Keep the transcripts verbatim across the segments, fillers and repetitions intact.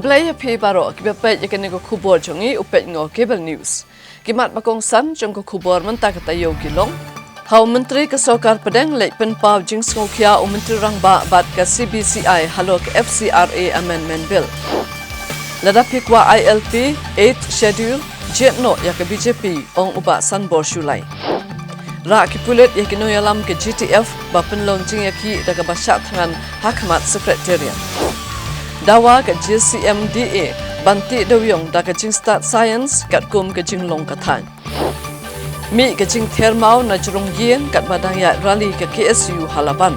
Khublei ïa phi baroh kiba peit ïa kane ka khubor jong ngi u peit ngo Cable News. Ki mat ba kongsan jong ka khubor mynta ka taïew ki long. Ha u Myntri ka Sorkar Pdeng leit pynpaw jingsngewkhia u Myntri Rangbah bad ka C B C I halor ka F C R A Amendment Bill. Lada phi kwah I L P, Eighth Schedule, jied noh ïa ka B J P, ong u Bah Sanbor Shullai. Rah ki pulit ïa ki nongïalam ka G T F ba pynlong jingïakhih da kaba shah thngan ha khmat Secretariat. Dawa ka G C M D A ban tih dewiong da ka jingstad science katkum ka jinglong ka thaiñ. Mih ka jingther maw na jrong ïing katba dang ïaid rally ka K S U ha Laban.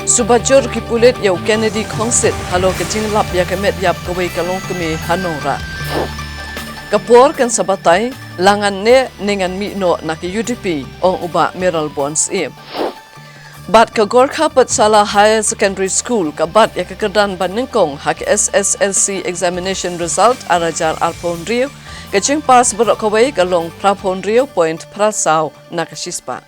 Suba jur ki pulit ïa u Kennedy Khongsit halor ka jinglap ïa ka met ïap kawei ka longkmie ha Nongrah. Ka por kan sa batai, la ngan neh ne ngan mih noh na ka U D P, ong u Bah Mayralborn Syiem. Bad ka Gorkha Pathshala Higher Secondary School ka bat ïa ka kyrdan ba nyngkong ha ka S S L C examination result ar hajar arphew hynriew, ka jingpass baroh kawei ka long phraphew hynriew point phra saw na ka shispah.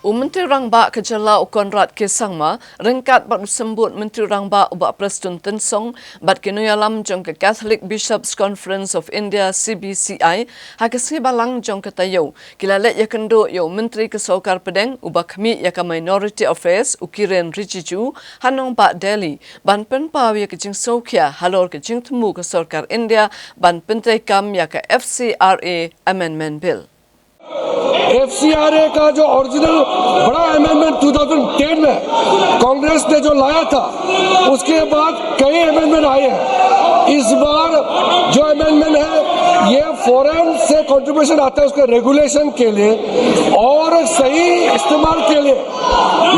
U Myntri Rangbah ka jylla u Conrad K Sangma ryngkat bad u Symbud Myntri Rangbah u Bah Prestone Tynsong bad ki nongïalam jong ka Catholic Bishops Conference of India, C B C I, ha ka sngi Balang jong ka taïew ki la leit ïakynduh ïa u Myntri ka Sorkar Pdeng uba khmih ïa ka Minority Affairs u Kiren Rijiju ha nongbah Delhi ban pynpaw ïa ka jingsngewkhia halor ka jingthmu ka Sorkar India ban pyntreikam ïa ka F C R A Amendment Bill. एफसीआरए का जो ओरिजिनल बड़ा अमेंडमेंट दो हज़ार दस में कांग्रेस ने जो लाया था, उसके बाद कई अमेंडमेंट आए हैं। इस बार जो अमेंडमेंट है, ये फॉरेन से कंट्रीब्यूशन आता है उसके रेगुलेशन के लिए और सही इस्तेमाल के लिए,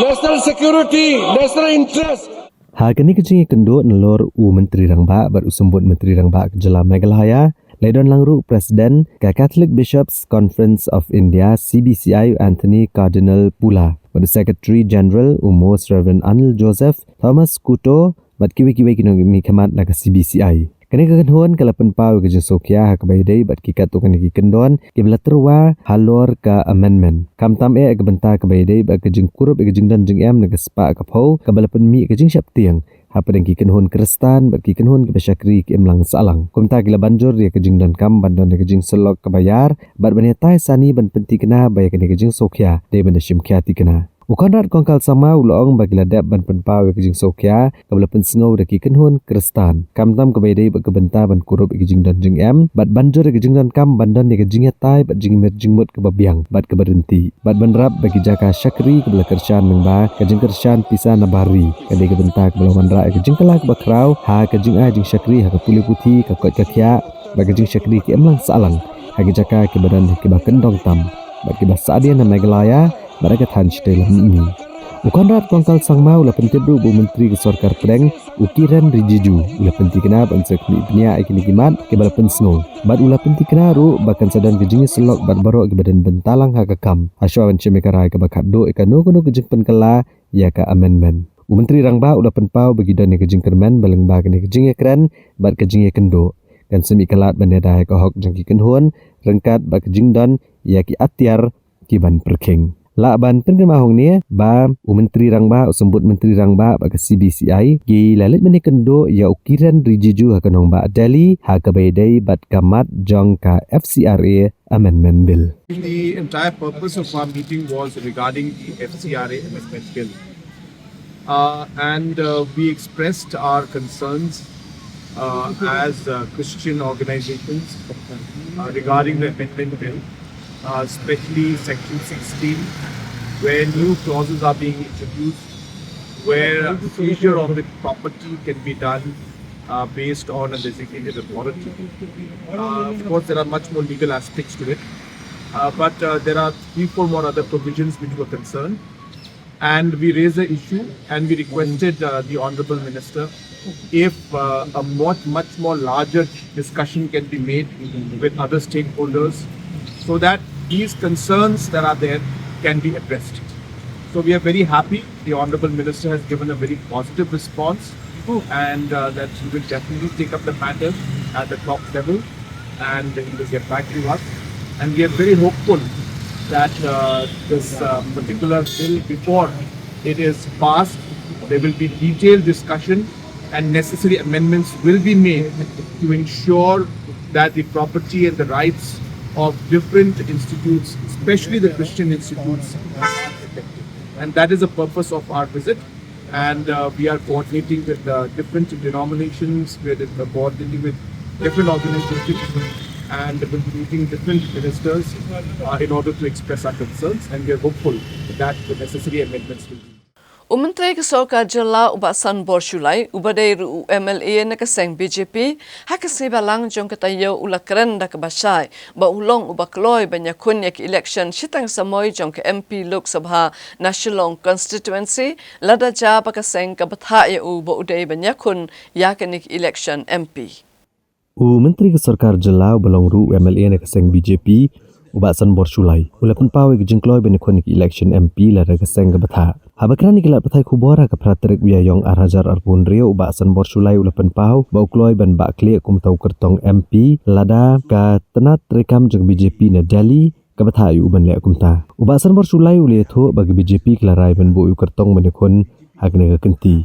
नेशनल सिक्योरिटी, नेशनल इंटरेस्ट। Ha kane ka jingïakynduh nalor u Myntri Rangbah bad u Symbud Myntri Rangbah ka jylla Meghalaya, la don lang ruh u President ka Catholic Bishops Conference of India, C B C I, u Anthony Cardinal Pula, bad u Secretary General u Most Reverend Anil Joseph, Thomas Couto, bad kiwei kiwei ki nongmihkhmat na ka C B C I. Kane ka kynhun ka la pynpaw ïa ka jingsngewkhia ha kaba ïadei bad ki katto katne ki kyndon kiba la tyrwa halor ka amendment. Khamtam eh ha ka bynta kaba ïadei bad ka jingkurup ïa ka jingdon jingem na ka spah ka phew kaba la pynmih ïa ka jingsheptieng hapdeng ki kynhun Khristan bad ki kynhun kiba shakri ki imlang sahlang. Kumta ki la ban jur ïa ka jingdonkam ban don ïa ka jingsyllok kaba ïar bad ban ïatai sani ban pynthikna ba ïa kane ka jingsngewkhia dei ban da shim khia thikna. U Conrad Kongkal Sangma u la ong ba ki la dep ban pynpaw ïa ka jingsngewkhia kaba la pynsngew da ki kynhun Khristan, khamtam kaba ïadei bad ka bynta ban kurup ïa ka jingdon jingem bad ban jur ïa ka jingdonkam ban don ïa ka jingïatai bad jingmir jingmut kaba biang bad kaba ryntih bad ban rap ba ki jaka shakri kaba la kyrshan lyngba ka jingkyrshan pisa na bar ri ka dei ka bynta kaba la wanrah ïa ka jingkylla kaba khraw ha ka jingai jingshakri ha ka pule puthi, ka koit ka khiah bad ka jingshakri ki imlang sahlang ha ki jaka kiba don kiba kyndong tam bad kiba sahdien ha Meghalaya bad ha ka thaiñ shatei lam mihngi. U Conrad Kongkal Sangma u la pyntip ruh ba u Myntri ka Sorkar Pdeng u Kiren Rijiju u la pynthikna ban sa khmih bniah ïa kine ki mat kiba la pynsngew bad u la pynthikna ruh ba kan sa don ka jingïasyllok bad baroh kiba don bynta lang ha ka kam hashwa ban shim ïa ka rai kaba khatduh ïa kano kano ka jingpynkylla ïa ka amendment. U Myntri Rangbah u la pynpaw ba ki don ïa ka jingkyrmen ba lyngba kane ka jingïakren bad ka jingïakynduh kan sa mih ka lad ban ïada ïa ka hok jong ki kynhun ryngkat bad ka jingdon ïa ki atiar ki ban pyrkhing. Lah ban pynkynmaw hangne ba u Myntri Rangbah, u Symbud Myntri Rangbah bad ka C B C I ki la leit ban ïakynduh ïa u Kiren Rijiju ha ka nongbah Delhi ha kaba ïadei bad ka mat jong ka F C R A Amendment Bill. The entire purpose of our meeting was regarding the F C R A Amendment Bill. Uh, and uh, we expressed our concerns uh, as uh, Christian organizations uh, regarding the amendment bill, uh, especially section sixteen, where new clauses are being introduced, where seizure of the property can be done uh, based on a designated authority. Uh, of course, there are much more legal aspects to it, uh, but uh, there are three, four more other provisions which were concerned. And we raised the issue and we requested uh, the Honorable Minister if uh, a much, much more larger discussion can be made with other stakeholders so that these concerns that are there can be addressed. So we are very happy. The Honorable Minister has given a very positive response and uh, that he will definitely take up the matter at the top level and he will get back to us. And we are very hopeful that uh, this uh, particular bill, before it is passed, there will be detailed discussion and necessary amendments will be made to ensure that the property and the rights of different institutes, especially the Christian institutes, are protected. And that is the purpose of our visit. And uh, we are coordinating with uh, different denominations, we are uh, coordinating with different organizations, and we'll be meeting different ministers uh, in order to express our concerns. And we are hopeful that the necessary amendments will be. U Myntri ka Sorkar Jylla u Bah Sanbor Shullai, uba dei ruh u M L A na ka seng B J P, ha ka sngi Balang jong ka taïew u la kren da kaba shai ba u long uba kloi ban ïakhun ïa ka election shiteng samoi jong ka M P Lok Sabha na Shillong constituency, lada jia ba ka seng ka bthah ïa u ba u dei ban ïakhun ïa kane ka election M P. U Myntri ka Sorkar Jylla uba long ruh u M L A na ka seng B J P, u Bah Sanbor Shullai, u la pynpaw ïa ka jingkloi ban ïakhun ïa ka election M P lada ka seng ka bthah. Haba kren ïa ki lad pathai khubor ha ka phra tarik u Ïaïong ar hajar arphew hynriew, u Bah Sanbor Shullai u la pynpaw ba u kloi ban bah khlieh kum uta u kyrtong M P lada ka tnat treikam jong ka B J P na Delhi ka bthah ïa u ban leh kumta. U Bah Sanbor Shullai u la ïathuh ba ka B J P ka la rai ban buh ïa u kyrtong ban ïakhun ha kane ka kynti.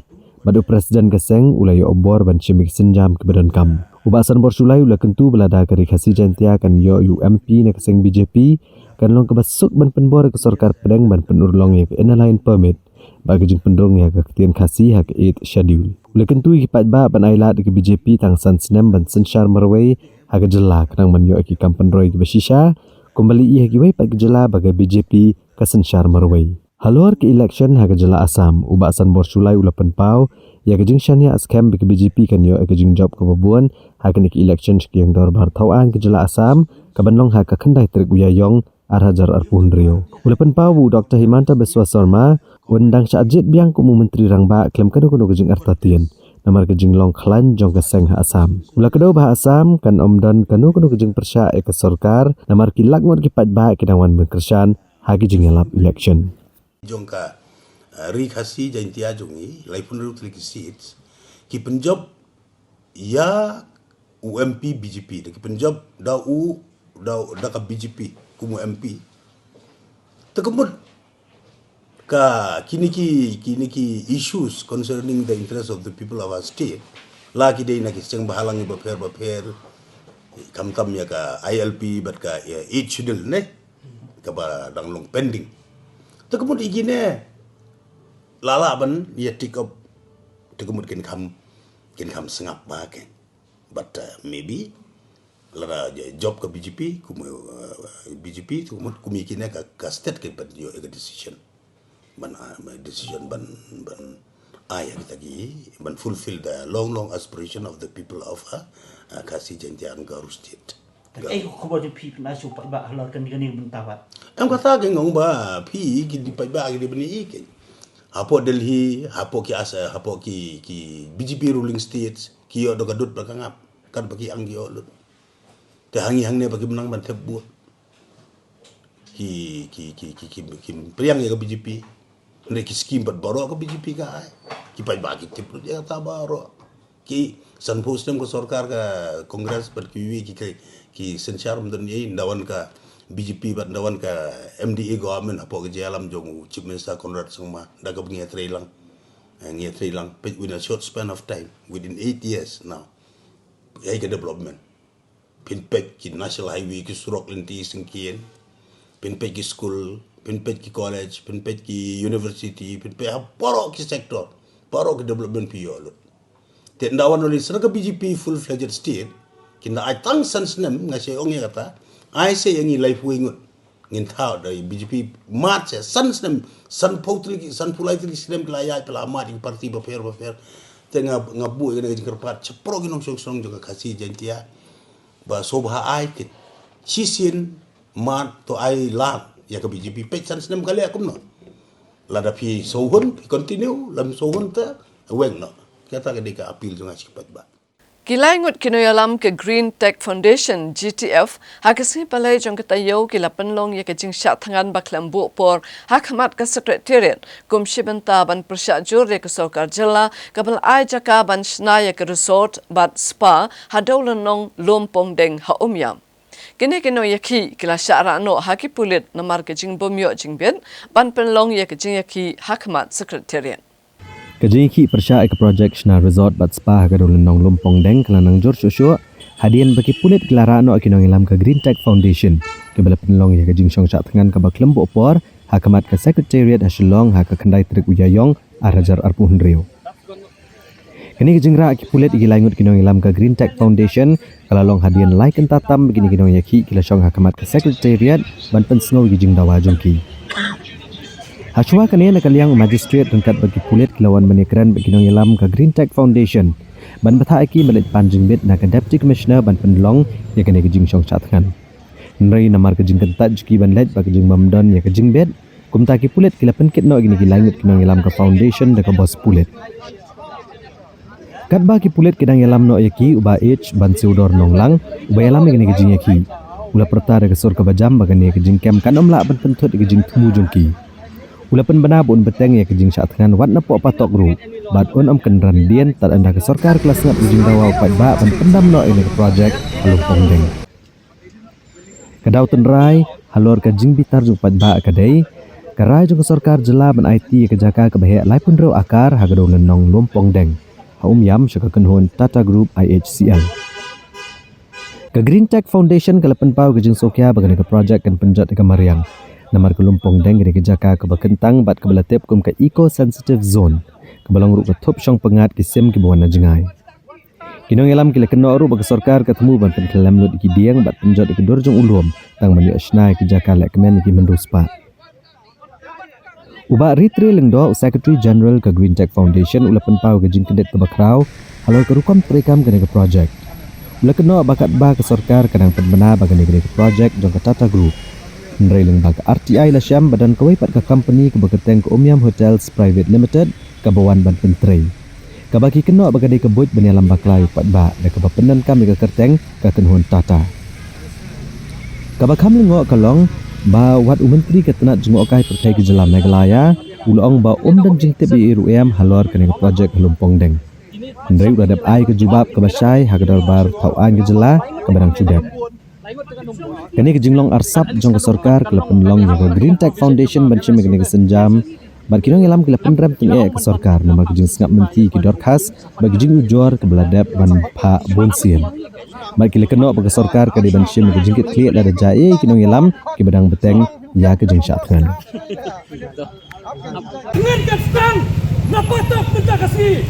Bad u President ka seng u la ïoh bor ban shim ïa ki sienjam kiba donkam. U Bah Sanbor Shullai u la kyntu ba lada ka Ri Khasi Jaintia kan ïoh ïa u M P na ka seng B J P, kan long kaba suk ban pynbor ïa ka sorkar pdeng ban pynurlong ïa ka Inner Line Permit bad ka jingpynrung ïa ka ktien Khasi ha ka Eighth Schedule. U la kyntu ïa ki paidbah ban ailad ïa ka B J P tang san snem ban synshar marwei ha ka jylla, khnang ban ïoh ïa ki kam pynroi kiba shisha, kumba la ïohi ha kiwei pat ki jylla ba ka B J P ka synshar marwei. Halor ka election ha ka jylla Assam, u Bah Sanbor Shullai u la pynpaw ïa ka jingshaniah skhem ba ka B J P kan ïoh ïa ka jingjop kaba bun ha kane ka election sha ka ïing dorbar thawaiñ ka jylla Assam, kaban long ha ka khyndai tarik u Ïaïong ar hajar arphew hynriew. U la pynpaw ba u Doktor Himanta Biswa Sarma un dang shah jied biang kum u Myntri Rangbah khlem kano kano ka jingartatien, namar ka jinglong khlaiñ jong ka seng ha Assam. U la kdew ba ha Assam kan ym don kano kano ka jingpyrshah ïa ka sorkar, namar ki lak ngut ki paidbah ki dang wan ban kyrshan ha ki jingïalap election. Jong ka, eh, Ri Khasi Jaintia jong ngi, laiphew hynriew tylli ki seats, ki pynjop ïa u M P B J P, da ki pynjop da u, da, da ka B J P kum u M P. Te ka mut ka kine ki, kine ki issues concerning the interest of the people of our state, la ki dei na ki seng bhalang bapher bapher, khamtam ïa ka I L P bad ka, eh, Eighth Schedule ne, kaba dang long pending. Te ka mut ïa kine la lah ban ïa take up, te ka mut kin kham, kin kham sngap ba ke. But, uh, maybe lada jop ka B J P, kum, uh, B J P, te ka mut kum ïa kine ka, ka state kin ban ïoh ïa ka decision. Ban, uh, decision ban, ban ai ïa kita ki, ban fulfill the long, long aspiration of the people of, uh, uh, Khasi Jaintia and Garo state. Kaei ka khubor jong phi pynlait sha u paidbah halor kane, kane ka bynta pat? Em, kata ka ngong ba phi ki dei paidbah ki dei ban ïohi kein. Hapoh Delhi, hapoh ki as-, hapoh ki, ki B J P ruling states, ki ïoh da ka dud bad ka ngap. Katba ki ang ki ïoh lut. Te hangne hangne ba kim nang ban thep vote. Ki, ki, ki, ki, ki, kim pdiang ïa ka B J P. Hynrei ki skim pat baroh ka B J P ka ai. Ki paidbah ki tip lut ïa kata baroh. Ki sanphew snem ka sorkar ka Congress bad kiwei ki, ki, ki synshar ym don ei, ynda wan ka B J P bad ynda wan ka M D A government hapoh ka jingïalam jong u Chief Minister Conrad Sangma, da kaba ngi ïatreilang. Eh, ngi ïatreilang, peit within a short span of time, within eight years now. Ei ka development. Phin peit ki national highway, ki surok lynti syngkien. Phin peit ki school, phin peit ki college, phin peit ki university, phin peit ha baroh ki sector, baroh ki development phi ïoh lut. Te ynda wan ïa ka B J P full-fledged state, ki ynda ai tang san snem, nga shu ong ïa kata, ai seh ïa ngi laiphew ngut. Ngin thaw da B J P, mad seh san snem, sanphew tylli ki, sanphew lai tylli ki snem ki la ïaid, ki la mad ïa ki party bapher bapher. Te nga, nga buh ïa kane ka jingkyrpad shaphang ki nongshong shnong jong ka Khasi Jaintia, ba sngewbha ai kit shisien, mad, to ai lang ïa ka B J P, peit san snem ka leh kumno. Lada phi sngewhun, phi continue, lada phim sngewhun te weng noh. Kata ka dei ka appeal jong nga sha ki paidbah. Ki lai ngut ki nongïalam ka Green Tech Foundation, G T F, ha ka sngi Palei jong ka taïew ki la pynlong ïa ka jingshah thngan ba khlem buh por ha khmat ka Secretariat, kum shi bynta ban pyrshah jur ïa ka sorkar jylla kaba la ai jaka ban shna ïa ka resort bad spa ha Dewlynnong Lum Pongdeng ha Umiam. Kine ki nongïakhih ki la shah rah noh ha ki pulit namar ka jingbym ïoh jingbit ban pynlong ïa ka jingïakhih ha khmat Secretariat. Ka jingïakhih pyrshah ïa ka projek shna resort bad spa ha ka dewlynnong Lumpongdeng ka la nang jur shuh shuh hadien ba ki pulit ki la rah noh ïa ki nongïalam ka Green Tech Foundation kiba la pynlong ïa ka jingshong shah thngan kaba khlem buh por ha khmat ka Secretariat ha Shillong ha ka khyndai tarik u Ïaïong ar hajar arphew hynriew. Kane ka jingrah ki pulit ïa ki lai ngut ki nongïalam ka Green Tech Foundation ka la long hadien lai kynta tam ba kine ki nongïakhih ki la shong ha khmat ka Secretariat ban pynsngew ïa ki jingdawa jong ki. Hashwa kane, na ka liang u Magistrate ryngkat bad ki pulit ki la wan ban ïakren bad ki nongïalam ka Green Tech Foundation ban bthah ïa ki ban leit pan jingbit na ka Deputy Commissioner ban pynlong ïa kane ka jingshong shah thngan. Hynrei namar ka jingkyntait jong ki ban leit bad ka jingbymdon ïa ka jingbit, kumta ki pulit ki la pynkit noh ïa kine ki lai ngut ki nongïalam ka foundation da ka bos pulit. Katba ki pulit ki dang ïalam noh ïa ki, u Bah H Bansiewdor Nonglang uba ïalam ïa kane ka jingïakhih u la pyrta da ka sur kaba jam ba kane ka jingkem kan ym lah ban pynthut ïa ka jingthmu jong ki. U la pynbna ba un bteng ïa ka jingshah thngan wat napoh patok ruh bad un ym kynran dien tad ynda ka sorkar ka la sngap ïa ka jingdawa u paidbah ban pyndam noh ïa kane ka projek ha Lumpongdeng. Ka daw tynrai halor ka jingbitar jong u paidbah ka dei ka rai jong ka sorkar jylla ban aiti ïa ka jaka kaba heh laiphew hynriew akar ha ka dewlynnong Lumpongdeng ha Umïam sha ka kynhun Tata Group I H C L. Ka Green Tech Foundation ka la pynpaw ka jingsngewkhia ba kane ka projek kan pynjot ïa ka mariang namar ka Lumpongdeng ka dei ka jaka kaba kyntang bad kaba la tip kum ka Eco Sensitive Zone kaba long ruh ka thup shong pyngngad ki sim kiba wan na jngai. Ki nongïalam ki la kynnoh ruh ba ka sorkar ka thmu ban pynkhlem lut ïa ki dieng bad pynjot ïa ka dur jong u lum tang ban ïoh shna ïa ki jaka lehkmen ïa ki hynriew spah. U Bah Ritre Lyngdoh, u Secretary General ka Green Tech Foundation, u la pynpaw ka jingkyndit kaba khraw halor ka rukom treikam kane ka projek. U la kynnoh ba katba ka sorkar ka dang pynbna ba kane ka dei ka projek jong ka Tata Group, hynrei lyngba ka R T I la shem ba don kawei pat ka company kaba kyrteng ka Umïam Hotels Private Limited kaba wan ban pyntrei, kaba ki kynnoh ba ka dei ka buit ban ïalam bakla ïa u paidbah da kaba pyndonkam ïa ka kyrteng ka kynhun Tata. Kaba kham lyngngoh ka long ba wat u Myntri ka tnat jngohkai pyrthei ka jylla Meghalaya u la ong ba um don jingtip ei ei ruh em halor kane ka projek ha Lumpongdeng. Hynrei u la dep ai ka jubab kaba shai ha ka dorbar thaw aiñ ka jylla kaba dang shu dep. Kane ka jinglong arsap jong ka sorkar ka la pynlong ïa ka Green Tech Foundation ban shim ïa kane ka sienjam bad ki nongïalam ki la pynrem tyngeh ïa ka sorkar namar ka jingsngap lynti ïa ki dorkhas bad ki jingujor kaba la dep ban phah bun sien. Bad ki la kynnoh ba ka sorkar ka dei ban shim ïa ka jingkitkhlieh lada jia ei ei ïa ki nongïalam kiba dang bteng ïa ka jingshah thngan. Ngan kat stang na patok mynta ka sngi.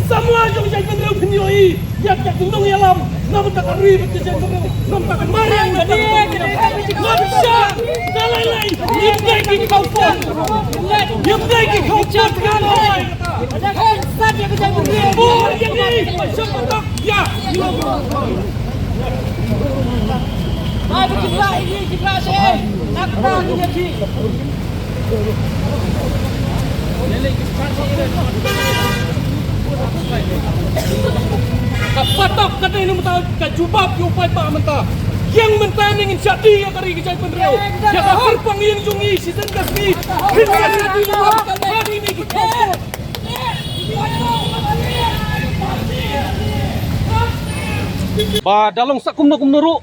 Samla jong ka jaitbynriew phin ïohi ïa ka nongïalam na bynta ka ri bad ka jaitbynriew, na bynta ka mariang bad ka jaitbynriew. Ngam shah da lai lai. Ngim dei ki khawpot, ngim dei ki khawpot ka lai. Bor ïa ngi sha patok. Ïa. Ka patok ka dei na mynta ka jubab ïa u paidbah mynta. Ïeng mynta ne ngin shah die ïa ka ri ka jaitbynriew. Ïa ka kyrpang ïing jong ngi shisien ka sngi. Ngin shah die ïa ka ri ka jaitbynriew. Ba da long sa kumno kumno ruh,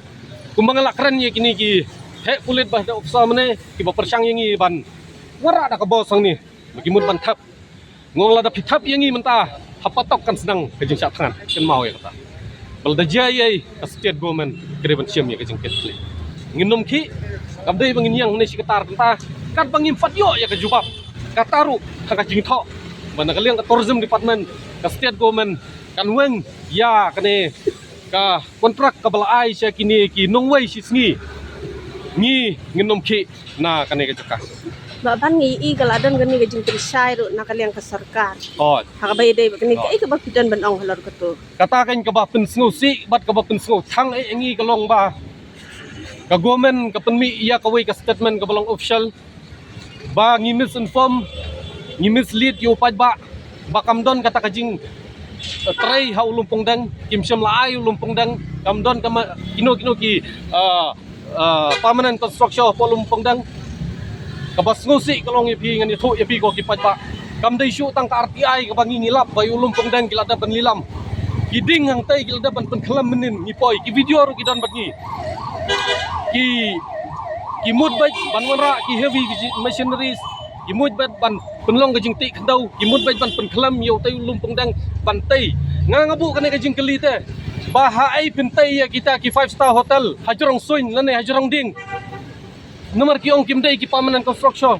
kumba nga la kren ïa kine ki heh pulit bad heh officer mynne kiba pyrshang ïa ngi ban wanrah da ka bor hangne ba ki mut ban thep. Nga ong lada phi thep ïa ngi mynta ha patok kan sdang ka jingshah thngan, kynmaw ïa kata. Ba lada jia ei ei ka state government ka dei ban shim ïa ka jingkitkhlieh. Ngin ym khih, kam dei ba ngin ïeng hangne shi katta mynta katba ngim pat ïoh ïa ka jubab. Kata ruh ha ka jingthoh ba na ka liang ka tourism department ka state government kan weng ïa kane ka kontrak kaba la ai sha kine ki nongwei shisngi. Ngi ngin ym khih na kane ka jaka. Ba ban ngi i ka la don kane ka jingpynshai ruh na ka liang ka sorkar. Oh. Ha kaba ïadei ba kane ka, oh, i kaba phi don ban ong halor kato. Kata kan kaba pynsngewsih bad kaba pynsngewtang ïa ngi ka long ba ka government ka pynmih ïa kawei ka statement kaba long official ba ngi misinform, ngi mislead ïa u paidbah ba kam don kata ka jing, eh, trei ha u Lumpongdeng, kim shym la ai u Lumpongdeng, kam don kama kino kino ki, eh, eh, permanent construction hapoh Lumpongdeng. Kaba sngewsih ka long ïa phi, ngan ïathuh ïa phi ko ki paidbah. Kam dei shuh tang ka R T I kaba ngi ngi lap ba ïa u Lumpongdeng ki la dep ban lilam. Ki dieng hangtei ki la dep ban pynkhlem mynnin, ngi poi, ki video ruh ki don bad ngi. Ki, ki mut beit ban wanrah ki heavy machineries, Ki mut bad ban pynlong ka jingtih khyndew, ki mut bad ban pynkhlem ïa utei u Lumpongdeng ban tei. Nga nga buh kane ka jingkylli te, ba ha ei phin tei ïa kita ki five star hotel ha jrong suiñ lane ha jrong dieng? Namar ki ong kim dei ki permanent construction.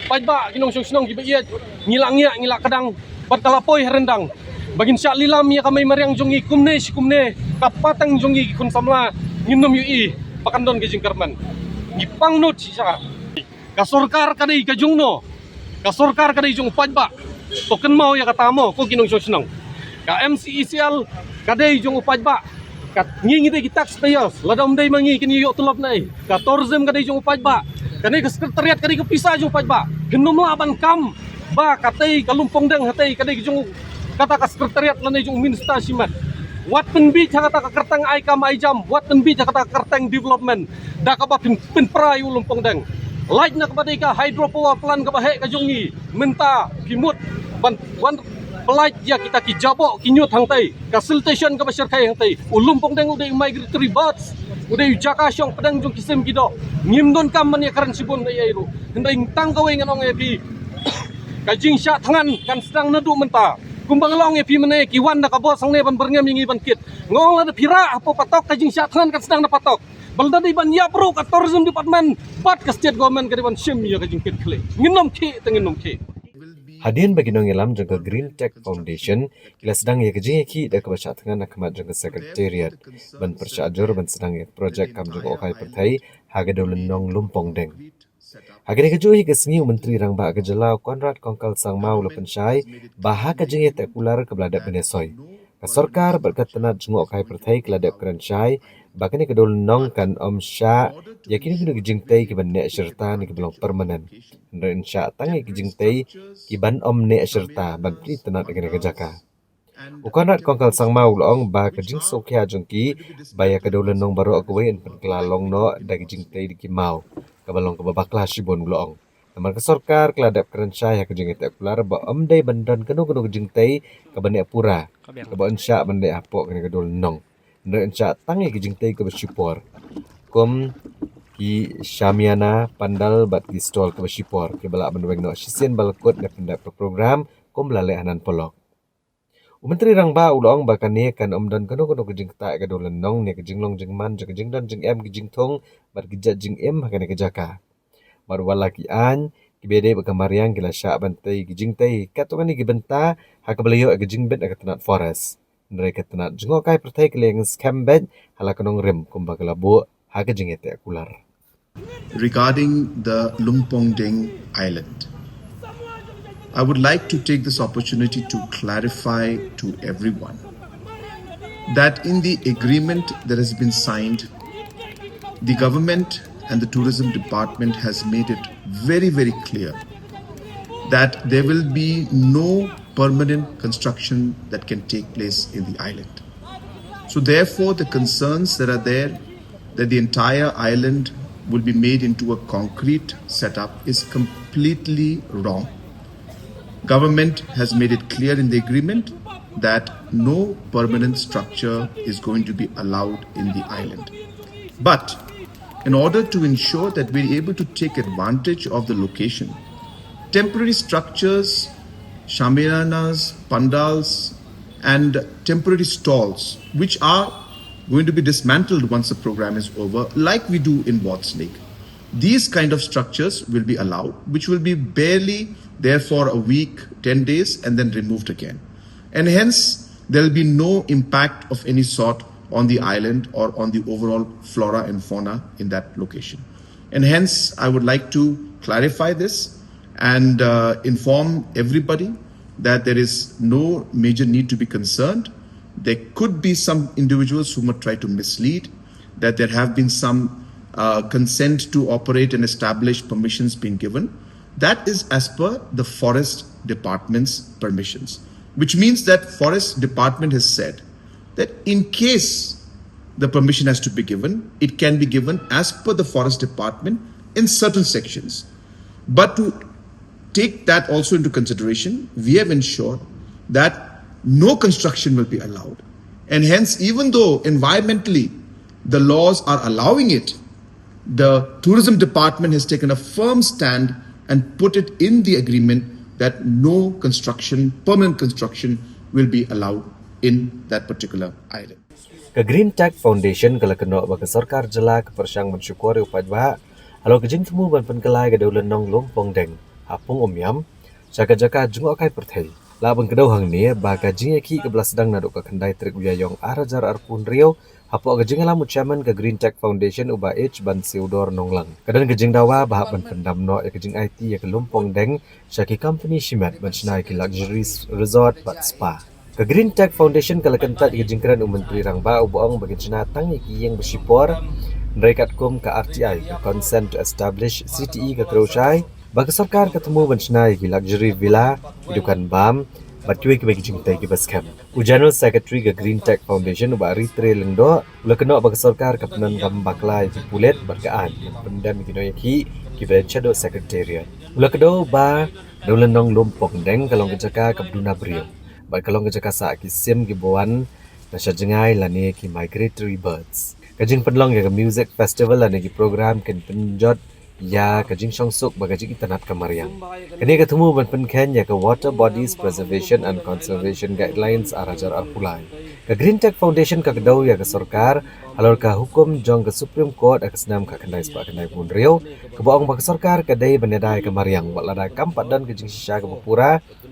Paidbah ki nongshong shnong kiba ïeit, ngi la ngiah, ngi la kdang, bad ka la poi ha ryndang ba ngin shah lilam ïa ka mei mariang jong ngi kumne shi kumne, ka pateng jong ngi ki khun samla, ngin nym ïohi ba kan don ka jingkyrmen. Ngi pang nud shisha. Ka sorkar ka dei ka jong no? Ka sorkar ka dei jong u paidbah. To kynmaw ïa kata mo, ko ki nongshong shnong. Ka M C E C L ka dei jong u paidbah. Ka ngi ngi dei ki taxpayers, lada ym dei ma ngi kin ïoh tulop naei? Ka tourism ka dei jong u paidbah. Kane ka secretariat ka dei ka pisa jong u paidbah. Kin nym lah ban kam ba katei ka Lumpongdeng hatei ka dei ka jong kata ka secretariat lane jong u minister shimet. Wat pynbiej ha kata ka kyrteng ai kam ai jam, wat pynbiej ha kata ka kyrteng development da kaba pyn, pynpra ïa u Lumpongdeng. Lait na kaba dei ka hydropower plant kaba heh ka jong ngi, mynta ki mut ban wan pynlait ïa kita ki jaboh ki ñiut hangtei, ka siltation kaba shyrkhei hangtei. U Lumpongdeng u dei u migratory birds, u dei u jaka shong pdeng jong ki sim ki doh. Ngim donkam ban ïakren shibun ïa ei ruh. Hynrei tang kawei ngan ong ïa phi, ka jingshah thngan kan sdang naduh mynta. Kumba nga la ong ïa phi mynne, ki wan da ka bos hangne ban byrngem ïa ngi ban kit. Nga ong lada phi rah hapoh patok, ka jingshah thngan kan sdang na patok. Ba lada dei ban ïap ruh, ka tourism department bad ka state government ka dei ban shim ïa ka jingkit khlieh. Ngin nym khih te ngin nym khih. Hadien ba ki nongïalam jong ka Green Tech Foundation ki la sdang ïa ka jingïakhih da kaba shah thngan ha khmat jong ka Secretariat ban pyrshah jur ban sdang ïa ka projek kam jong ka okai pyrthei ha ka dewlynnong Lumpongdeng. Ha kane kajuh hi ka sngi u Myntri Rangbah ka jylla u Conrad Kongkal Sangma u la pynshai ba ha ka jingïateh kular kaba la dep ban ïasoi, ka sorkar bad ka tnat jngohkai pyrthei ka la dep kren shai ba kane ka dewlynnong kan ym shah ïa kino kino ki jingtei kiba neh shirta ne kiba long permanent. Hynrei yn shah tang ïa ki jingtei kiban ym neh shirta ban pyni tnat ïa kane ka jaka. U Conrad Kongkal Sangma u la ong ba ka jingsngewkhia jong ki ba ïa ka dewlynnong baroh kawei yn pynkylla long noh da ki jingtei da ki maw, kaba long kaba bakla shibun, u la ong. Namar ka sorkar ka la dep kren shai ha ka jingïateh kular ba ym dei ban don kano kano ka jingtei kaba neh pura kaba yn shah ban leh hapoh kane ka dewlynnong. Hynrei yn shah tang ïa ki jingtei kaba shipor, kum ki shamiana, pandal bad ki stall kaba shipor kiba lah ban weng noh shisien ba la kut ne pyndep ka program kumba la leh hanan paralok. U Myntri Rangbah u la ong ba kane kan ym don kano kano ka jingktah ïa ka dewlynnong ne ka jinglong jingman jong ka jingdon jingem, ki jingthung bad ki jait jingim ha kane ka jaka. Bad wat la ki aiñ kiba dei bad ka mariang ki la shah ban tei ki jingtei katto katne ki bynta ha kaba la ïoh ïa ka jingbit na ka tnat forest. Hynrei ka tnat jngohkai pyrthei ka la ïeng skhem beit ha la ka nongrim kumba ka la buh ha ka jingïateh kular. Regarding the Lumpongding Island, I would like to take this opportunity to clarify to everyone that in the agreement that has been signed, the government and the tourism department has made it very, very clear that there will be no permanent construction that can take place in the island. So therefore, the concerns that are there that the entire island will be made into a concrete setup is completely wrong. Government has made it clear in the agreement that no permanent structure is going to be allowed in the island. But in order to ensure that we're able to take advantage of the location, temporary structures, shamianas, pandals, and temporary stalls, which are going to be dismantled once the program is over, like we do in Ward's Lake. These kind of structures will be allowed, which will be barely there for a week, ten days, and then removed again. And hence, there will be no impact of any sort on the island or on the overall flora and fauna in that location. And hence, I would like to clarify this and uh, inform everybody that there is no major need to be concerned. There could be some individuals who might try to mislead that there have been some uh, consent to operate and establish permissions being given. That is as per the forest department's permissions, which means that forest department has said that in case the permission has to be given, it can be given as per the forest department in certain sections. But to take that also into consideration, we have ensured that no construction will be allowed. And hence, even though environmentally the laws are allowing it, the tourism department has taken a firm stand and put it in the agreement that no construction, permanent construction, will be allowed in that particular island. Ka Green Tech Foundation ka la kynnoh ba ka sorkar jylla ka pyrshang ban shukor ïa u paidbah halor ka jingthmu ban pynkylla ïa ka dewlynnong Lumpongdeng ha Pung Umiam sha ka jaka jngohkai pyrthei. La ban kdew hangne ba ka jingïakhih ka ba la sdang naduh ka khyndai tarik u Ïaïong ar hajar arphew hynriew hapoh ka jingïalam u chairman ka Green Tech Foundation u Bah H Bansiewdor Nonglang. Ka don ka jingdawa ba hap ban pyndam noh ïa ka jingaiti ïa ka Lumpongdeng sha ki company shimet ban shna ïa ki luxury resort bad spa. Ka Green Tech Foundation ka la kyntait ïa ka jingkren u Myntri Rangbah u ba ong ba kin shna tang ïa ki ïing ba shipor, hynrei katkum ka R T I, ka Consent to Establish, C T E ka kren shai ba ka sorkar ka thmu ban shna ïa ki luxury villa, ki dukan bam bad kiwei kiwei ki jingtei ki ba skhem. U General Secretary ka Green Tech Foundation u Bah Ritrei Lyngdoh u la kynnoh ba ka sorkar ka pyndonkam bakla ïa ki pulit bad ka aiñ ban pyndem ïa ki nongïakhih ki ba dei shaduh Secretariat. U la kdew ba dewlynnong Lumpongdeng ka long ka jaka ka ba duna briew bad ka long ka jaka sah ki sim ki ba wan na sha jngai lane ki migratory birds. Ka jingpynlong ïa ka music festival lane ki program kin pynjot ïa ka jingshongsuk bad ka jingitynnad ka mariang. Kane ka thmu ban pynkheiñ ïa ka Water Bodies Preservation and Conservation Guidelines ar hajar arphew lai. Ka Green Tech Foundation ka kdew ïa ka sorkar halor ka hukum jong ka Supreme Court ha ka snem khatkhyndai spah khyndaiphew hynriew ka ba ong ba ka sorkar ka dei ban ïada ïa ka mariang wat lada kam pat don ka jingshisha ka ba pura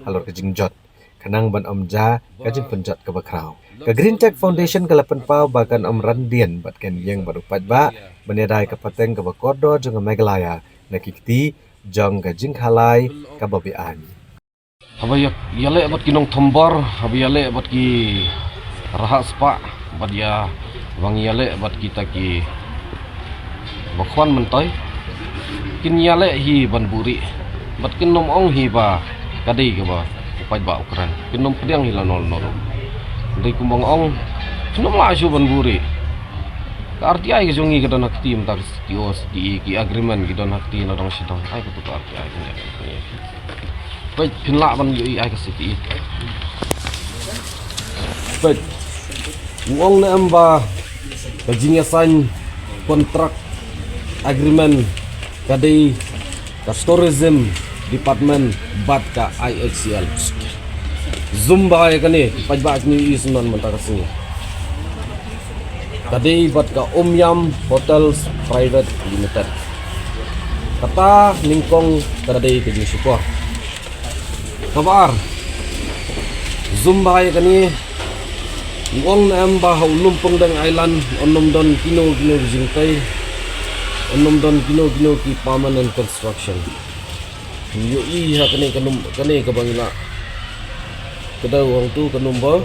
halor ka jingjot, khnang ban ym jia ka jingpynjot ka ba khraw. Ka Green Tech Foundation ka la pynpaw ba kan ym randien bad kan ïeng bad u paidbah ban ïada ïa ka pateng ka ba kordor jong ka Meghalaya na ki kti jong ka jingkhalai ka ba be-aiñ. Haba ïa, ïaleh bad ki nongthombor, haba ïaleh bad ki rahak spah, bad ïa, bang ïaleh bad kita ki ba khwan myntoi, kin ïaleh hi ban buhrieh bad kin ym ong hi ba ka dei ka ba u paidbah u kren, kin ym pdiang hi lano lano ruh. Dei kumba nga ong, kin ym lah shuh ban buhrieh. Ka R T I ka jong ngi ka don ha kti mynta ka C T O, C T E, ki agreement ki don ha kti na dong shi dong. Ai ka tu ka R T I ka ngi. Peit, phin lah ban ïohi ai ka C T E. Peit. U ong ne em ba ka jingïasain contract agreement ka dei ka Tourism Department bad ka I H C L. Zoom bha ïa kane, paidbah kin ïohi sngewbha mynta ka sngi. Ka dei bad ka Umiam Hotels Private Limited. Kata nyngkong ka dei ka jingshukor. Kaba ar, zoom bha ïa kane, u ong ne em ba ha u Lumpongdeng Island un ym don kino kino ki jingtei, un ym don kino kino ki permanent construction. Ïohi ha kane ka num-, kane kaba ngi la kdew hangtu ka number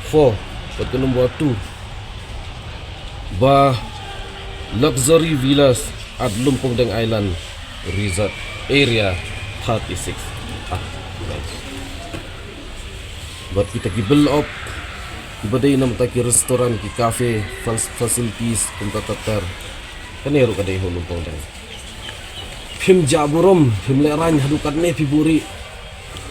four bad ka number two. Ba luxury villas at Lumpongdeng Island Resort Area thirty-six. Ah, nice. Bad kita ki build up, kiba dei namar ki restaurant, ki cafe, fas-, facilities, kumta ter ter. Kane ruh ka dei ha u Lumpongdeng. Phim jah burom, phim lehraiñ haduh katne phi buhrieh.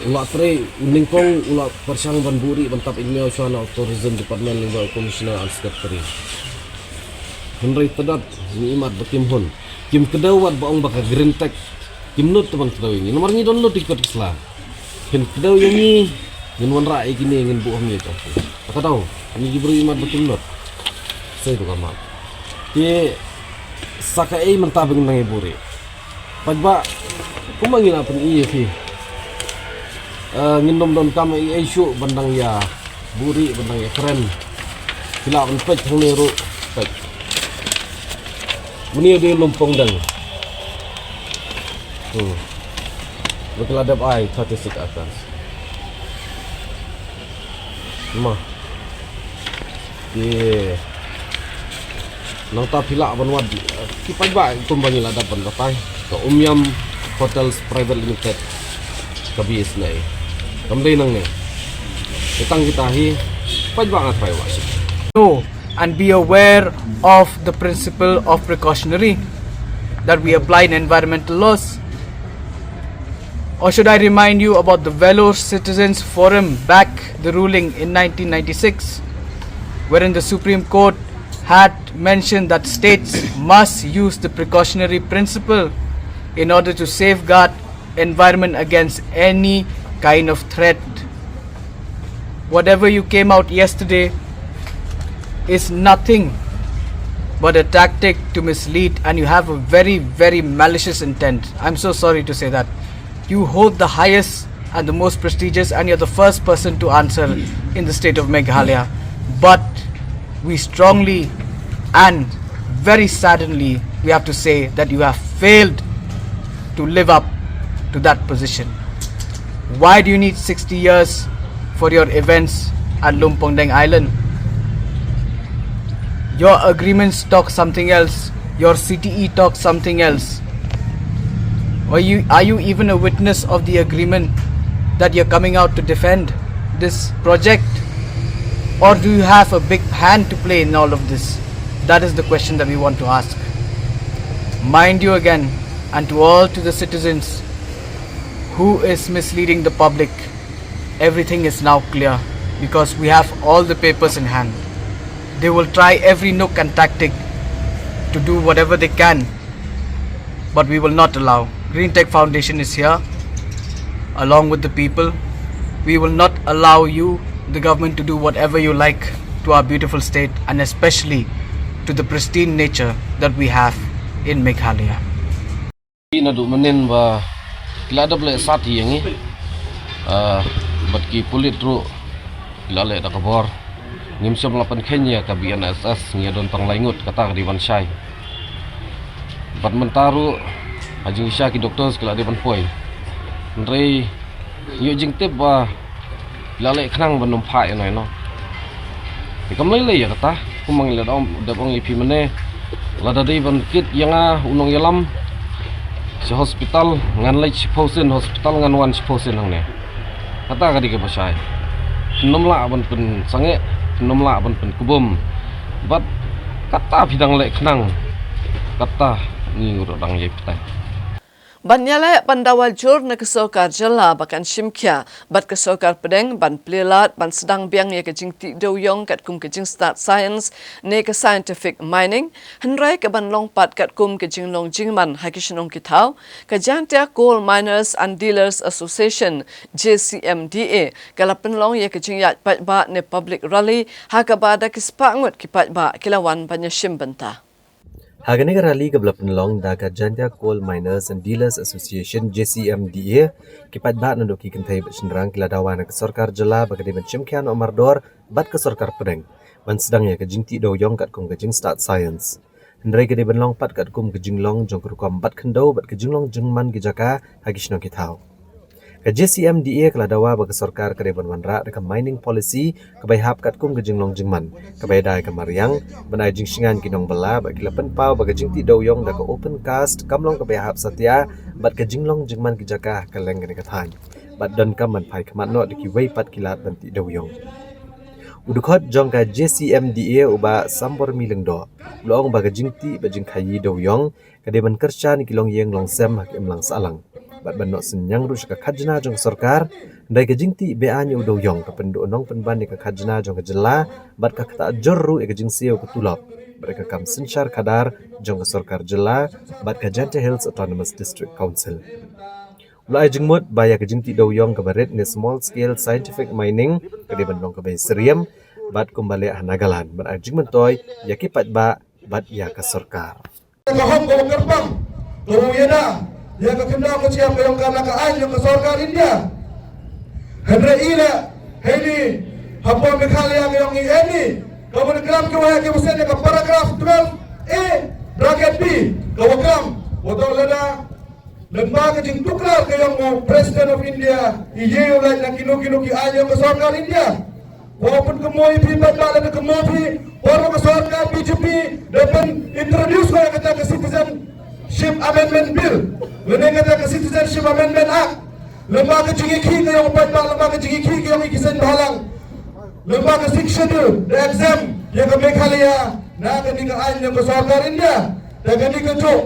U la trei, u nyngkong u la pyrshang ban buhrieh ban tap ïa u shuwa na Tourism Department lyngba u Commissioner and Secretary. Hynrei tang da ngi imat ba kim hun. Kim kdew wat ba ong ba ka Green Tech. Kim nud te ban kdew ïa ngi. Namar ngi don nud ïa ki kot ki sla. Phin kdew ïa ngi, ngin wanrah ïa kine, ngin buh hangne jong phi. Ka daw, ngi ki briew imat ba kim nud. Sei tu ka mat. Te sa kaei mynta ba ngin nang ïa buhrieh. Paidbah, kumba ngi la pyni ïa phi. Eh, ngin ym donkam ei ei shuh ban dang ïa buhrieh, ban dang ïa kren. Phi lah ban peit hangne ruh, peit. Une u dei u Lumpongdeng. Hmm. Ba ki la dep ai thirty-six acres. Mo. Te nangta phi lah ban wad, ki paidbah kumba ngi la dep ban batai. Ka Umiam Hotels Private Limited. Ka base ne. Kam dei nangne. Te tang kita hi, paidbah nga trai wah sih. Know and be aware of the principle of precautionary that we apply in environmental laws. Or should I remind you about the Vellore Citizens Forum back the ruling in nineteen ninety-six, wherein the Supreme Court had mentioned that states must use the precautionary principle in order to safeguard environment against any kind of threat. Whatever you came out yesterday is nothing but a tactic to mislead, and you have a very, very malicious intent. I'm so sorry to say that. You hold the highest and the most prestigious, and you're the first person to answer in the state of Meghalaya. But we strongly and very saddeningly, we have to say that you have failed to live up to that position. Why do you need sixty years for your events at Lumpongdeng Island? Your agreements talk something else. Your C T E talks something else. Are you, are you even a witness of the agreement that you're coming out to defend this project? Or do you have a big hand to play in all of this? That is the question that we want to ask. Mind you again, and to all, to the citizens, who is misleading the public, everything is now clear because we have all the papers in hand. They will try every nook and tactic to do whatever they can, but we will not allow. Green Tech Foundation is here along with the people. We will not allow you, the government, to do whatever you like to our beautiful state, and especially to the pristine nature that we have in Meghalaya. Naduh mynnin ba ki la dep leh sat ïa ngi, ah, bad ki pulit ruh ki la leh da ka bor. Ngim shym la pynkheiñ ïa ka B N S S, ngi ïa don tang lai ngut, kata ka dei ban shai. Bad mynta ruh ha jingshisha ki doctors ki la dei ban poi. Hynrei ngi ïoh jingtip ba la leh khnang ban ym phah ïa noi noh. Te kam lei lei ïa kata, kumba ngi la dep ong ïa phi mynne, lada dei ban kit ïa nga u nongïalam sha hospital, ngan leit shiphew sien hospital, ngan wan shiphew sien hangne. Kata ka dei kaba shai. Phin ym lah ban pynsangeh, phin ym lah ban pynkubum. Bad kata phi dang leh khnang, kata ngi ruh dang ïai batai. Ban ïaleh ban dawa jur na ka sorkar jylla ba kan shim khia bad ka sorkar pdeng ban plie lad ban sdang biang ïa ka jingtih dewiong katkum ka jingstad science ne ka scientific mining, hynrei ka ban long pat katkum ka jinglong jingman ha ki shnong ki thaw, ka Jaintia Coal Miners and Dealers Association, J C M D A, ka la pynlong ïa ka jingïaid paidbah ne public rally ha kaba da ki spah ngut ki paidbah ki la wan ban ïashim bynta. Ha kane ka rally kaba la pynlong da ka Jaintia Coal Miners and Dealers Association, J C M D A, ki paidbah naduh ki kynthei bad shynrang ki la dawa na ka sorkar jylla ba ka dei ban shim khia noh mardor bad ka sorkar pdeng ban sdang ïa ka jingtih dewiong katkum ka jingstad science. Hynrei ka dei ban long pat katkum ka jinglong jong ka rukom bat khyndew bad ka jinglong jingman ki jaka ha ki shnong ki thaw. Ka J C M D A ka la dawa ba ka sorkar ka dei ban wanrah da ka mining policy kaba ïahap katkum ka jinglong jingman, kaba ïada ïa ka mariang, ban ai jingshngaiñ ki nongbylla bad ki la pynpaw ba ka jingtih dewiong da ka open cast kam long kaba ïahap satia bad ka jinglong jingman ki jaka ha kylleng kane ka thaiñ, bad donkam ban phai khmat noh da kiwei pat ki lad ban tih dewiong. U dkhot jong ka J C M D A, u Bah Sambormi Lyngdoh, u la ong ba ka jingtih bad jingkhaïi dewiong ka dei ban kyrshan ïa ki longïing longsem ha ka imlang sahlang bad ban noh synñiang ruh sha ka khajna jong ka sorkar. Hynrei ka jingtih be-aiñ ïa u dewiong ka pynduh nongpynban ïa ka khajna jong ka jylla bad ka ktah jur ruh ïa ka jingsiew ka tulop bad ïa ka kam synshar khadar jong ka sorkar jylla bad ka Jaintia Hills Autonomous District Council. U la ai jingmut ba ïa ka jingtih dewiong kaba rit ne small scale scientific mining ka dei ban long kaba ïasyriem bad kumba leh ha Nagaland, ban ai jingmyntoi ïa ki paidbah bad ïa ka sorkar. Ka hok ka wa kyrpang ka wa ïada ïa ka khyndaw ka jingïap ka yong ka na ka aiñ yong ka sorkar India. Hynrei i leh heini hapoh Meghalaya ka yong i heini ka wa klam ki wa heh ki wa sien ïa ka paragraph twelve A bracket B ka wa klam wa toh lada lyngba ka jingtuklar ka yong u President of India i ye u lait na kino kino ki aiñ yong ka sorkar India. Wa pynkynmaw ïa phi, paidbah, lada kynmaw phi, por ka sorkar B J P da pyn introduce ko ïa kata ka Citizenship Amendment Bill lane kata ka Citizenship Amendment Act, lyngba ka jingïakhih ka yong u paidbah, lyngba ka jingïakhih ka yong i ki seng bhalang, lyngba ka Sixth Schedule da exempt ïa ka Meghalaya na kane ka aiñ yong ka sorkar India. Da kane kajuh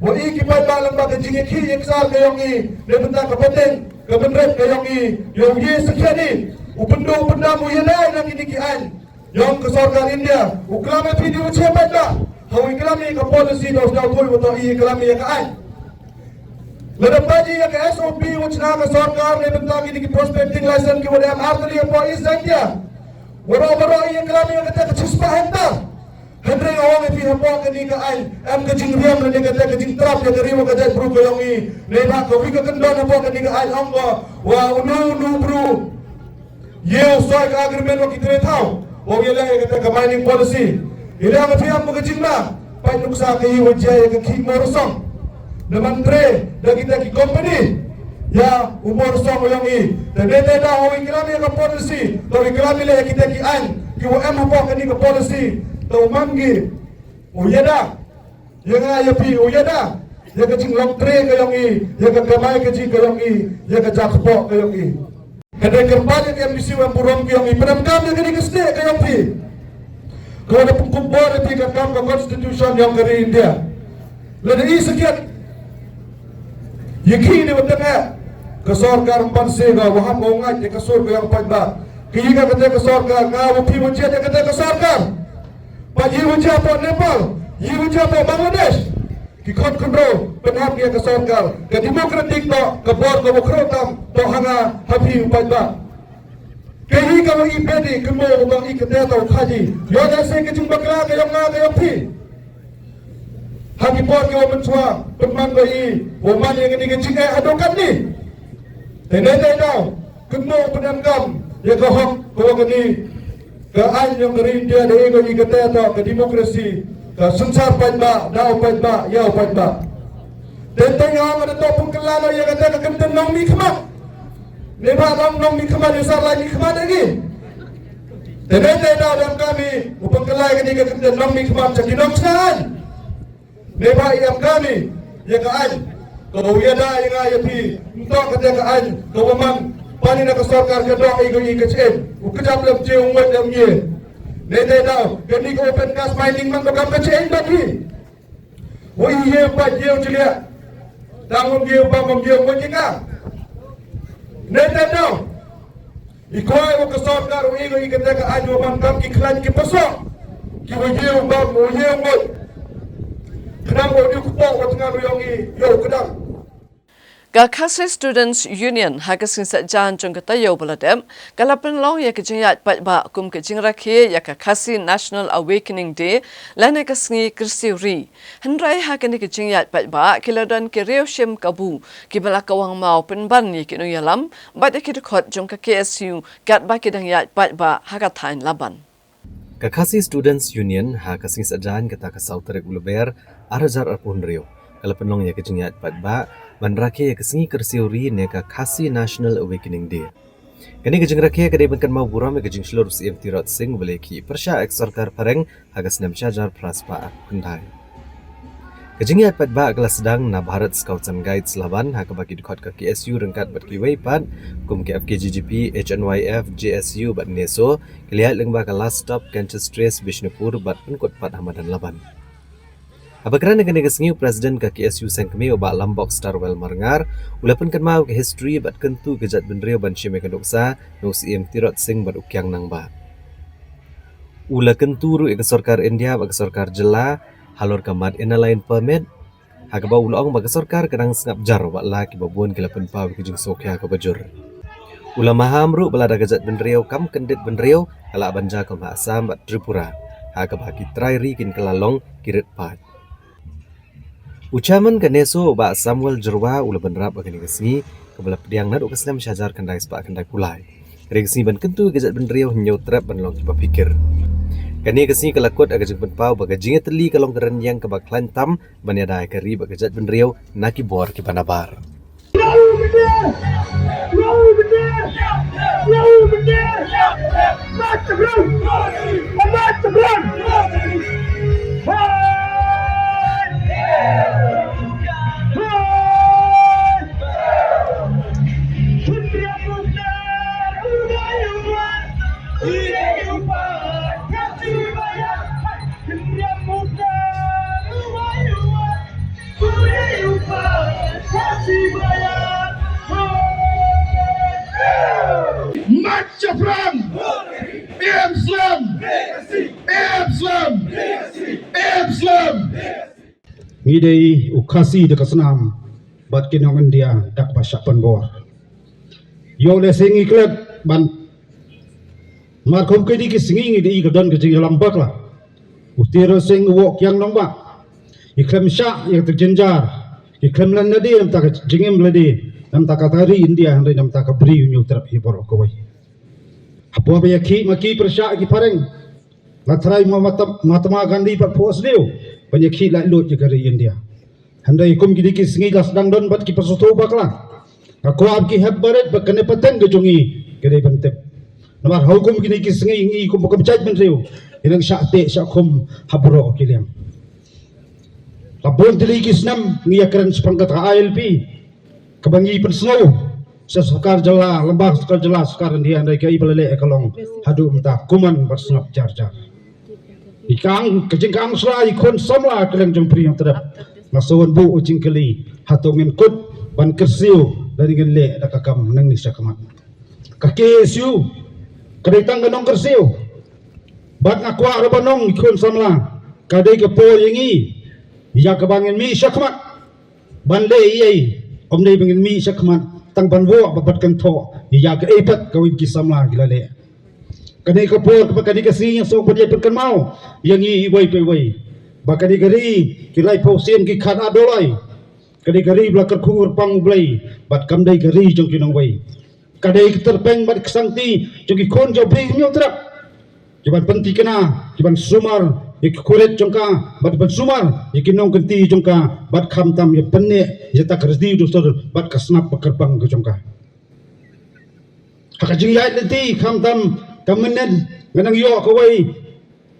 wa i ki paidbah lyngba ka jingïakhih ïaksar ka yong i, na bynta ka pateng ka bynrep ka yong i, ïa u ye sakhiat i, u pynduh u pyndam u ïada na kine ki aiñ yong ka sorkar India. U klam ïa phi, di u che paidbah, ha u klam ïa ka policy da u sdang thui wa toh i klam ïa ka aiñ. Lada peit ïa ka S O P wat shna ka sorkar na ka bynta kine ki prospecting license kiwa dang artylli hapoh East Jaintia, waroh waroh ïaklam ïa kata ka shispah hektar. Hynrei nga ong ïa phi, hapoh kane ka aiñ em ka jingriam lane kata ka jingtrap ïa ka ri wa ka jaitbru ka yong i. Neibhah kawi ka kyndon hapoh kane ka aiñ ong ba wa uno uno bru ïa u soi ka agreement wa ki tre thaw wa u ïaleh ïa kata ka mining policy. Ïa leh nga phi ong ba ka jingma, peit nuksa ka ïa wa jia ïa ka khih Morsong. Naman tre da kita ki company ïa u Morsong u yong i. Te ne te da u ïa klam ïa ka policy, te u ïa klam ïa leh ïa kita ki aiñ ki wa em hapoh kani ka policy. Te u man ki u ïada ïa nga ïa phi, u ïada ïa ka jinglong tre ka yong i, ïa ka kamai ka ji ka yong i, ïa ka jakpoh ka yong i. Ka dei kyrpad ïa ka M D C wa burom ka yong i, pyndonkam ïa kani ka state ka yong phi. Ka wa da pynkup bor ïa phi ka kam ka constitution yong ka ri India. Lada i sakhiat ïa ki ni wa tang eh ka sorkar ym pan se ka wa ham ka wa ngait ïa ka sur ka yong paidbah. Ka ïa ka kata ka sorkar, nga wa phi wa jied ïa kata ka sorkar. Peit ïa wa jia hapoh Nepal, ïa wa jia hapoh Bangladesh. Ki khot khynraw pynhap ïa ka sorkar, ka democratic toh, ka bor ka wa khraw tam toh ha nga ha phi u paidbah. Ka hi ka wa i bedi kynmaw wa i kata toh khaji. Ïoh da se ka jingbakla ka yong nga ka yong phi. Ha ki por ki wa mynchwa pynman wa i wa man ïa kani ka jingeh haduh katni. Te ne te daw kynmaw pyndonkam ïa ka hok ka wa kani ka aiñ yong ka ri India da i ka i kata toh ka democracy, ka synsar paidbah da u paidbah ïa u paidbah. Te te nga ong da toh pynkylla ïa kata ka kyntien nongmihkhmat. Neibhah long nongmihkhmat ïa u sarlai mihkhmat ïa ngi. Te ne te daw dang kami u pynkylla ïa kani ka kyntien nongmihkhmat cha ki nongshna aiñ. Neibhah i em kami ïa ka aiñ ka wa u ïada ïa nga ïa phi. Ym toh kata ka aiñ ka wa man pani na ka sorkar ka doh i ka i ka ch'en u kjap lem je u ngot lem ngi. Ne te daw kani ka open cast mining man ka kam ka ch'en ba ki wa i ye ba ye u chlia. Tang um ye ba um ye u ngot ïa ka. Ne te daw i kwai wa ka sorkar u i ka i kata ka aiñ wa man kam ki khlaiñ ki pasok ki wa ïew bam wa ïew ngot. Khnang wa u kpoh wa tngan u yong i yow kdang. Ka Khasi Students Union ha ka sngi Saitjaiñ jong ka taïew ba la dep ka la pynlong ïa ka jingïaid paidbah kum ka jingrakhe ïa ka Khasi National Awakening Day lane ka sngi kyrsiew ri. Hynrei ha kane ka jingïaid paidbah ki la don ki riewshim kabu kiba la kawang maw pynban ïa ki nongïalam bad ïa ki dkhot jong ka K S U katba ki dang ïaid paidbah ha ka thaiñ Laban. Ka Khasi Students Union ha ka sngi Saitjaiñ kata ka saw tarik u Lber ar hajar arphew hynriew ka la pynlong ïa ka jingïaid paidbah ban rakhe ïa ka sngi kyrsiew ri ne ka Khasi National Awakening Day. Kane ka jingrakhe ka dei ban kynmaw burom ïa ka jingshlur u Syiem Tirot Sing uba la ïakhih pyrshah ïa ka sorkar phareng ha ka snem shi hajar phra spah khyndai. Ka jingïaid paidbah ka la sdang na Bharat Scouts and Guides Laban ha kaba ki dkhot ka K S U ryngkat bad kiwei pat kum ka F K G G P, H N Y F, J S U bad neso ki la ïaid lyngba ka Last Stop, Cancer Trace, Bishnupur bad pynkut pat ha madan Laban. Haba kren ha kane ka sngi u President ka K S U seng kmie u Bah Lambok Starwell Marngar u la pynkynmaw ka history bad kyntu ka jaitbynriew ban shim ïa ka nuksa na u Syiem Tirot Sing bad u Kiang Nangbah. U la kyntu ruh ïa ka sorkar India bad ka sorkar jylla halor ka mat Inner Line Permit ha kaba u la ong ba ka sorkar ka dang sngap jar bad la kiba bun ki la pynpaw ïa ka jingsngewkhia kaba jur. U la maham ruh ba lada ka jaitbynriew kam kyndit bynriew ka lah ban jia kum ha Assam bad Tripura ha kaba ki trai ri kin kylla long ki rit paid. U Chairman ka neso u Bah Samuel Jyrwa u la bynrap ha kane ka sngi kaba la pdiang naduh ka snem shi hajar khyndai spah khyndaiphew lai. Ka dei ka sngi ban kyntu ïa ka jaitbynriew, hynñiew trep ban long kiba phikir. Kane ka sngi ka la kut ha ka jingpynpaw ba ka jingïatylli ka long ka rynïeng kaba khlaiñ tam ban ïada ïa ka ri bad ka jaitbynriew na ki bor kiba nabar. March from A M Slam, A M Slam, A M Slam. Ngi dei u Khasi da ka snam. bad ki nong India da kaba shah pynbor. Ïoh lehse ngi klet ban, namar kum kine ki sngi ngi dei ka don ka jingïalam bakla. U Tirot Sing u wok kiang nongbah. Ngi khlem shah ïa ka jynjar. Ngi khlem leh lade namar ka jingim lade, namar kata ka ri India hynrei namar ka bri u Hynñiewtrep hi baroh kawei. Hapoh ba ïakhih ma ki pyrshah ki phareng, nga trai ma Mahatma Gandhi bad phuh sniew ban ïakhih laitluid ïa ka ri India. Hynrei kum kine ki sngi la sdang don bad ki pyrshah bakla. Nga kwah ba ki hep barit ba kane pateng ka jong ngi ka dei ban tip. Namar ha kum kine ki sngi ngi kum ka jaitbynriew ngi nang shah teh shah khum ha baroh ki liang. La bun tylli ki snem ngi ïakren shaphang kata ka I L P kaba ngi pynsngew sha sorkar jylla, lyngba sorkar jylla, sorkar India, hynrei kaei ba la leh ka long haduh mynta kumne bad sngap jar jar. Ïa ka ang, ka jingkang sla ïa ki khun samla kylleng jong Bri Hynñiewtrep. Nga sa wan buh jingkylli, hato ngin kut ban kyrsiew lane ngin leh da ka kam nangne shakhmat? Ka K S U ka dei tang ka nongkyrsiew. Bad nga kwah ruh ban ong ïa ki khun samla, ka dei ka por ïa ngi ïa kaba ngin mih shakhmat ban leh ei ei. Ym dei ba ngin mih shakhmat tang ban wad bad kynthoh ïa kaei pat kawei ki samla ki la leh. Kane ka por kaba kane ka sngi nga sngewbha ban ïa pynkynmaw ïa ngi iwei pa iwei ba kane ka ri, ki laiphew sien ki khadar dolai. Kane ka ri ba la kyrkhu kyrpang U Blei bad kam dei ka ri jong ki nongwei. Ka dei ka tyrpeng bad ka sangti jong ki khun jong Bri Hynñiewtrep, ki ban pynthikna, ki ban sumar ïa ki khurit jong ka bad ban sumar ïa ki nongkynti jong ka, bad khamtam ïa pynneh ïa kata ka riti dustur bad ka snap ba kyrpang ka jong ka. Ha ka jingïaid lynti khamtam ka mynnin, nga nang ïoh kawei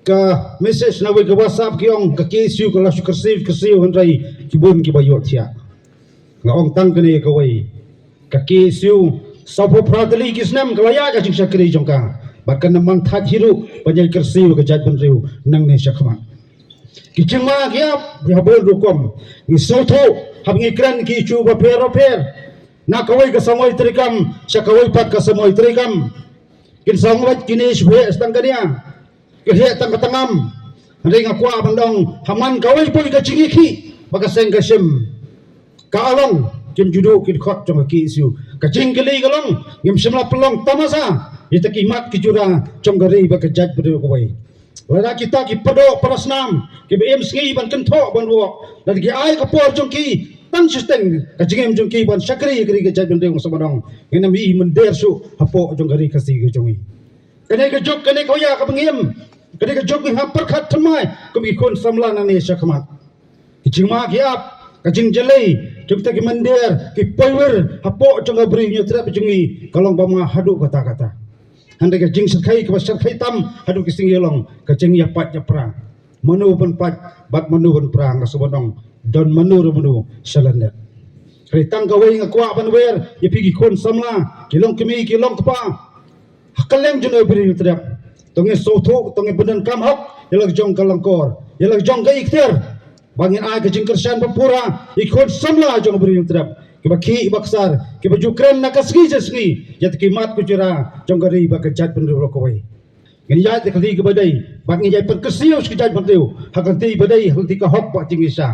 ka message na kawei ka WhatsApp, ki ong ka K S U ka la shu kyrsiew kyrsiew, hynrei ki bun kiba ïohthiah. Nga ong tang kane kawei, ka K S U sawphew phra tylli ki snem ka la ïaid ka jingshakri jong ka bad kan ym man thait hi ruh ban ïai kyrsiew ïa ka jaitbynriew nangne shakhmat. Ki jingma ki ap ki ha bun rukom. Ngi sngewthuh haba ngi kren ki issue bapher bapher, na kawei ka samoi treikam sha kawei pat ka samoi treikam. Kin sa ong wat kine shu heh tang ka nia, ki heh tang ka tangam. Hynrei nga kwah ban ong, ha man kawei pat ka jingïakhih ba ka seng ka shim, ka along kim ju duh ki dkhot jong ka K S U. Ka jingkylli ka long, ngim shym la pynlong tamasa ïa kita ki mat ki jura jong ka ri bad ka jaitbynriew kawei. Lada kita ki pyrdoh para snam kiba im sngi ban kynthoh ban wad, lada ki ai ka por jong ki tang shiteng ka jingim jong ki ban shakri ïa ka ri ka jaitbynriew, nga sngewbha ban ong, ngin ym ïohi mynder shuh hapoh jong ka ri Khasi ka jong ngi. Kane ka juk, kane ka wia kaba ngi im, kane ka juk ngi hap pyrkhat thymmai kum ki khun samla nangne shakhmat. Ki jingma ki ap, ka jingjyllei jong kita ki mynder ki poiwir hapoh jong ka Bri Hynñiewtrep jong ngi ka long ba ma haduh katta katta. Hynrei ka jingshyrkhei kaba shyrkhei tam haduh ki sngi ka long ka jingïapait ïapra. Mano ban pait bad mano ban pra, nga sngewbha ban ong, don mano ruh mano sha lyndet. Hynrei tang kawei nga kwah ban wer ïa phi ki khun samla, ki longkmie ki longkpa, ha kylleng jong ka Bri Hynñiewtrep, to ngin sngewthuh, to ngin pyndonkam hok ïa la ka jong ka lyngkor, ïa la ka jong ka ikhtiar, ba ngin ai ka jingkyrshan ba pura ïa ki khun samla jong ka Bri Hynñiewtrep, kiba khih ba ksar, kiba ju kren na ka sngi sha sngi ïa kita ki mat ki jura jong ka ri bad ka jaitbynriew baroh kawei. Ngin ïaid da ka lynti kaba dei bad ngin ïai pynkyrsiew sha ka jaitbynriew ha ka lynti ba dei, ha ka lynti ka hok bad jingisha.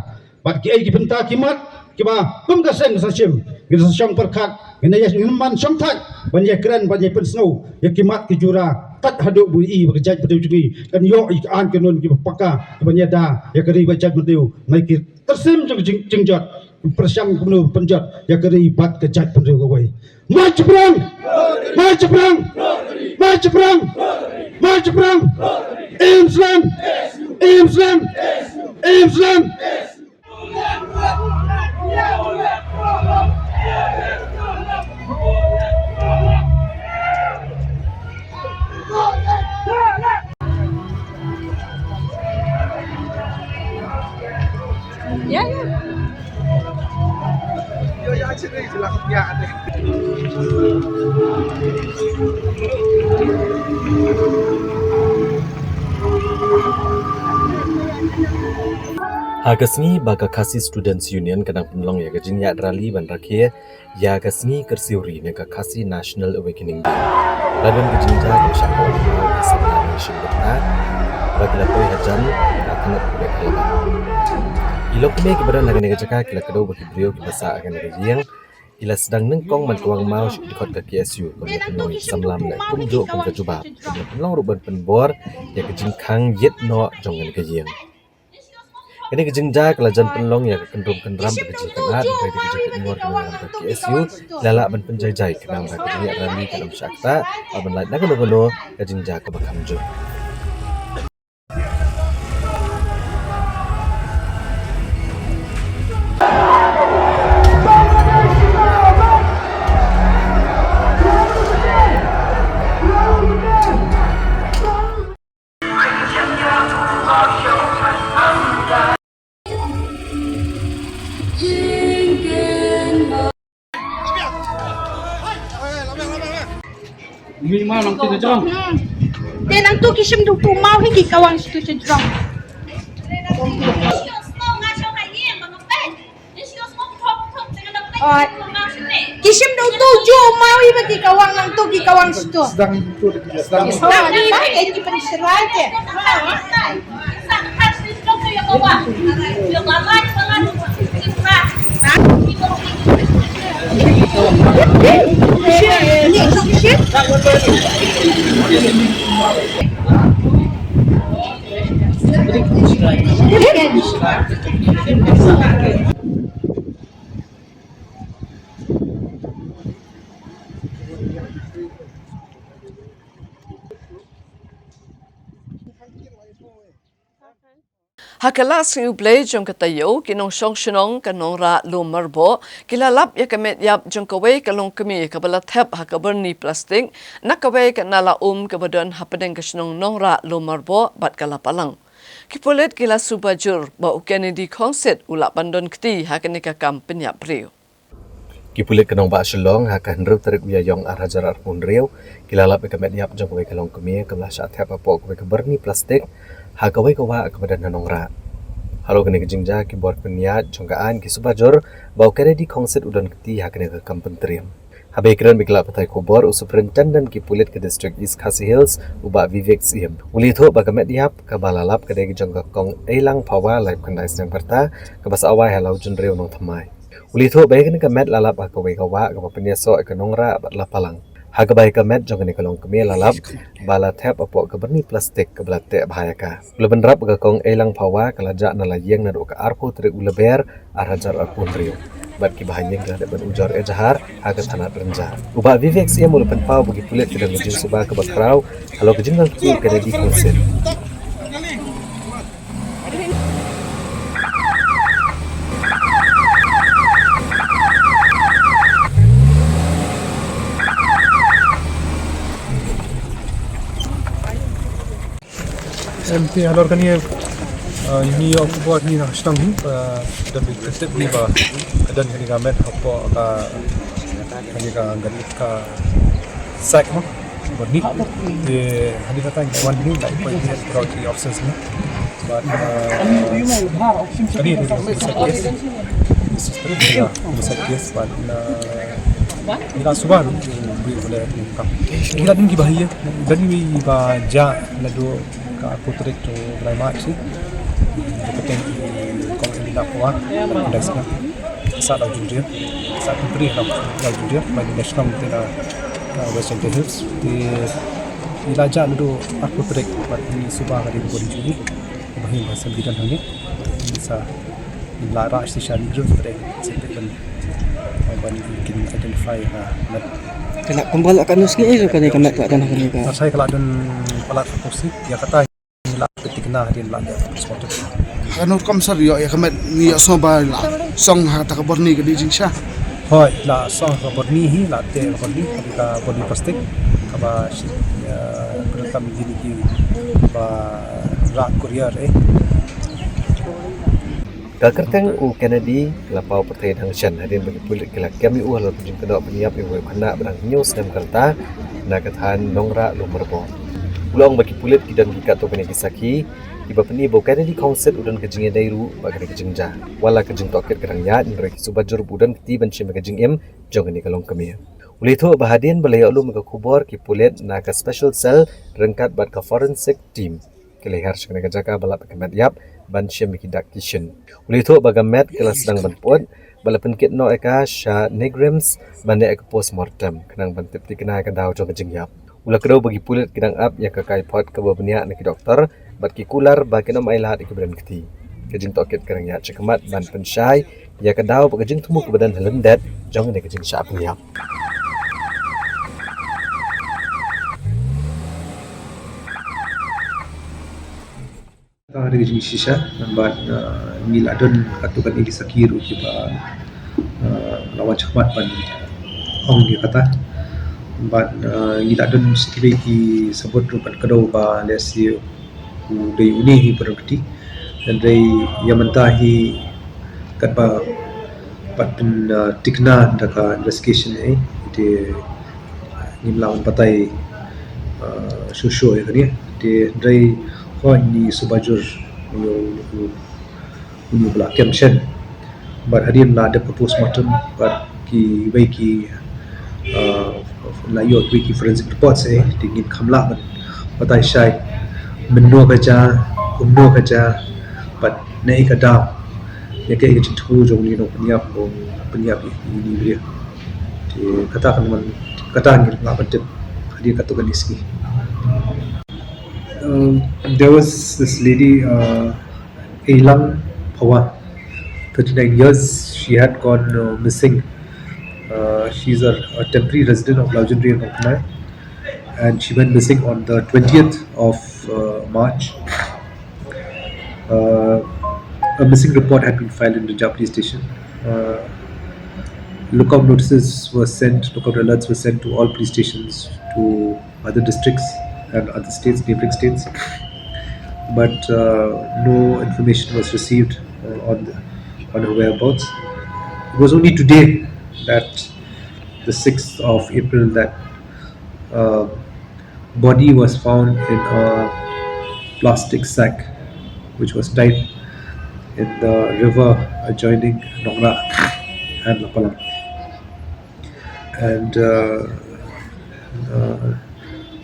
Bad kiei ki bynta ki mat kiba kum ka seng ka sa shim, ngin sa shong pyrkhat, ngin ïa, ngin man shong thait ban ïai kren, ban ïai pynsngew ïa ki mat ki jura, tat haduh ba i ba ka jaitbynriew jong ngi kan ïoh ïa ki aiñ ki nun kiba paka, kiban ïada ïa ka ri bad jaitbynriew na ki tyrsim jong ka jing, jingjot. Pyrshang kumno pynjot ïa ka ri bad ka jaitbynriew kawei. Mait shaphrang! Mait shaphrang! Mait shaphrang! Mait shaphrang! Im slem! Im slem! Im slem! Ha ka sngi ba ka Khasi Students Union ka dang pynlong ïa ka jingïaid rally ban rakhe ïa ka sngi kyrsiew ri ne ka Khasi National Awakening Day. La don ka jingjia ka shah ka wan ka samla nation ka ba ki la poi hajan ka tnat ka ba ka la ban. Ki Longkmie kiba don ha kane ka jaka ki la kdew ba ki briew kiba sah ha kane ka ïing ki la sdang nyngkong ban kwah maw sha ki dkhot ka K S U, kumba pynlong ïa ki samla mynne kumjuh kum ka jubab. Kumba pynlong ruh ban pynbor ïa ka jingkhang ïit noh jong kane ka ïing. Kane ka jingjia ka la jan pynlong ïa ka kynrum kynram bad ka jingkynad, hynrei da ka jingkynmaw ka nongïalam ka K S U ki la lah ban pynjai jai, khnang ba ka jingïaid rally kan ym shah ktah bad ban lait na kano kano ka jingjia kaba kham jur. Mi ma nang tu jong. Hmm. Te nang tu ki shim du tu mau hi ki kawang situ jong. Oi. Ki shim du tu ju mau hi ba ki kawang nang tu ki kawang situ. Sedang tu sedang. Sedang ni ba ki pen serai ke. Ha ka lad sngi U Blei jong ka taïew, ki nongshong shnong ka Nongrah Lummerboh ki la lap ïa ka met ïap jong kawei ka longkmie kaba la thep ha ka byrni plastik na kawei ka nala um kaba don hapdeng ka shnong Nongrah Lummerboh bad ka la palang. Ki pulit ki la suba jur ba u Kennedy Khongsit u lah ban don kti ha kane ka kam pynïap briew. Ki pulit ka nongbah Shillong ha ka hynriew tarik u Ïaïong ar hajar arphew hynriew ki la lap ïa ka met ïap jong kawei ka longkmie kaba la shah thep hapoh kawei ka byrni plastik ha kawei ka wah kaba don ha Nongrah. Halor kane ka jingjia, ki bor pynïaid jong ka aiñ ki suba jur ba u Kennedy Khongsit u don kti ha kane ka kam pyntriem. Haba ïakren bad ki lad pathai khubor, u Superintendent ki pulit ka District East Khasi Hills, u Bah Vivek Syiem, u la ïathuh ba ka met ïap kaba la lap ka dei ka jong ka Kong Eilang Phawa, laiphew khyndai snem ka rta, kaba sah wai ha Lawjynriew, Nongthymmai. U la ïathuh ba ïa kane ka met la lap ha kawei ka wah kaba pynïasoh ïa ka Nongrah bad la palang. Ha kaba ïa ka met jong kane ka longkmie la lap ba la thep hapoh ka byrni plastik kaba la teh bha ïa ka. U la bynrap ba ka Kong Eilang Phawa ka la jah na la ïing naduh ka arphew tarik u Lber ar hajar arphew hynriew. Bad ki bahaïing ki la dep ban ujor ejahar ha ka thanat Rynjah. U Bah Vivek Syiem u la pynpaw ba ki pulit ki don ka jingsuba kaba khraw halor ka jingdon kti u Kennedy Khongsit. Em, te halor kane, eh, ngi ïoh khubor hi na shnong hi, eh, da bit ka tip hi ba ka don kane ka met hapoh ka, kane ka gat ka sak mo, byrni. Te hadien kata ngi wan hi, like, point here, brought the officers ni. But, eh, kane ni homicide case. This is the homicide case, but, eh, ngi la suba ruh, ngi la suba ruh, ngi la suba ruh. Ngi la don ki bahaïing, don ki ba jah naduh ka arphew tarik u bnai March hi. Ka kyrteng i Kong Eilang Phawa, khyndai snem. Sah Lawjynriew, sah Lawjynriew, Lawjynriew, Lawjynriew, West Jaintia Hills. Te ngi la jah naduh arphew tarik, bad ngi suba ka dei ka bun jong ngi. Ba hi ba sem bidan hangne. Sa la rah shisha ni group pre. Sem bidan. Ban kin identify ka met. Kala kumba la ka nus ni, eh, kane ka met la don kane ka. Sa ka la don palat fokusi. Ïa kata la tikna hadien la spotted. Ka nur kam sar ïoh ïa ka met ngi ïoh song ba la song ha kata ka byrni ka dei jingshisha. Hooid, la song ka byrni hi, la teh ka byrni, ka byrni plastik, kaba shi, eh, ka kam jini ki ba rah courier, eh. Ka kyrteng u Kennedy la paw pyrthei dang shen hadien ba ki pulit ki la kem ïa u halor ka jingkynnoh pynïap ïa uwei u khynnah ba dang hynñiew snem ka rta na ka thaiñ Nongrah Lummerboh. U la ong ba ki pulit ki don ki katto katne ki sakhi kiba pyni ba u Kennedy Khongsit u don ka jingïadei ruh bad kane ka jingjia. Wat la ka jingtohkit ka dang ïaid, hynrei ki suba jur ba u don kti ban shim ïa ka jingim jong kane ka longkmie. U la ïathuh ba hadien ba la ïoh lum ïa ka khubor, ki pulit na ka Special Cell ryngkat bad ka Forensic Team ki la hiar sha kane ka jaka ba lap ïa ka met ïap ban shim ïa ki dak ki shin. U la ïathuh ba ka met ka la sdang ban put bad la pynkit noh ïa ka sha NEIGRIHMS ban leh ïa ka post mortem khnang ban tip thikna ïa ka daw jong ka jingïap. U la kdew ba ki pulit ki dang ap ïa ka kaiphod kaba bniah na ki doktor bad ki kular ba kin ym ailad ïa kiba don kti. Ka jingtohkit ka dang ïaid shakhmat ban pynshai ïa ka daw bad ka jingthmu kaba don ha lyndet jong kane ka jingshah pynïap. Tang ha ka jingshisha, bad, uh, ngi la don katto katne ki sakhi ruh kiba, uh, la wan shakhmat ban ong ïa kata. Bad, uh, ngi la don sa kiwei ki sabut ruh ban kdew ba lehse u dei une hi ba don kti. Hynrei ïa mynta hi katba pat pyn, uh, thikna da ka investigation eh, te ngim lah ban batai, uh, shuh shuh ïa kane. Te hynrei hooid ngi suba jur ïa u, u, u, u ba la kem shen. Bad hadien la dep ka postmortem bad kiwei ki, uh, la ïoh kiwei ki forensic reports eh, te ngin kham lah ban batai shai mynno ka jia, kumno ka jia, bad naei ka daw. Ïa kaei ka jingthmu jong une u nongpynïap, u pynïap ïa une u briew. Te kata kan man, kata ngin lah ban tip hadien katto katne sngi. Um, there was this lady, uh, Eilang Phawa, thirty-nine years. She had gone, uh, missing. Uh, she's a, a temporary resident of Laujunri and Nongkhnai, and she went missing on the twentieth of, uh, March. Uh, a missing report had been filed in Rinjah Police Station. Uh, lookout notices were sent, lookout alerts were sent to all police stations, to other districts and other states, neighboring states. But, uh, no information was received, uh, on the, on her whereabouts. It was only today, that the sixth of April, that, uh, body was found in a plastic sack, which was tied in the river adjoining Nongrah and Lapalang. And, uh, uh,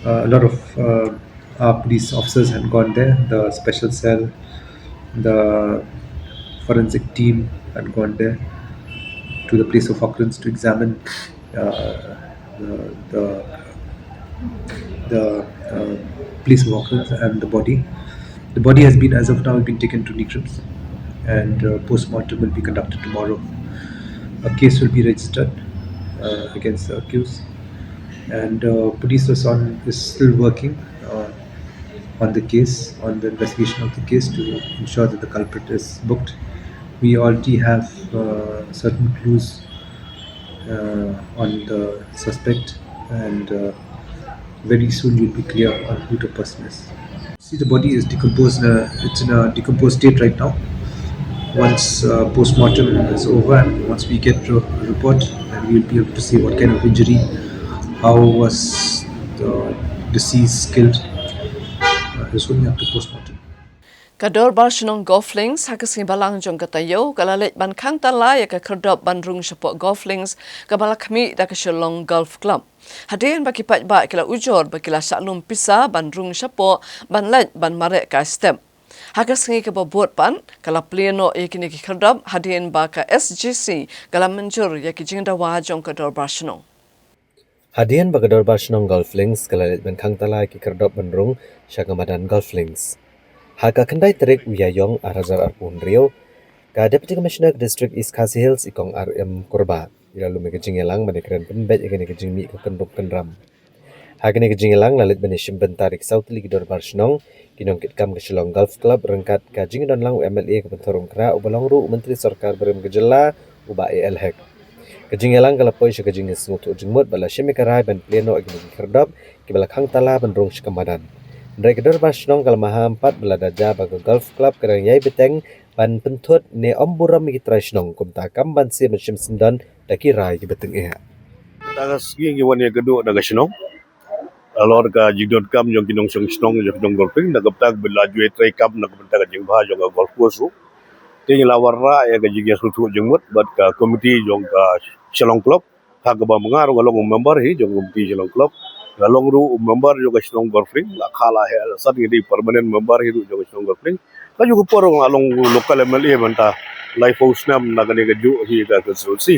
a lot of, uh, our police officers had gone there, the special cell, the forensic team had gone there to the place of occurrence to examine, uh, the, the, the, uh, place of occurrence and the body. The body has been, as of now, been taken to NEIGRIHMS, and, uh, postmortem will be conducted tomorrow. A case will be registered, uh, against the accused, and, uh, police was on, is still working, uh, on the case, on the investigation of the case, to ensure that the culprit is booked. We already have, uh, certain clues, uh, on the suspect, and, uh, very soon we'll be clear on who the person is. See, the body is decomposed. Uh, it's in a decomposed state right now. Once, uh, postmortem is over and once we get a report, then we'll be able to see what kind of injury, how was the deceased killed. Uh, it's only after postmortem. Ka Dorbar Shnong Golf Links ha ka sngi Balang jong ka taïew ka la leit ban khang tala ïa ka khyrdop ban rung shapoh Golf Links kaba la khmih da ka Shillong Golf Club. Hadien ba ki paidbah ki la ujor ba ki la shah lum pisa ban rung shapoh ban leit ban mareh ka step. Ha ka sngi kaba bud pat ka la plie noh ïa kine ki khyrdop hadien ba ka S G C ka la mynjur ïa ki jingdawa jong ka Dorbar Shnong. Hadien ba ka Dorbar Shnong Golf Links ka la leit ban khang tala ïa ki khyrdop ban rung sha ka madan Golf Links. Ha ka khyndai tarik u Ïaïong ar hajar arphew hynriew, ka Deputy Commissioner ka District East Khasi Hills i Kong R M Kurbah i la lum ïa ka jingïalang ban ïakren pynbeit ïa kane ka jingmih ka kynrum kynram. Ha kane ka jingïalang la leit ban ïashim bynta da ki saw tylli ki Dorbar Shnong, ki nongkitkam ka Shillong Golf Club ryngkat ka jingdon lang u M L A ka Pynthorumkhrah uba long ruh u Myntri Sorkar barim ka jylla u Bah A L Hek. Ka jingïalang ka la poi sha ka jingïasngewthuh jingmut bad la shim ïa ka rai ban plie noh ïa kine ki khyrdop kiba la khang tala ban rung sha ka madan. Hynrei ka Dorbar Shnong ka la maham pat ba lada jia ba ka Golf Club ka dang ïai bteng ban pynthut ne ym burom ïa ki trai shnong, kumta kam ban siew ban shim syndon da ki rai kiba tyngeh. Kata ka sngi ngi wan ïakynduh da ka shnong halor ka jingdonkam jong ki nongshong shnong jong ka shnong Golf Links, na ka bynta ba la ju ïatrei kam na ka bynta ka jingbha jong ka golf course ruh. Te ngi la wanrah ïa ka jingïasngewthuh jingmut bad ka komiti jong ka Shillong Club. Ha kaba ma nga ruh nga long u member hi jong ka komiti Shillong Club. Nga long ruh u member jong ka shnong Golf Links, la kha la heh la san ngi dei permanent member hi ruh jong ka shnong Golf Links. Ka juh ka por nga long local M L A mynta laiphew snem na kane ka juh hi ka constituency.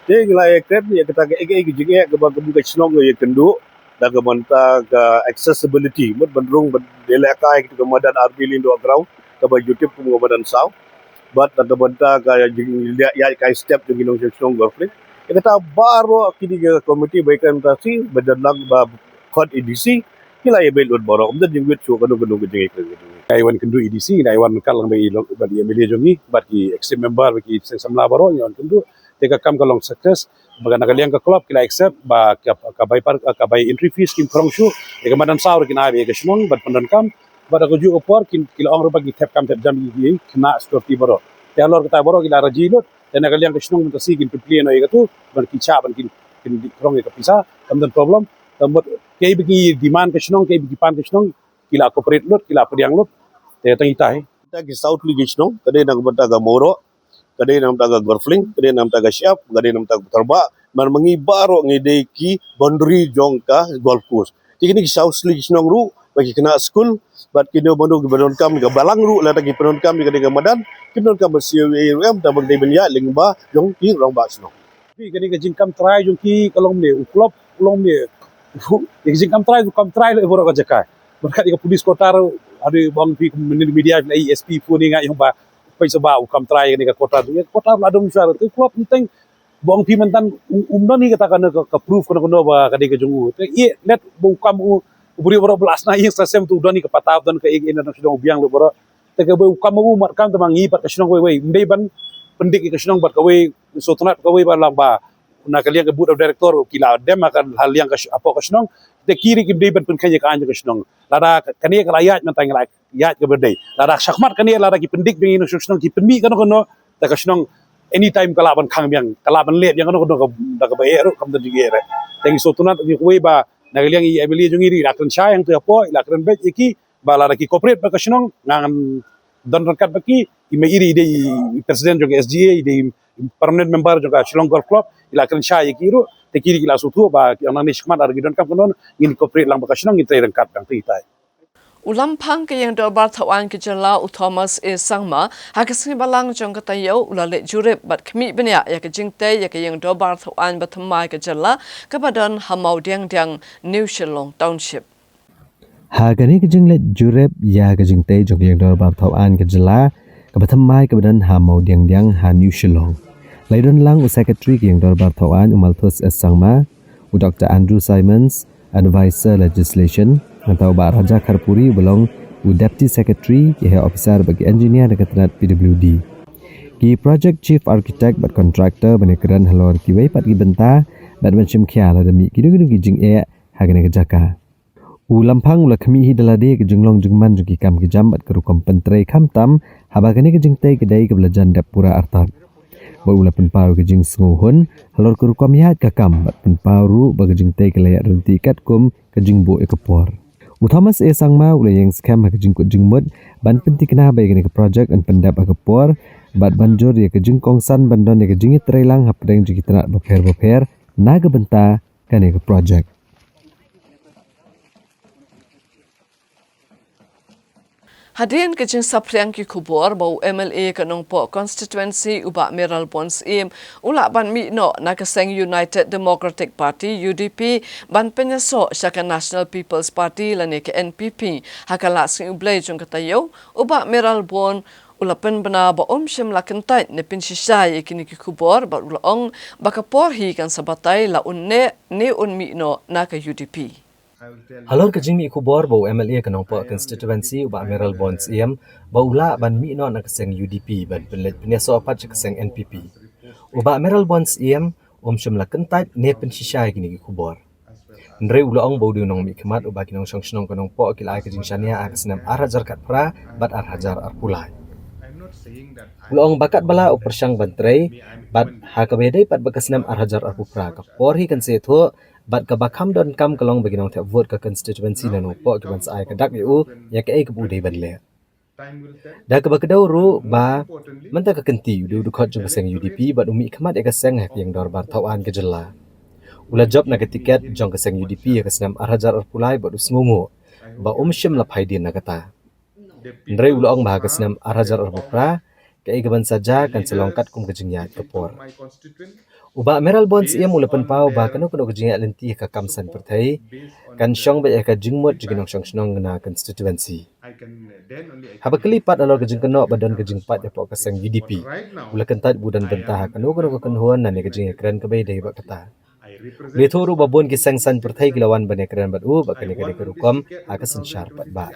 Te ngi la ïa kren ïa kata ka, ka, ka jingeh kaba ka, ka shnong ïa kynduh da ka bynta ka accessibility, mut ban rung ban ïalehkai ka madan arphew lane underground kaba ju tip kum ka madan saw. Bad da ka bynta ka jing ïa, ïa ka step jong ki nongshong shnong Golf Link. Ïa kata baroh kine ki committee ba ïa kren ta shi ba don lang ba khot A D C. Ki la ïa beit lut baroh, ym don jingwit shuh kano kano ka jingïakren. Ngi wan kynduh A D C, ngi wan kal lang ba i long, ba i M L A jong ngi, bad ki executive member, ba ki seng samla baroh, ngi wan kynduh. Te ka kam ka long success, ba ka na ka liang ka club ki la accept ba ka, ka bai par, ka bai entry fees kim khrong shuh. Ïa ka madan saw ruh kin ai ïa ka shnong bad pyndonkam, bad ha ka juh ka por kin, ki la ong ruh ba ki thep kam thep jam ïa ki khynnah security baroh. Te halor kata baroh ki la raji lut. Te na ka liang ka shnong mynta shi kin pynplie noh ïa katu, ban ki chah ban kin, kin khrong ïa ka pisa, kam don problem. Te mut kaei ba ki demand ka shnong, kaei ba ki pan ka shnong, ki la cooperate lut, ki la pdiang lut. Te tang itai. Ta ki saw tylli ki shnong, ka dei na ka bynta ka Mawroh, ka dei na ka bynta ka Golf Link, ka dei na ka bynta ka Shyiap, ka dei na ka bynta ka Patharbah, namar ma ngi baroh ngi dei ki boundary jong ka golf course. Te kine ki saw tylli ki shnong ruh, ba ki khynnah skul, bad kino kino kiba donkam, ka balang ruh, lada ki pyndonkam ïa kane ka madan, ki pyndonkam bad C O A ruh em, te ba ki dei ban ïaid lyngba jong ki rangbah shnong. Phi, kane ka jingkam trai jong ki ka long ne, u club u long ne, u, ïa ka jingkam trai, u kam trai leh baroh ka jaka. Bad kat ïa ka police quarter, haduh ba ong phi mynne media leh S P phone ïa nga ïa ba, phi sa ba u kam trai kane ka quarter, ïa quarter la dong shuwa, te u club ym teng, ba ong phi mynta, um, um don hi kata kano ka, ka proof kano kano ba ka dei ka jong u. Te ïa let ba u kam u, u briew baroh ba la sna ïing sna sem, te u don hi ka pata, u don ka ïing, ïing na shnong u biang lut baroh. Te kawei u kam u mat kam, te ma ngi bad ka shnong wei wei. Ym dei ban pyndik ïa ka shnong bad kawei, sngewtynnat kawei ba lang ba na ka liang ka board of director ki la dem ha ka, ha liang ka sh-, hapoh ka shnong. Te ki ruh kim dei ban pynkheiñ ïa ka aiñ ka shnong. Lada ka, kane ka la ïaid mynta ngi la ïaid kaba dei. Lada shakhmat kane lada ki pyndik biang ïa ka shnong, ki pynmih kano kano, te ka shnong anytime ka lah ban khang biang, ka lah ban leh biang kano kano ka, da kaba eh ruh kam don jingeh ruh. Te ngi sngewtynnat ïa kawei ba na ka liang i M L A jong ngi ruh i la kren shai hangtu hapoh, i la kren beit ïa ki, ba lada ki cooperate bad ka shnong, ngan don ryngkat bad ki. I mei i ruh i dei i president jong ka S G A, i dei i permanent member jong ka Shillong Golf Club, i la kren shai ïa ki ruh, te ki ruh ki la sngewthuh ba ki ong nangne shakhmat lada ki donkam kano, ngin cooperate lang bad ka shnong, ngin trei ryngkat bad ki tai. U Lamphang ka Ïing Dorbar Thawaiñ ka Jylla u Thomas A Sangma, ha ka sngi Balang jong ka taïew u la leit jurip bad khmih bniah ïa ka jingtei ïa ka Ïing Dorbar Thawaiñ bathymmai ka Jylla, kaba don ha Mawdiangdiang, New Shillong Township. Ha kane ka jingleit jurip ïa ka jingtei jong ka Ïing Dorbar Thawaiñ ka Jylla, kaba thymmai kaba don ha Mawdiangdiang ha New Shillong, la ïadon lang u Secretary ka Ïing Dorbar Thawaiñ u Malthus S Sangma, u Doctor Andrew Simons, Advisor Legislation, nangta u Bah Raja Kharpuri uba long u Deputy Secretary, ki Higher Officer bad ki Engineer na ka tnat P W D, ki Project Chief Architect bad Contractor ban ïakren halor kiwei pat ki bynta bad ban shim khia lada mih kino kino ki jingeh ha kane ka jaka. U Lamphang u la khmih hi da lade ka jinglong jingman jong ki kam ki jam bad ka rukom pyntrei khamtam haba kane ka jingtei ka dei kaba la jan dep pura artat. Bad u la pynpaw ïa ka jingsngewhun halor ka rukom ïaid ka kam bad pynpaw ruh ba ka jingtei ka la ïaid ryntih katkum ka jingbuh ïa ka por. U Thomas A Sangma u la ïeng skhem ha ka jingkut jingmut ban pynthikna ba ïa kane ka projek yn pyndep ha ka por bad ban jur ïa ka jingkongsan ban don ïa ka jingïatreilang hapdeng jong ki tnat bapher bapher na ka bynta kane ka projek. Hadien ka jingsaphriang ki khubor ba u M L A ka Nongpoh Constituency u Bah Mayralborn Syiem u lah ban mih noh na ka seng United Democratic Party, U D P, ban pynïasoh sha ka National People's Party lane ka N P P ha ka lad sngi U Blei jong ka taïew, u Bah Mayralborn u la pynbna ba um shym la kyntait ne pynshisha ïa kine ki khubor bad u la ong ba ka por hi kan sa batai la un neh ne un mih noh na ka U D P. Halor ka jingmih khubor ba u M L A ka Nongpoh Constituency u Bah Mayralborn Syiem ba u lah ban mih noh na ka seng U D P ban pynleit pynïasoh pat sha ka seng N P P, u Bah Mayralborn Syiem um shym la kyntait ne pynshisha ïa kine ki khubor. Hynrei u la ong ba u dei u nongmihkhmat uba ki nongshong shnong ka Nongpoh ki la ai ka jingshaniah ha ka snem ar hajar khatphra bad ar hajar arphew lai. U la ong ba katba lah u pyrshang ban trei bad ha kaba ïadei pat bad ka snem ar hajar arphew phra, ka por hi kan sa ïathuh bad kaba kham donkam ka long ba ki nongthep vote ka constituency na Nongpoh ki ban sa ai ka dak ïa u ïa kaei kaba u dei ban leh. Da kaba kdew ruh ba mynta ka kynti u dei u dkhot jong ka seng U D P bad u mihkhmat ïa ka seng ha ka Ïing Dorbar Thawaiñ ka Jylla. U la jop na ka tiket jong ka seng U D P ha ka snem ar hajar arphew lai bad u sngewnguh ba um shym la phai dien na kata. Hynrei u la ong ba ha ka snem ar hajar arphew phra, kaei kaban sa jia kan sa long katkum ka jingïaid ka por. U Bah Mayralborn Syiem u la pynpaw ba kano kano ka jingïaid lynti ha ka kam saiñ pyrthei kan shong beit ha ka jingmut jong ki nongshong shnong na constituency. Haba kylli pat halor ka jingkynnoh ba don ka jingpait hapoh ka seng U D P, u la kyntait ba u don bynta ha kano kano ka kynhun ne ka jingïakren kaba ïadei bad kata. U la ïathuh ruh ba bun ki seng saiñ pyrthei ki la wan ban ïakren bad u, ba kane ka dei ka rukom ha ka synshar paidbah.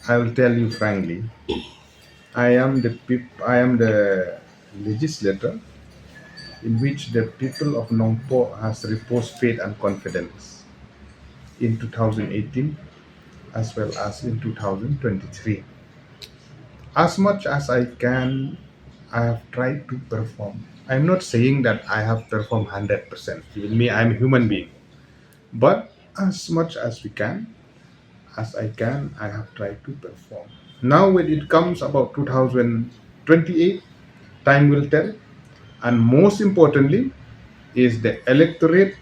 I will tell you frankly, I am the peop- I am the legislator in which the people of Nongpoh has reposed faith and confidence in two thousand eighteen as well as in two thousand twenty-three. As much as I can, I have tried to perform. I'm not saying that I have performed hundred percent. Even me, I'm a human being. But as much as we can, as I can, I have tried to perform. Now, when it comes about two thousand twenty-eight, time will tell. And most importantly, is the electorate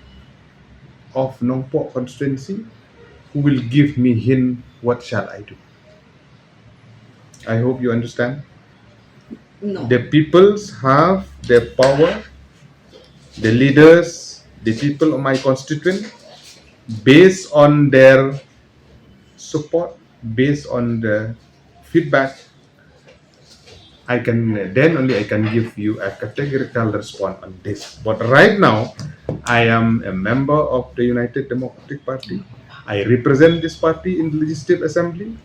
of Nongpoh constituency who will give me hint what shall I do. I hope you understand. No. The peoples have the power, the leaders, the people of my constituent, based on their support, based on the feedback, I can then only I can give you a categorical response on this. But right now, I am a member of the United Democratic Party. I represent this party in the Legislative Assembly.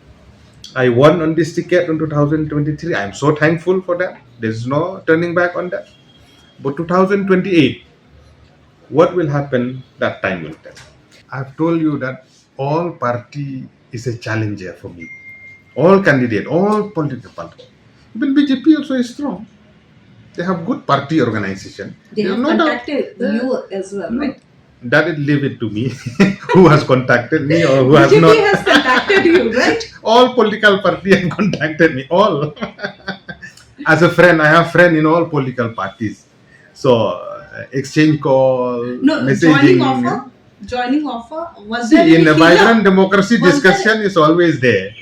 I won on this ticket in two thousand twenty-three. I'm so thankful for that. There's no turning back on that. But two thousand twenty-eight, what will happen, that time will tell. I've told you that all party is a challenger for me. All candidate, all political party. Even B J P also is strong. They have good party organization. They have No doubt. Contacted you as well, right? That is, leave it to me. Who has contacted me or who has B J P not? Has contacted you, right? All political party have contacted me. All. As a friend, I have friend in all political parties. So uh, exchange call, No, messaging. Joining offer. Joining offer. Was there See, any in a feeler? Vibrant democracy, Was there- discussion is always there.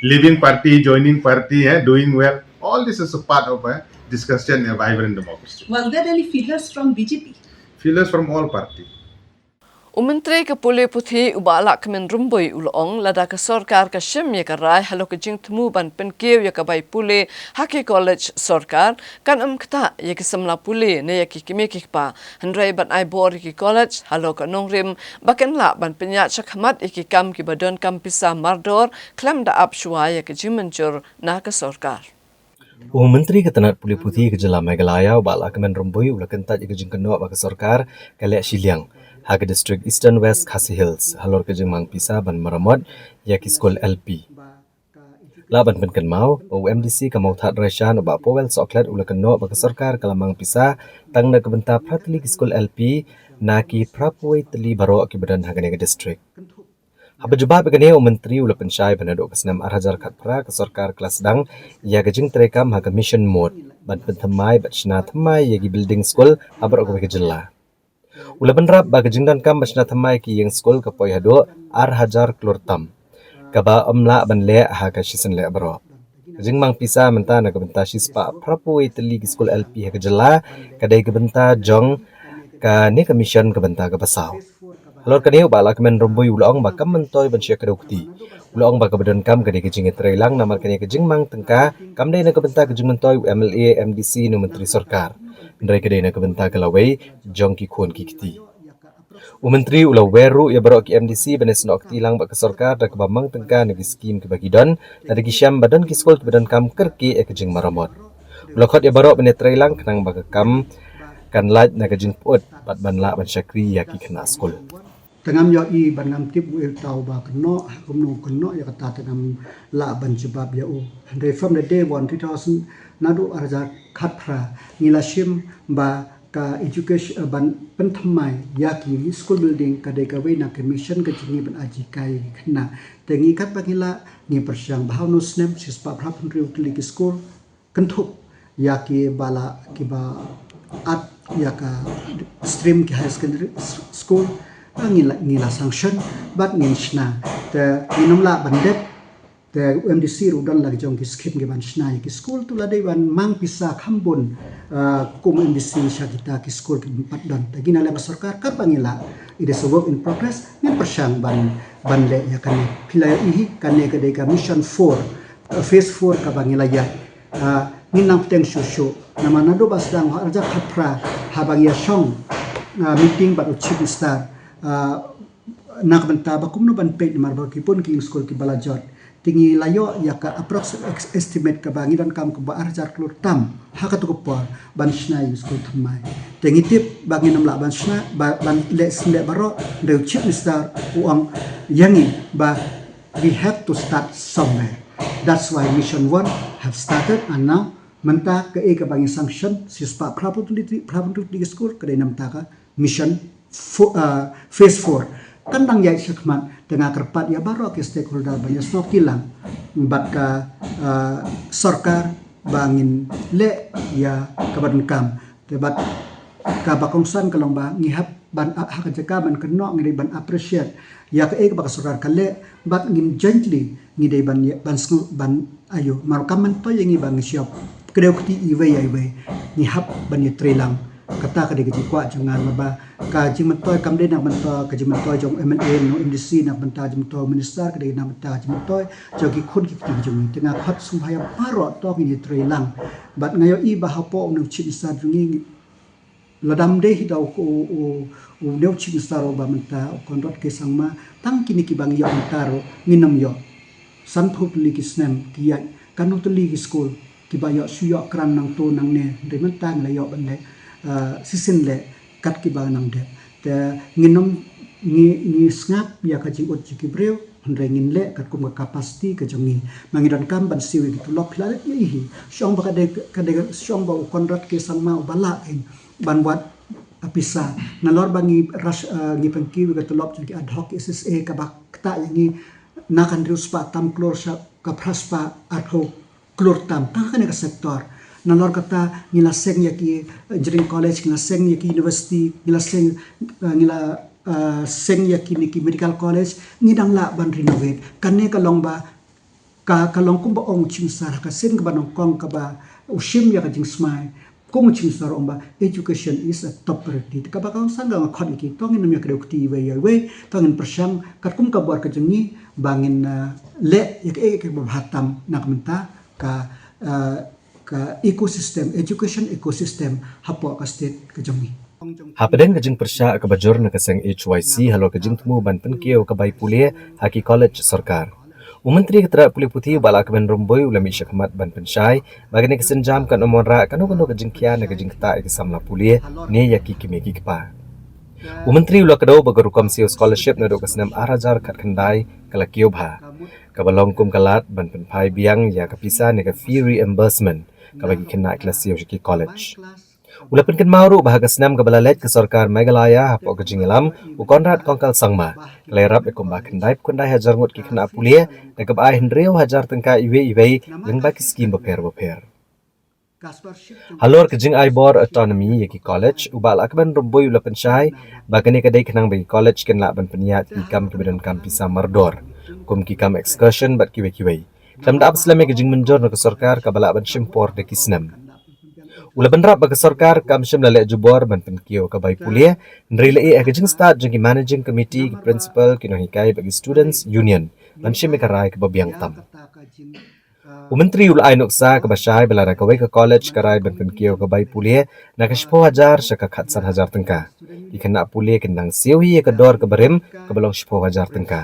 Leaving party, joining party, eh, doing well. All this is a part of a discussion in a vibrant democracy. Was there any feelers from B J P? Feelers from all party. U Myntri ka Pule Puthi u Bah Lahkmen Rymbui u la ong lada ka sorkar ka shim ïa ka rai halor ka jingthmu ban pynkiew ïa ka bai pule ha ki college sorkar, kan ym ktah ïa ki samla pule ne ïa ki kmie ki kpa, hynrei ban ai bor ïa ki college halor ka nongrim ba kin lah ban pynïaid shakhmat ïa ki kam kiba donkam pisa mardor khlem da ap shuwa ïa ka jingmynjur na ka sorkar. U Myntri ka tnat pule puthi ka jylla Meghalaya u Bah Lahkmen Rymbui u la kyntait ïa ka jingkynnoh ba ka sorkar ka leh shiliang ha ka district Eastern West Khasi Hills halor ka jingmang pisa ban maramot ïa ki skul L P. Lah ban pynkynmaw, u M D C ka Mawthadraishan u Bah Powell Sohkhlet u la kynnoh ba ka sorkar ka la mang pisa tang na ka bynta phra tylli ki skul L P na ki phra phew wei tylli baroh kiba don ha kane ka district. Haba jubab ïa kane, u Myntri u la pynshai ba naduh ka snem ar hajar khatphra ka sorkar ka la sdang ïa ka jingtreikam ha ka Mission Mode ban pynthymmai bad shna thymmai ïa ki building skul ha baroh kawei ka jylla. U la bynrap ba ka jingdonkam ban shna thymmai ki ïing skul ka poi haduh ar hajar klur tam, kaba ym lah ban leh ha ka shisien leh baroh. Ka jingmang pisa mynta na ka bynta shispah phra phew wei tylli ki skul L P ha ka jylla ka dei ka bynta jong kane ka mission ka bynta kaba saw. Halor kane, u Bah Lahkmen Rymbui u la ong ba kam myntoi ban shah kdew kti. U la ong ba kaba donkam ka dei ka jingïatreilang namar kane ka jingmang tyngka kam dei na ka bynta ka jingmyntoi u M L A, M D C ne u Myntri Sorkar, hynrei ka dei na ka bynta ka lawei jong ki khun ki kti. U Myntri u la wer ruh ïa baroh ki M D C ban ïasnoh kti lang bad ka sorkar da kaba mang tyngka na ki skim kiba ki don, lada ki shem ba don ki skul kiba donkam kyrkieh ïa ka jingmaramot. U la khot ïa baroh ban ïatreilang khnang ba ka kam kan lait na ka jingpyut bad ban lah ban shakri ïa ki khynnah skul. Te ngam ïohi bad ngam tip u ïa uta uba kynnoh, ha kumno u kynnoh ïa kata te ngam lah ban jubab ïa u. Hynrei from the day one, two thousand, naduh ar hajar khatphra, ngi la shim ba ka education, eh, ban pynthymmai ïa ki school building ka dei kawei na ka mission ka jong ngi ban ai jinghikai ïa ki khynnah. Te ngi katba ngi lah, ngi pyrshang ba ha une u snem shispah phra phew hynriew tylli ki school, kynthup ïa kiba la, kiba at ïa ka stream ki higher secondary s-, school, eh, ngi la, ngi la sanction bad ngin shna. Te ngin ym lah ban dep Te u MDC ruh u don la ki jong ki skim ki ban shna ïa ki skul, te u la dei ban mang pisa kham bun, ah, kum u MDC sha kita ki skul ki bym pat don. Te ngi na liang ka sorkar katba ngi lah, it is a work in progress, ngin pyrshang ban, ban leh ïa kane. Phi la ïohi hi, kane ka dei ka mission four, uh, phase four kaba ngi la ïaid. Ah, ngin nang bteng shuh shuh. Namar naduh ba sdang ha arja khatphra haba ngi ïa shong, ah, meeting bad u Chief Minister, ah, na ka bynta ba kumno ban peit namar ba ki bun ki ïing skul kiba la jot. Te ngi la ïoh ïa ka approx ex-, estimate kaba ngi donkam kaba ar hajar klur tam ha katu ka por ban shna ïing skul thymmai. Te ngi tip ba ngin ym lah ban shna, ba, ban leh shisien leh baroh, hynrei u Chief Minister u ong ïa ngi ba we have to start somewhere. That's why mission one have started, and now mynta kaei kaba ngi sanction, shispah phra phew tylli, phra phew tylli ki skul, ka dei na bynta ka mission fo-, ah, phase four. Kan dang ïaid shakhmat, te nga kyrpad ïa baroh ki stakeholder ban ïa sngewthuh lang bad ka, ah, sorkar ba ngin leh ïa kaba donkam. Te bad kaba kongsan ka long ba ngi hap ban, ah, ha ka jaka ban kynnoh ngi dei ban appreciate ïa kaei kaba ka sorkar ka leh, bad ngin jointly ngi dei ban ïa, ban sngew, ban ïoh. Mar kam myntoi ïa ngi ba ngi shop kdew kti iwei ïa iwei, ngi hap ban ïatrei lang. Kata ka dei ka jingkwah jong nga, namar ba ka jingmyntoi kam dei na ka bynta ka jingmyntoi jong u MLA ne u MDC, na ka bynta ka jingmyntoi u minister, ka dei na ka bynta ka jingmyntoi jong ki khun ki kti jong ngi. Te nga khot sngewbha ïa baroh to ngin ïatrei lang. Bad nga ïohi ba hapoh une u Chief Minister jong ngi, lada ym dei hi da u, u, u, une u Chief Minister uba mynta, u Conrad K Sangma, tang kine kiba ngi ïoh mynta ruh ngin ym ïoh. Sanphew tylli ki snem ki ïaid, kano tylli ki skul kiba ïoh, shu ïoh kren nangto nangne, hynrei mynta ngi la ïoh ban leh, ah, shisien leh kat kiba nang dep. Te ngin ym, ngi, ngi sngap ïa ka jingud jong ki briew, hynrei ngin leh katkum ka capacity ka jong ngi. Ma ngi donkam ban siew ïa ki tulop, phi la leit ïa hi. Shu ong ba ka dei, ka dei, shu ong ba u Conrad K Sangma uba lah kein ban wad, ah, pisa. Nalor ba ngi rush, ah, ngi pynkiew ïa ka tulop jong ki ad hoc, ki SSA, kaba ktah ïa ngi na ka hynriew spah tam klur sha ka phra spah arphew klur tam, tang ha kane ka sector. Nalor kata ngi la seng ïa ki, eh, engineering college, ngi la seng ïa ki university, ngi la seng, eh, ngi la, eh, seng ïa kine ki medical college, ngi dang lah ban renovate. Kane ka long ba ka, ka long kumba ong u Chief Minister ha ka sien kaba nyngkong kaba u shim ïa ka jingsmai. Kum u Chief Minister u ong ba education is a top priority. Te kaba kongsan ka nga khot ïa ki, to ngin ym ïa kdew kti iwei ïa iwei, to ngin pyrshang katkum ka bor ka jong ngi ba ngin, eh, leh ïa kaei kaei kaba bha tam na ka bynta ka, eh, ka ecosystem, education ecosystem hapoh ka state ka jong ngi. Hapdeng ka jingpyrshah kaba jur na ka seng HYC halor ka jingthmu ban pynkiew ka bai pule ha ki college sorkar, u Myntri ka tnat pule puthi u Bah Lahkmen Rymbui u la mih shakhmat ban pynshai ba kane ka sienjam kan ym wanrah kano kano ka jingkhia ne ka jingktah ïa ki samla pule ne ïa ki kmie ki kpa. U Myntri u la kdew ba ka rukom siew scholarship naduh ka snem ar hajar khatkhyndai ka la kiew bha, kaba long kum ka lad ban pynphai biang ïa ka pisa ne ka fee reimbursement kaba ki khynnah ki la siew sha ki college. U la pynkynmaw ruh ba ha ka snem kaba la leit ka sorkar Meghalaya hapoh ka jingïalam u Conrad Kongkal Sangma ka la ïarap ïa kumba khyndai phew khyndai hajar ngut ki khynnah pule, da kaba ai hynriew hajar tyngka iwei iwei lyngba ki skim bapher bapher. Halor ka jingai bor autonomy ïa ki college, u Bah Lahkmen Rymbui u la pynshai ba kane ka dei khnang ba ki college kin lah ban pynïaid ki kam kiba donkam pisa mardor, kum ki kam excursion bad kiwei kiwei. Khlem da ap slem ïa ka jingmynjur na ka sorkar kaba lah ban shim por da ki snem. U la bynrap ba ka sorkar kam shym la leh jubor ban pynkiew ka bai pule, hynrei la ïeh ha ka jingstad jong ki managing committee, ki principal, ki nonghikai bad ki students union ban shim ïa ka rai kaba biang tam. U Myntri u la ai nuksa kaba shai ba lada kawei ka college ka rai ban pynkiew ka bai pule na ka shiphew hajar sha ka khatsan hajar tyngka, ki khynnah pule kin nang siew hi ïa ka dor kaba rim kaba long shiphew hajar tyngka.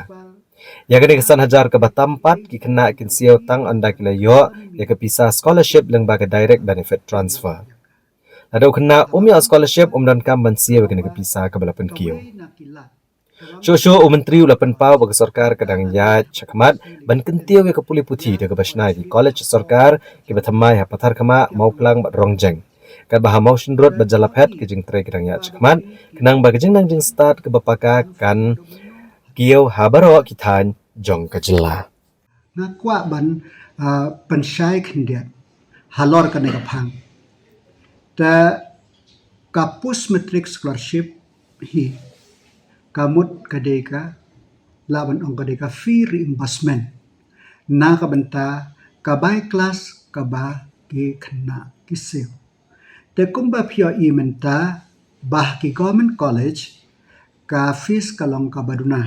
Ïa kane ka san hajar kaba tam pat ki khynnah kin siew tang ynda ki la ïoh ïa ka pisa scholarship lyngba ka direct benefit transfer. Lada u khynnah um ïoh scholarship, um donkam ban siew ïa kane ka pisa kaba la pynkiew. Shuh shuh u Myntri u la pynpaw ba ka sorkar ka dang ïaid shakhmat ban kyntiew ïa ka pule puthi da kaba shna ïa ki college sorkar kiba thymmai ha Patharkhmah, Mawphlang bad Rongjeng. Katba ha Mawshynrut bad Jalaphet ka jingtrei ka dang ïaid shakhmat, khnang ba ka jingnang jingstad kaba paka kan kiew ha baroh ki thaiñ jong ka jylla. Nga kwah ban, ah, pynshai khyndiat halor kane ka phang. Te ka post matric scholarship hi, ka mut ka dei ka, lah ban ong ka dei ka fee reimbursement. na ka bynta ka bai klas kaba ki khynnah ki siew. Te kumba phi ïohi mynta ba ha ki government college ka fees ka long kaba duna.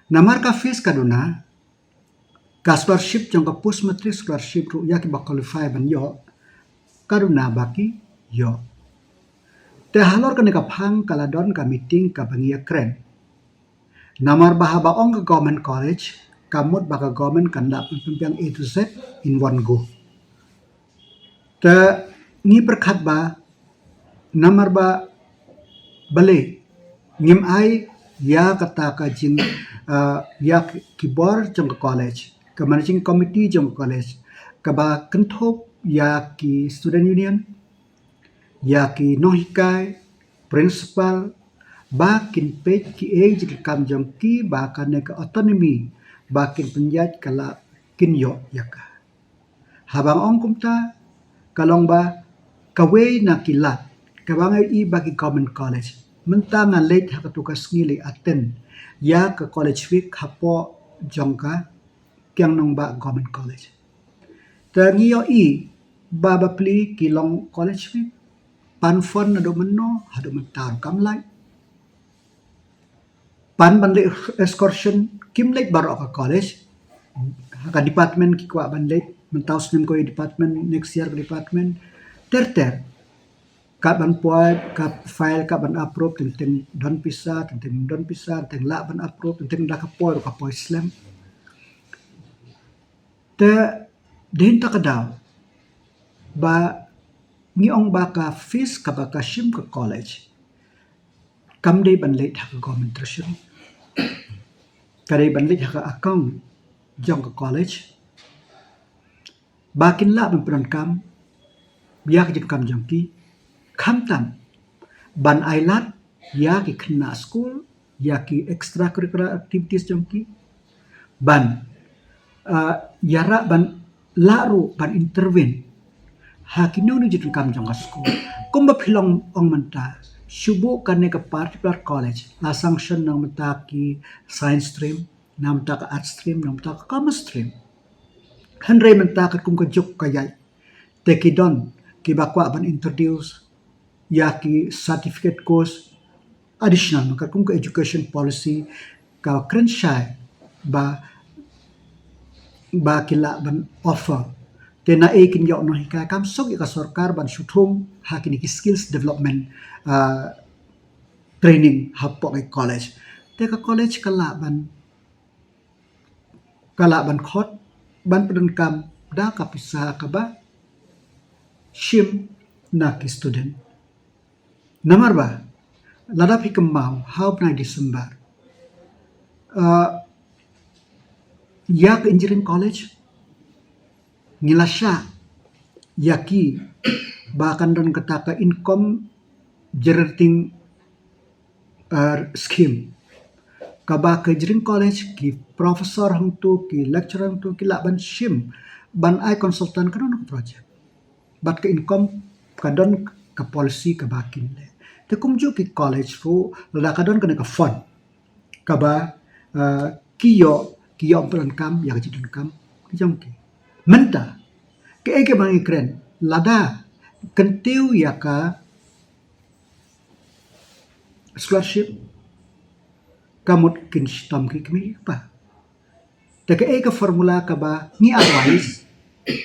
Namar ka fees ka duna, ka scholarship jong ka post matric scholarship ruh ïa kiba qualify ban ïoh ka duna ba ki ïoh. Te halor kane ka phang ka la don ka meeting kaba ngi ïakren. Namar ba haba ong ka government college, ka mut ba ka government kan da pynpyang A to Z in one go. Te ngi pyrkhat ba namar ba balei ngim ai ïa kata ka jing, ah, ïa ki bor jong ka college, ka managing committee jong ka college, kaba kynthup ïa ki student union, ïa ki nonghikai, principal, ba kin peit kiei ki jingkam jong ki ba kane ka autonomy ba kin pynïaid ka la kin ïoh ïa ka. Haba nga ong kumta ka long ba kawei na ki lad kaba nga ïohi ba ki government college. Mynta nga leit ha katu ka sngi leit attend ïa ka college week hapoh jong ka Kiang Nangbah Government College. Te ngi ïohi ba bapli ki long college week. Pan fund naduh mynno haduh mynta ruh kam lait. Pan ban leit excursion kim leit baroh ka college. Ha ka department ki kwah ban leit, mynta u snem ko ïa department, next year ka department. Ter ter. Kat ban poi, kat file, kat ban approve, teng teng don pisa, teng teng don pisa, teng lah ban approve, teng teng da ka poi ruh ka poi slem. Te dei na kata ka daw ba ngi ong ba ka fees kaba ka shim ka college kam dei ban leit ha ka government treasury. Ka dei ban leit ha ka account jong ka college. Ba kin lah ban pyndonkam ïa ka jingkam jong ki, khamtam ban ai lad ïa ki khynnah skul, ïa ki extracurricular activities jong ki, ban, ah, ïarap ban lah ruh ban intervene ha kino kino ki jingdonkam jong ka skul. Kumba phi la ong mynta, shu buh kane ka particular college la sanction na bynta ki science stream, na bynta ka arts stream, na bynta ka commerce stream. Hynrei mynta katkum ka juk ka ïaid, te ki don kiba kwah ban introduce ïa ki certificate course additional, katkum ka education policy ka kren shai ba, ba ki lah ban offer. Te naei kin ïoh nonghikai? Kam suk ïa ka sorkar ban shu thung ha kine ki skills development, ah, training hapoh ka college. Te ka college ka lah ban, ka lah ban khot ban pyndonkam da ka pisa kaba shim na ki student. Namar ba lada phi kynmaw ha u bnai December, ah, ïa ka engineering college ngi la shah ïa ki ba kan don kata ka income generating, uh, scheme kaba ka engineering college, ki professor hangtu, ki lecturer hangtu ki lah ban shim ban ai consultant kano kano ka project. Bad ka income ka don ka policy kaba kin leh. Te kumjuh ki college ruh lada ka don kane ka fund kaba, uh, ki ïoh, ki ïoh pyndonkam ïa ka jingdonkam ka jong ki. Mynta kaei kaba ngi kren, lada kyntiew ïa ka scholarship ka mut kin shitom ki kmie ki kpa. Te kaei ka formula kaba ngi advise,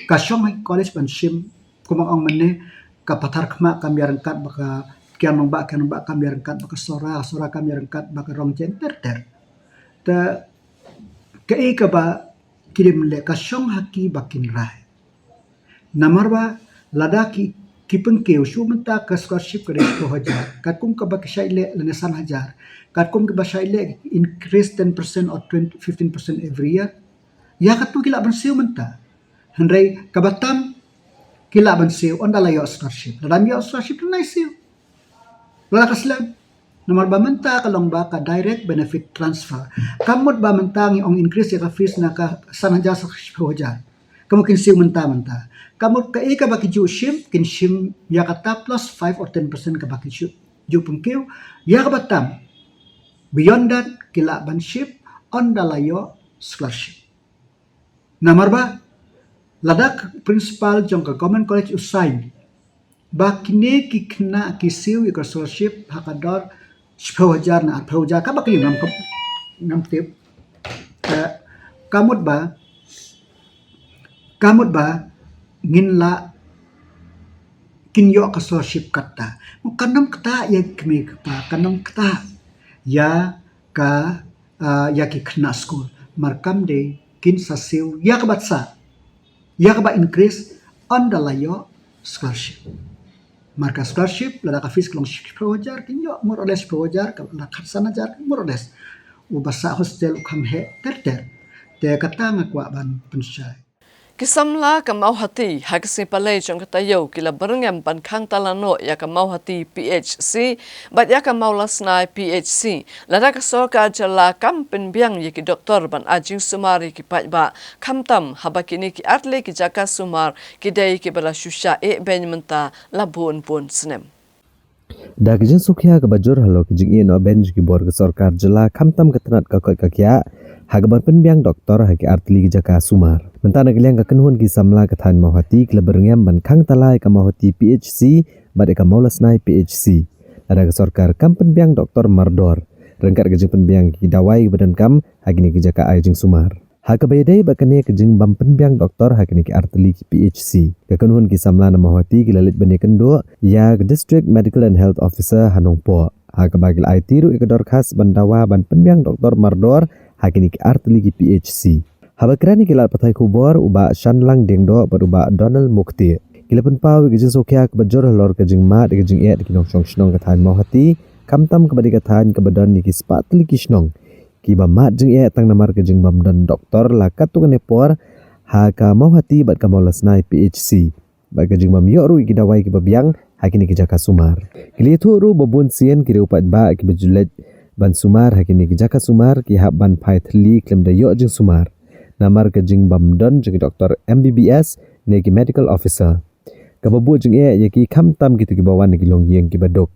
ka shong ha ki college ban shim, kumba ong mynne, ka Patharkhmah kam ïaryngkat bad ka Kiang Nangbah, Kiang Nangbah kam ïaryngkat bad ka Sohra, ka Sohra kam ïaryngkat bad ka Rongjen, ter ter. Te kaei kaba ki dei ban leh, ka shong ha ki ba kin rai. Namar ba lada ki, ki pynkiew, shu mynta ka scholarship ka dei shiphew hajar, katkum kaba ki shait leh lane san hajar, katkum kaba shait leh increase ten percent or twenty, fifteen percent every year. Ïa katu ki lah ban siew mynta. Hynrei kaba tam ki lah ban siew ynda la ïoh scholarship. Lada ym ïoh scholarship, ym lah siew. Lada ka slem. Namar ba mynta ka long ba ka direct benefit transfer. Ka mut ba mynta ngi ong increase ïa ka fees na ka san hajar sha shiphew hajar. Ka mut kin siew mynta mynta. Ka mut kaei kaba ki ju shim, kin shim ïa kata plus five or ten percent kaba ki ju, ju pynkiew. Ïa kaba tam, beyond that, ki lah ban shim ynda la ïoh scholarship. Namar ba lada ka principal jong ka Government College u sign ba kine ki khynnah ki siew ïa ka scholarship ha ka dor shiphew hajar na arphew hajar, kaba ki ngam, ngam tip. Eh, ka mut ba, ka mut ba ngin lah kin ïoh ka scholarship katta. Kan ym ktah ïa ki kmie ki kpa, kan ym ktah ïa ka, ah, ïa ki khynnah skul. Mar kam dei kin sa siew ïa kaba sah, ïa kaba increase, ynda la ïoh scholarship. Mar ka scholarship, lada ka fees ka long shiphew hajar, kin ïoh more or less shiphew hajar, ka la khatsan hajar, more or less. Uba sah hostel u kham heh ter ter. Te kata nga kwah ban pynshai. Ki samla ka Mawhati ha ka sngi Palei jong ka taïew ki la byrngem ban khang tala noh ïa ka Mawhati P H C bad ïa ka Mawlasnai P H C lada ka sorkar jylla kam pynbiang ïa ki doktor ban ai jingsumar ïa ki paidbah, khamtam haba kine ki artylli ki jaka sumar ki dei kiba la shu shah eh beiñ mynta la bun bun snem. Da ka jingsngewkhia kaba jur halor ka jingeh noh beiñ jong ki bor ka sorkar jylla, khamtam ka tnat ka koit ka khiah ha kaba pynbiang doktor ha ki artylli ki jaka sumar. Mynta na ka liang ka kynhun ki samla ka thaiñ Mawhati ki la byrngem ban khang tala ïa ka Mawhati P H C bad ïa ka Mawlasnai P H C, lada ka sorkar kam pynbiang doktor mardor ryngkat ka jingpynbiang ki dawai kiba donkam ha kine ki jaka ai jingsumar. Ha kaba ïadei bad kane ka jingbym pynbiang doktor ha kine ki artylli ki P H C, ka kynhun ki samla na Mawhati ki la leit ban ïakynduh ïa ka District Medical and Health Officer ha Nongpoh, ha kaba ki la aiti ruh ïa ka dorkhas ban dawa ban pynbiang doktor mardor ha kine ki artylli ki P H C. Haba kren ïa ki lad pathai khubor, u Bah Shanlang Diengdoh bad u Bah Donald Mukti, ki la pynpaw ïa ka jingsngewkhia kaba jur halor ka jingmad ïa ka jingeh da ki nongshong shnong ka thaiñ Mawhati, khamtam kaba dei ka thaiñ kaba don ïa ki spah tylli ki shnong kiba mad jingeh tang namar ka jingbym don doktor la katto katne por ha ka Mawhati bad ka Mawlasnai P H C, bad ka jingbym ïoh ruh ïa ki dawai kiba biang ha kine ki jaka sumar. Ki la ïathuh ruh ba bun sien ki riew paidbah kiba ju leit ban sumar ha kine ki jaka sumar ki hap ban phai thylli khlem da ïoh jingsumar namar ka jingbym don jong ki doktor M B B S ne ki medical officer, kaba buh jingeh ïa ki khamtam kito kiba wan na ki longïing kiba duk,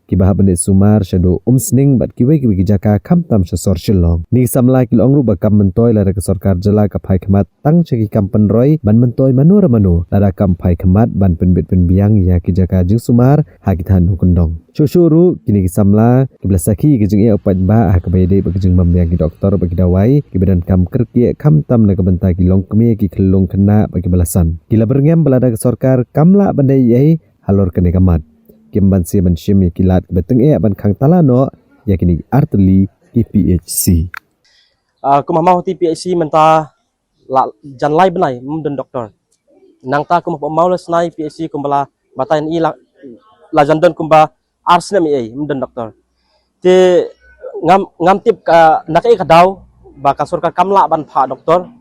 kiba hap ban leit sumar shaduh Umsning bad kiwei kiwei ki jaka khamtam sha sor Shillong. Kine ki samla ki la ong ruh ba kam myntoi lada ka sorkar jylla ka phai khmat tang sha ki kam pynroi ban myntoi mano re mano lada kam phai khmat ban pynbit pynbiang ïa ki jaka jingsumar ha ki thaiñ nongkyndong. Shuh shuh ruh kine ki samla kiba la sakhi ïa ka jingeh u paidbah ha kaba ïadei bad ka jingbym biang ki doktor bad ki dawai kiba donkam kyrkieh, khamtam na ka bynta ki longkmie, ki khyllung khynnah bad kiba la san, ki la byrngem ba lada ka sorkar kam lah ban leh ei ei halor kane ka mat, kim banse ban shim ïa ki lad kiba tyngeh ban khang tala noh ïa kine ki artylli ki P H C. Ah, kum ha Mawhati P H C mynta la jan lai bnai ym don doktor. Nangta kum ha Mawlasnai P H C kumba la batai na i la, la jan don kumba ar snem ei ei ym don doktor. Te ngam, ngam tip ka na kaei ka daw ba ka sorkar kam lah ban phah doktor.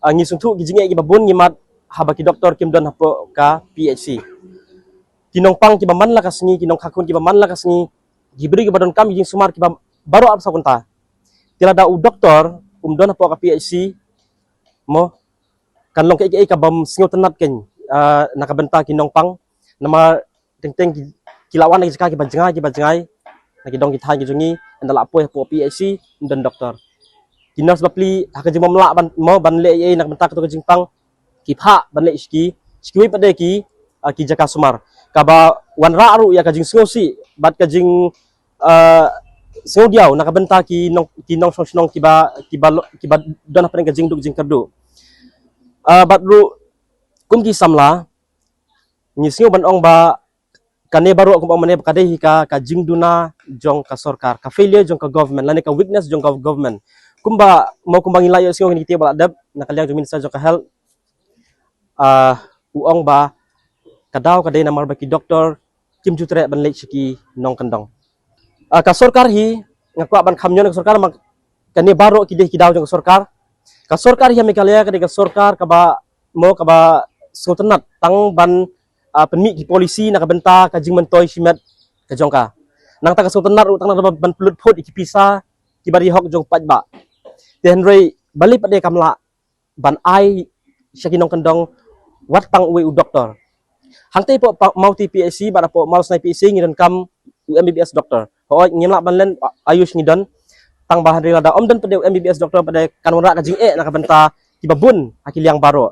Ah, ngi sngewthuh ki jingeh kiba bun ngi mad haba ki doktor kim don hapoh ka P H C. Ki nongpang kiba man la ka sngi, ki nongkhakhun kiba man la ka sngi, ki briew kiba donkam ki jingsumar kiba baroh arphew saw kynta. Te lada u doktor um don hapoh ka P H C, mo, kan long kaei kaei kabym sngewtynnat kein, ah, na ka bynta ki nongpang, namar teng teng ki, ki la wan na ki jaka kiba jngai kiba jngai, na ki dong ki thaiñ ki jong ngi, ynda la poi hapoh P H C ym don doktor. Ki nurse bapli ha ka jingbym lah ban, mo, ban leh ei ei na ka bynta kato ka jingpang, ki phah ban leit sha ki, sha kiwei pat de ki, ah, ki jaka sumar. Kaba wanrah ruh ïa ka jingsngewsih bad ka jing, ah, sngewdiaw na ka bynta ki nong, ki nongshong shnong kiba, kiba lo, kiba don hapdeng ka jingduk jingkyrduh. Ah, bad ruh kum ki samla ngi sngew ban ong ba kane baroh kumba ong mynne ba ka dei hi ka, ka jingduna jong ka sorkar, ka failure jong ka government lane ka weakness jong ka government. Kumba, mo, kumba ngi la ïohsngew kine ki taïew ba la dep na ka liang jong Minister jong ka Health, ah, u ong ba ka daw ka dei namar ba ki doktor kim ju treh ban leit sha ki nongkyndong. Ah, ka sorkar hi nga kwah ban kham ñion ka sorkar, ma kane baroh ki dei ki daw jong ka sorkar. Ka sorkar hi ha Meghalaya ka dei ka sorkar kaba, mo, kaba sngewtynnat tang ban, ah, pynmih ki policy na ka bynta ka jingmyntoi shimet ka jong ka. Nangta ka sngewtynnat ruh tang na ban pynlut phut ïa ki pisa kiba dei hok jong paidbah. Te hynrei balei pat de kam lah ban ai sha ki nongkyndong wat tang uwei u doktor. Hangtei hapoh pa-, Mawhati P H C bad hapoh Mawlasnai P H C ngi donkam u M B B S doktor. Hooid, ngim lah ban len, a-, Ayush ngi don. Tang ba hynrei lada ym don pat de u M B B S doktor pat de kan wanrah ka jingeh na ka bynta kiba bun ha ki liang baroh.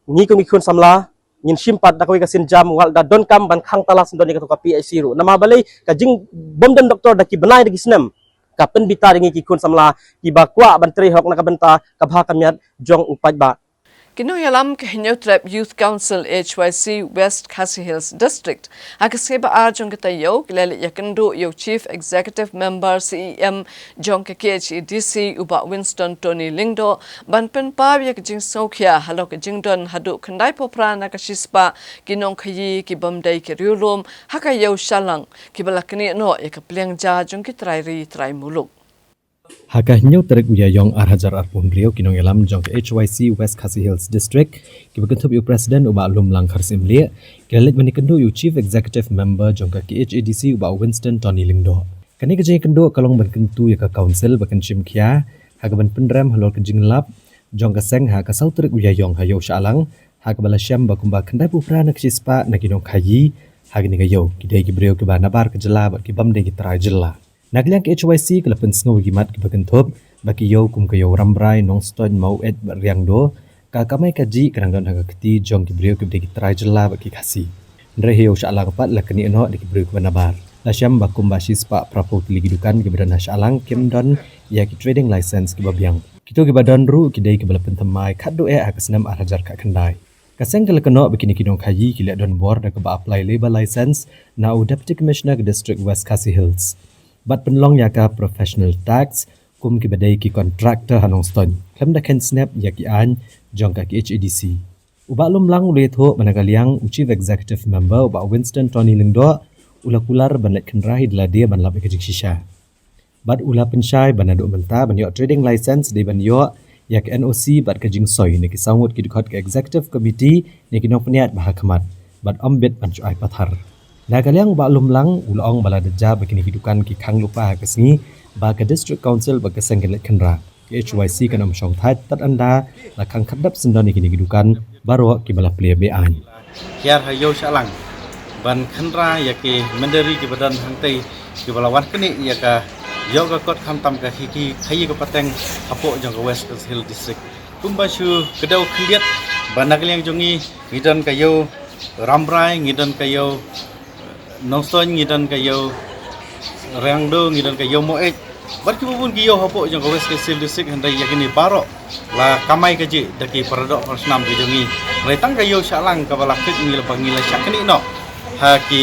Ngi kum ki khun samla ngin shim pat da kawei ka sienjam wat la donkam ban khang tala syndon ïa katu ka P H C ruh. Namar balei ka jingbym don doktor da ki bnai da ki snem ka pynbitar ïa ngi ki khun samla kiba kwah ban trei hok na ka bynta ka bha ka miat jong u paidbah. Ki nongïalam ka Hynñiewtrep Youth Council H Y C West Khasi Hills District ha ka sngi ba ar jong ka taïew ki la leit ïakynduh ïa u Chief Executive Member, C E M, jong ka K H A D C u Bah Winston Tony Lyngdoh ban pynpaw ïa ka jingsngewkhia halor ka jingdon haduh khyndai phew phra na ka shispah ki nongkhaïi kibym dei ki riewlum ha ka ïew Shallang kiba la knieh noh ïa ka pliang ja jong ki trai ri trai muluk. Ha ka hynñiew tarik u Ïaïong ar hajar arphew hynriew ki nongïalam jong ka H Y C West Khasi Hills District kiba kynthup ïa u President u Bah Lumlang Kharsyiemlieh ki la leit ban ïakynduh ïa u Chief Executive Member jong ka K H A D C u Bah Winston Tony Lyngdoh. Kane ka jingïakynduh ka long ban kyntu ïa ka Council ba kan shim khia ha kaban pynrem halor ka jinglap jong ka seng ha ka saw tarik u Ïaïong ha ïew Shallang ha kaba la shem ba kumba khyndai phew phra na ka shispah na ki nongkhaïi ha kane ka ïew ki dei ki briew kiba nabar ka jylla bad kibym dei ki trai jylla. Na ka liang ka H Y C ka la pynsngew ïa ki mat kiba kynthup ba ki ïew kum ka ïew Rambrai, Nongstoiñ, Maweit bad Riangdo ka kamai kajih ka dang don ha ka kti jong ki briew kiba dei ki trai jylla bad ki Khasi. Hynrei ha ïew Shallang pat la knieh noh da ki briew kiba nabar. La shem ba kumba shispah phraphew tylli ki dukan kiba don ha Shallang kim don ïa ki trading license kiba biang. Kito kiba don ruh ki dei kiba la pynthymmai khatduh eh ha ka snem ar hajar khatkhyndai. Ka seng ka la kynnoh ba kine ki nongkhaïi ki leh donbor da kaba apply labour license na u Deputy Commissioner ka District West Khasi Hills bad pynlong ïa ka professional tax kum kiba dei ki contractor ha Nongstoiñ khlem da kheiñ snep ïa ki aiñ jong ka K H A D C. U Bah Lumlang u la ïathuh ba na ka liang u Chief Executive Member u Bah Winston Tony Lyngdoh u la kular ban leit khynra ïa lade ban lap ïa ka jingshisha. Bad u la pynshai ba naduh mynta ban ïoh trading license dei ban ïoh ïa ka N O C bad ka jingsoi na ki saw ngut ki dkhot ka Executive Committee ne ki nongpynïaid ba ha khmat bad ym bit ban shu ai pathar. Na ka liang u Bah Lumlang u la ong ba lada jia ba kine ki dukan ki khang lypa ha ka sngi ba ka District Council bad ka seng kan leit khynra, ka H Y C kan ym shong thait tad ynda la khang khyrdep syndon ïa kine ki dukan baroh kiba la plie be-aiñ. Hiar ha ïew Shallang ban khynra ïa ki mynder ri kiba don hangtei kiba la wan knieh ïa ka ïew ka kot khamtam ka khaïi ka pateng hapoh jong ka West Khasi Hills District. Kumba shu kdew khyndiat ba na ka liang jong ngi ngi don ka ïew Rambrai, ngi don ka ïew Nongstoiñ, ngi don ka ïew Riangdo, ngi don ka ïew Maweit bad kiba bun ki ïew hapoh jong ka West Khasi Hills District, hynrei ïa kine baroh la kamai kajih da ki paradoh parasnam ki jong ngi. Hynrei tang ka ïew Shallang kaba la kit ngi la ba ngi la shah knieh noh ha ki,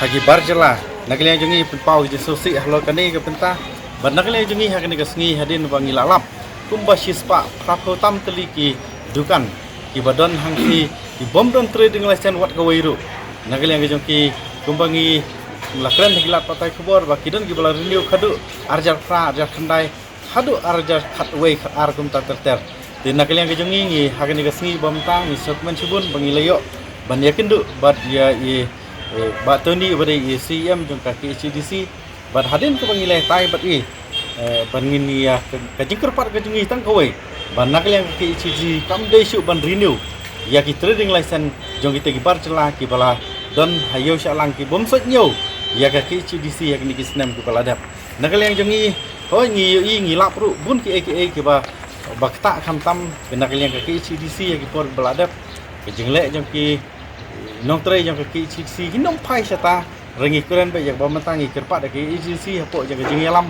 ha ki bar jylla. Na ka liang jong ngi pynpaw ki jingsngewsih halor kane ka bynta bad na ka liang jong ngi ha kane ka sngi hadien ba ngi la lap kumba shispah phraphew tam tylli ki dukan kiba don hangtei kibym don trading license wat kawei ruh. Na ka liang ka jong ki kumba ngi la kren ha ki lad pathai khubor ba ki don kiba la renew khatduh ar hajar phra, ar hajar khyndai, khatduh ar hajar khatwei, khatar kumta ter ter. Te na ka liang ka jong ngi, ngi ha kane ka sngi ba mynta ngi sngewkmen shibun ba ngi la ïoh ban ïakynduh bad ïa i, eh, Bah Tony uba dei i C E M jong ka K H A D C. Bad hadien kaba ngi la ïatai bad i, eh, bad ngin ïa ka, ka jingkyrpad ka jong ngi tang kawei ba na ka liang ka K H A D C kam dei shuh ban renew ïa ki trading license jong kita ki bar jylla kiba la don ha ïew Shallang kibym sot ñiew ïa ka K H A D C ha kine ki snem kiba la dep. Na ka liang jong ngi, hooid ngi ïohi ngi lap ruh bun kiei kiei kiba, ba ktah khamtam na ka liang ka K H A D C ha ki por ba la dep. Ka jingleh jong ki nongtrei jong ka K H A D C kim phai shata, hynrei ngi kren beit ïa kaba mynta ngi kyrpad ïa ka K H A D C hapoh jong ka jingïalam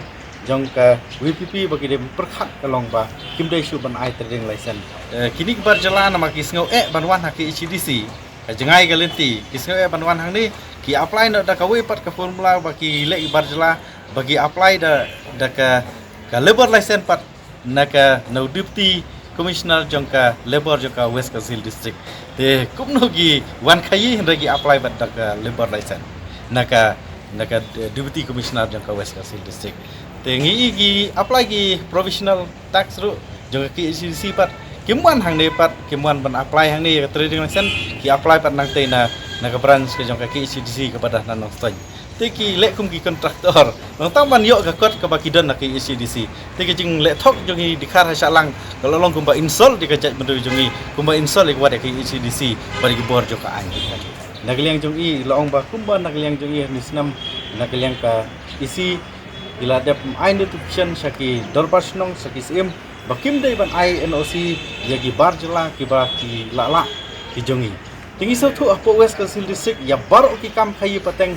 jong ka V P P ba ki dei pyrkhat ka long ba kim dei shuh ban ai trading license. Eh, kine ki bar jylla namar ki sngew eh ban wan ha K H A D C. Ka jngai ka lynti, ki sngew eh ban wan hangne, ki apply noh da kawei pat ka formula ba ki leh ki bar jylla, ba ki apply da, da ka, ka labour license pat na ka, na u Deputy Commissioner jong ka Labour jong ka West Khasi Hills District. Te kumno ki wan khaïi hynrei ki apply pat da ka labour license na ka, na ka, eh, Deputy Commissioner jong ka West Khasi Hills District. Te ngi i ki apply ki provisional tax ruh jong ka K H A D C pat kim wan hangne pat, kim wan ban apply hangne ïa ka trading license, ki apply pat nangtei na, na ka branch ka jong ka K H A D C kaba don na Nongstoiñ. Te ki leh kum ki contractor, nangta ban ïoh ka kot kaba ki don na ka K H A D C. Te ka jingleh thok jong ngi dkhar ha Shallang ka la long kumba insult ïa ka jaitbynriew jong ngi, kumba insult ïa ka wat ïa ka K H A D C bad ïa ki bor jong ka aiñ. Na ka liang jong i la ong ba kumba na ka liang jong i ha kine ki snem na ka liang ka E C i la dep ai notification sha ki dorbar shnong, sha ki syiem, ba kim dei ban ai N O C ïa ki bar jylla kiba ki lah lah ki jong ngi. Te ngi sngewthuh hapoh West Khasi Hills District ïa baroh ki kam khaïi pateng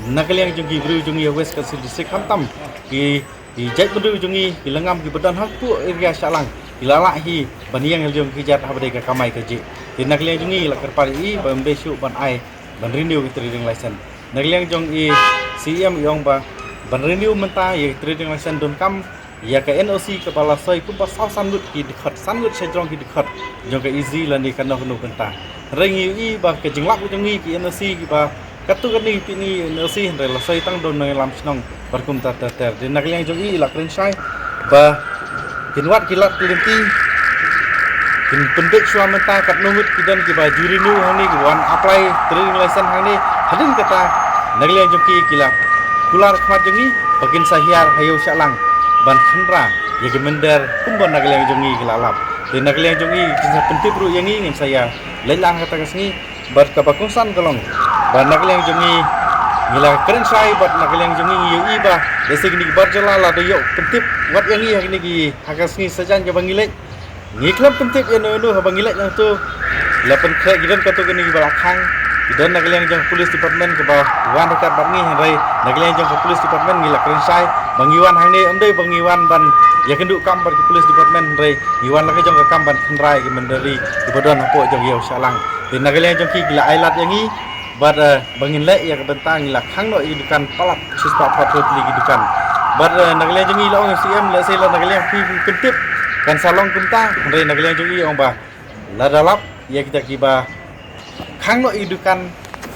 na ka liang jong ki briew jong ngi ha West Khasi Hills District, khamtam ki, ki jaitbynriew jong ngi ki longam kiba don hapoh area Shillong ki lah lah hi ban ïeng ha la jong ki jait haba dei ka kamai kajih. Te na ka liang jong ngi la kyrpad ïa i ba ym dei shuh ban ai ban renew ka trading license. Na ka liang jong i C M i ong ba ban renew mynta ïa ka trading license donkam ïa ka N O C kaba la soi kumba saw san ngut ki dkhot, san ngut shajrong ki dkhot jong ka E Z lane kano kano bynta. Hynrei ngi ïohi ba ka jinglap jong ngi ki N O C kiba katto katne phi ni N O C hynrei la soi tang da u nongïalam shnong bad kumta ter ter. Te na ka liang jong i la kren shai ba kin wad ki lad ki lynti, kin pynbeit shuwa mynta katno ngut ki don kiba ju renew hangne, kiba wan apply trading license hangne. Hadien kata na ka liang jong ki ki la kular khmat jong ngi ba kin sa hiar ha ïew Shillong ban khynra ïa ki mynder kumba na ka liang jong ngi ki la lap. Te na ka liang jong ngi kin sa pyntip ruh ïa ngi, ngin sa ïa leit lang ha kata ka sngi. Bad kaba kongsan ka long ba na ka liang jong ngi ngi la kren shai bad na ka liang jong ngi ngi ïohi ba lehse kine ki bar jylla la da ïoh pyntip wat ïa ngi ha kine ki, ha ka sngi sajan kaba ngi leit. Ngi khlem pyntip ïano ïano haba ngi leit nangto. La pynkhreh ki don katto katne kiba la khang. Ki don na ka liang jong ka police department kaba wan ryngkat bad ngi, hynrei na ka liang jong ka police department ngi la kren shai ba ngi wan hangne ym dei ba ngi wan ban ïakynduh kam bad ka police department, hynrei ngi wan la ka jong ka kam ban khynra ïa ki mynder ri kiba don hapoh jong ïew Shillong. Te na ka liang jong ki ki la ai lad ïa ngi bad, eh, ba ngin leh ïa ka bynta ngi la khang noh ïa ki dukan palat shispah phra phew tylli ki dukan. Bad, eh, na ka liang jong ngi la ong C M, lehse la na ka liang phi phi pyntip kan sa long kumta, hynrei na ka liang jong ngi ong ba lada lap ïa kita kiba khang noh ïa ki dukan,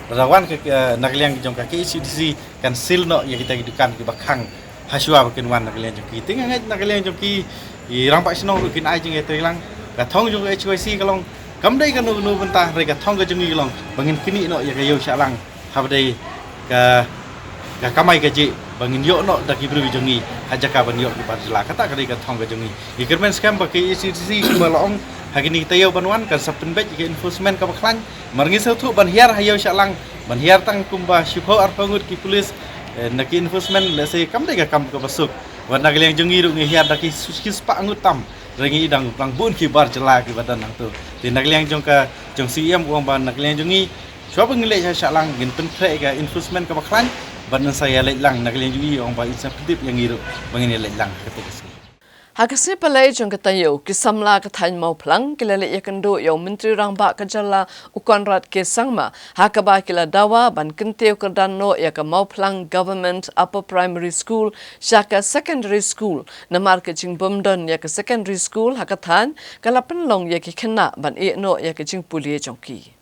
lada wan ka, eh, na ka liang jong ka K H A D C kan seal noh ïa kita ki dukan kiba khang. Hashwa ba kin wan na ka liang jong ki. Te nga ngeit na ka liang jong ki, i rangbah shnong ruh kin ai jingïatreilang. Ka thong jong ka H Y C ka long kam dei kano kano bynta, hynrei ka thong ka jong ngi ka long ba ngin knieh noh ïa ka ïew Shillong haba dei ka, ka kamai kajih ba ngin ïoh noh da ki briew jong ngi ha jaka ban ïoh ki bar jylla. Kata ka dei ka thong ka jong ngi. Ngi kyrmen skhem ba ka K H A D C kumba la ong ha kine ki taïew ban wan kan sa pynbeit ïa ka enforcement kaba khlaiñ. Namar ngi sngewthuh ban hiar ha ïew Shillong, ban hiar tang kumba shiphew arphew ngut ki police, eh, na ki enforcement, lehse kam dei ka kam kaba suk. Wat na ka liang jong ngi ruh ngi hiar da ki su-, ki spah ngut tam, hynrei ngi dang, dang bun ki bar jylla kiba don nangto. Te na ka liang jong ka, jong C M u ong ba na ka liang jong ngi shuwa ba ngi leit ha Shillong ngin pynkhreh ïa ka enforcement kaba khlaiñ bad ngin sa ïa leit lang. Na ka liang jong ngi u ong ba in sa pyntip ïa ngi ruh ba ngin ïa leit lang ha kata ka sngi. Ha ka sngi Palei jong ka taïew, ki samla ka thaiñ Mawphlang ki la leit ïakynduh ïa u Myntri Rangbah ka jylla u Conrad K Sangma, ha kaba ki la dawa ban kyntiew kyrdan noh ïa ka Mawphlang Government Upper Primary School sha ka Secondary School, namar ka jingbymdon ïa ka Secondary School ha ka thaiñ ka la pynlong ïa ki khynnah ban ïeh noh ïa ka jingpule jong ki.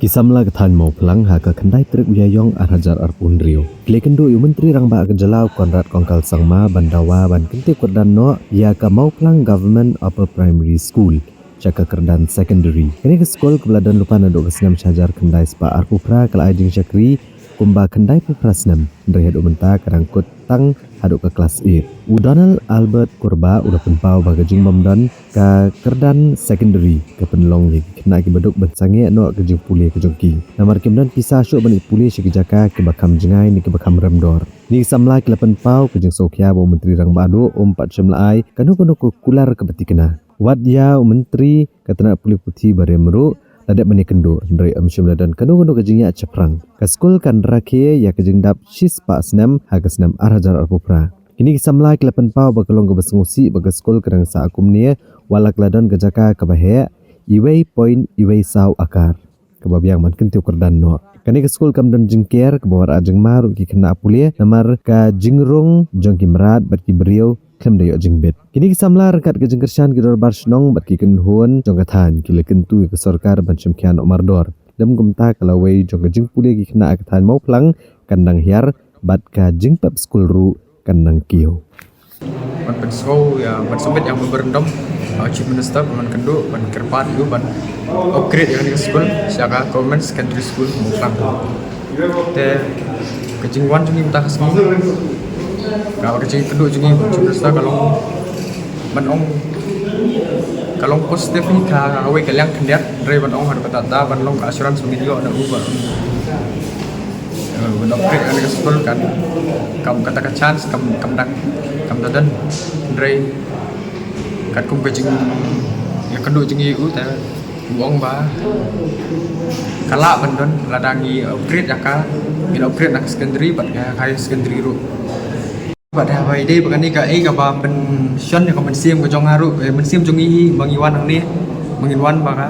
Ki samla ka thaiñ Mawphlang ha ka khyndai tarik u Ïaïong ar hajar arphew hynriew ki la ïakynduh ïa u Myntri Rangbah ka jylla u Conrad Kongkal Sangma ban dawa ban kyntiew kyrdan noh ïa ka Mawphlang Government Upper Primary School sha ka kyrdan Secondary. Kane ka skul kaba la don lypa naduh ka snem shi hajar khyndai spah arphew phra ka la ai jingshakri kumba khyndai phew phra snem, hynrei haduh mynta ka dang kut tang haduh ka klas eight. U Donald Albert Kurbah u la pynpaw ba ka jingbymdon ka kyrdan Secondary ka pynlong ïa ki khynnah kiba duk ban sangeh noh ka jingpule ka jong ki, namar kim don pisa shuh ban ïa pule sha ki jaka kiba kham jngai ne kiba kham rem dor. Kine ki samla ki la pynpaw ka jingsngewkhia ba u Myntri Rangbah duh um pat shym la ai kano kano ka kular kaba thikna. Wat ïa u Myntri ka tnat pule puthi ba rem ruh la dep ban ïakynduh, hynrei um shym la don kano kano ka jingïaid shaphrang. Ka skul kan rakhe ïa ka jingdap shispah snem ha ka snem ar hajar arphew phra. Kine ki samla ki la pynpaw ba ka long kaba sngewsih ba ka skul ka dang sah kumne, wat la ka la don ka jaka kaba heh iwei point iwei saw akar kaba biang ban kyntiew kyrdan noh. Kane ka skul kam don jingker kaba wanrah jingma ruh ki khynnah pule, namar ka jingrung jong ki mrad bad ki briew khlem da ïoh jingbit. Kine ki samla ryngkat ka jingkyrshan ki dorbar shnong bad ki kynhun jong ka thaiñ ki la kyntu ïa ka sorkar ban shim khia noh mardor. Lem kumta ka lawei jong ka jingpule ki khynnah ka thaiñ Mawphlang kan dang hiar bad ka jingpep skul ruh kan dang kiew. Ban pynsngew ïa, ban submit ïa u memorandum ha u Chief Minister ban kynduh ban kyrpad ïa u ban upgrade ïa kane ka skul sha ka Government Secondary School Mawphlang. Te ka jingwan jong ngi mynta ka sngi, ka, ka jingkynduh jong ngi Chief Minister ka long ban ong, ka long positive hi ka, kawei ka liang khyndiat, hynrei ban ong haduh katta katta ban long ka assurance ba ngin ïoh na u ba, eh, ban upgrade ïa kane ka skul kan, kam kata ka chance kam, kam dang, kam da don, hynrei Katkum ka jingïakynduh jong ngi u te u ong ba ka lah ban don lada ngi upgrade ïa ka, ngin upgrade na ka secondary bad ka higher secondary ruh. Bad haba ïadei bad kane ka, eh, kaba pynshon ïa ka mynsiem ka jong nga ruh, eh, mynsiem jong ngi hi ba ngi wan hangne, ba ngin wan ba ka,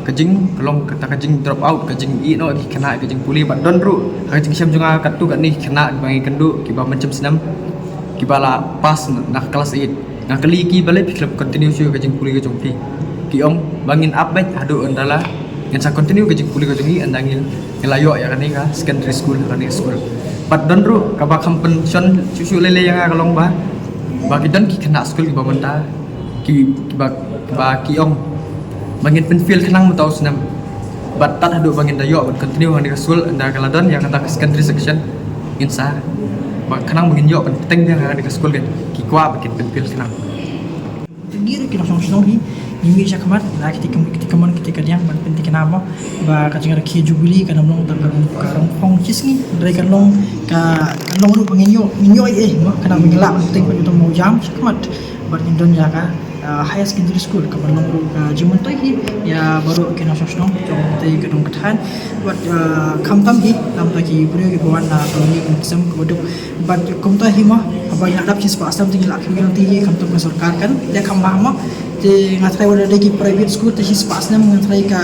ka jing, ka long kata ka jing drop out, ka jingïehnoh ki khynnah ka jingpule bad don ruh ha ka jingshem jong nga katto katne ki khynnah kiba ngi kynduh kiba mynshem snem kiba la pass na ka class eight. Nga kylli ki balei phi khlem continue shuh ka jingpule ka jong phi. Ki ong ba ngin ap beit haduh ynda la ngin sa continue ka jingpule ka jong ngi ynda ngi la ïoh ïa kane ka secondary school, kane ka school. Bad don ruh kaba kham pynshon shuh shuh lei lei ïa nga ka long ba, ba ki don ki khynnah school kiba mynta ki, kiba, kiba ki ong ba ngin pynfail khnang mynta u snem. Bad tad haduh ba ngin da ïoh ban continue ha kane ka school ynda ka la don ïa kata ka secondary section ngin sa, ba khnang ba ngin ïoh ban pynbeit ïa kane ka school, ki kwah ba kin pynfail khnang. Ngi ruh ki nongshong shnong hi ngi mih shakhmat na kiti kam, kiti kamon kiti kadiang ban pynthikna mo ba ka jingrakhe Jubilee kan ym long tang ka rong, ka rong phong shisngi, hynrei kan long ka, kan long ruh ba ngin ïoh, ngin ïoh ei ei mo, khnang ba ngin lah ban pynbeit ïa uta u mawjam shakhmat bad ngin don ïa ka, ah, higher secondary school, kaba long ruh ka jingmyntoi hi ïa baroh ki nongshong shnong jong utei ka dong ka thaiñ. Bad, ah, khamtam hi, khamtam ki briew kiba wan na ka ri ka sem kaba duk. Bad kumta hi mo, haba ngi la dap shispah snem te ngi la khmih lynti hi, khamtam ka sorkar kan ïa kham bha mo. Te nga tharai wat la dei ki private school te shispah snem nga tharai ka,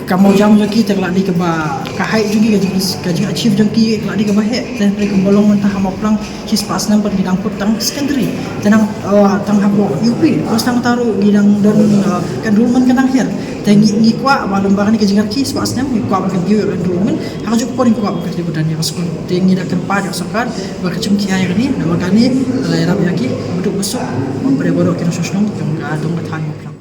ka mawjam jong ki te ka la dei kaba, ka height jong ki, ka jing, ka jingachieve jong ki ka la dei kaba heh. Te hynrei kumba long mynta ha Mawphlang shispah snem pat ngi dang kut tang secondary. Te nang, uh, tang hapoh U P, bad tang ta ruh ngi dang don, uh, ka enrollment ka dang hiar. Te ngi, ngi kwah ba lem bad kane ka jingrakhe shispah snem ngi kwah ban continue enrollment. Ha kajuh ka por ngi kwah ban continue ïa ka school. Te ngi da kyrpad ïa ka sorkar ba ka jingkhia ïa kane, namar kane ka la ïarap ïa ki baduk basuk, bad baroh ki nongshong shnong jong ka dong ka thaiñ Mawphlang.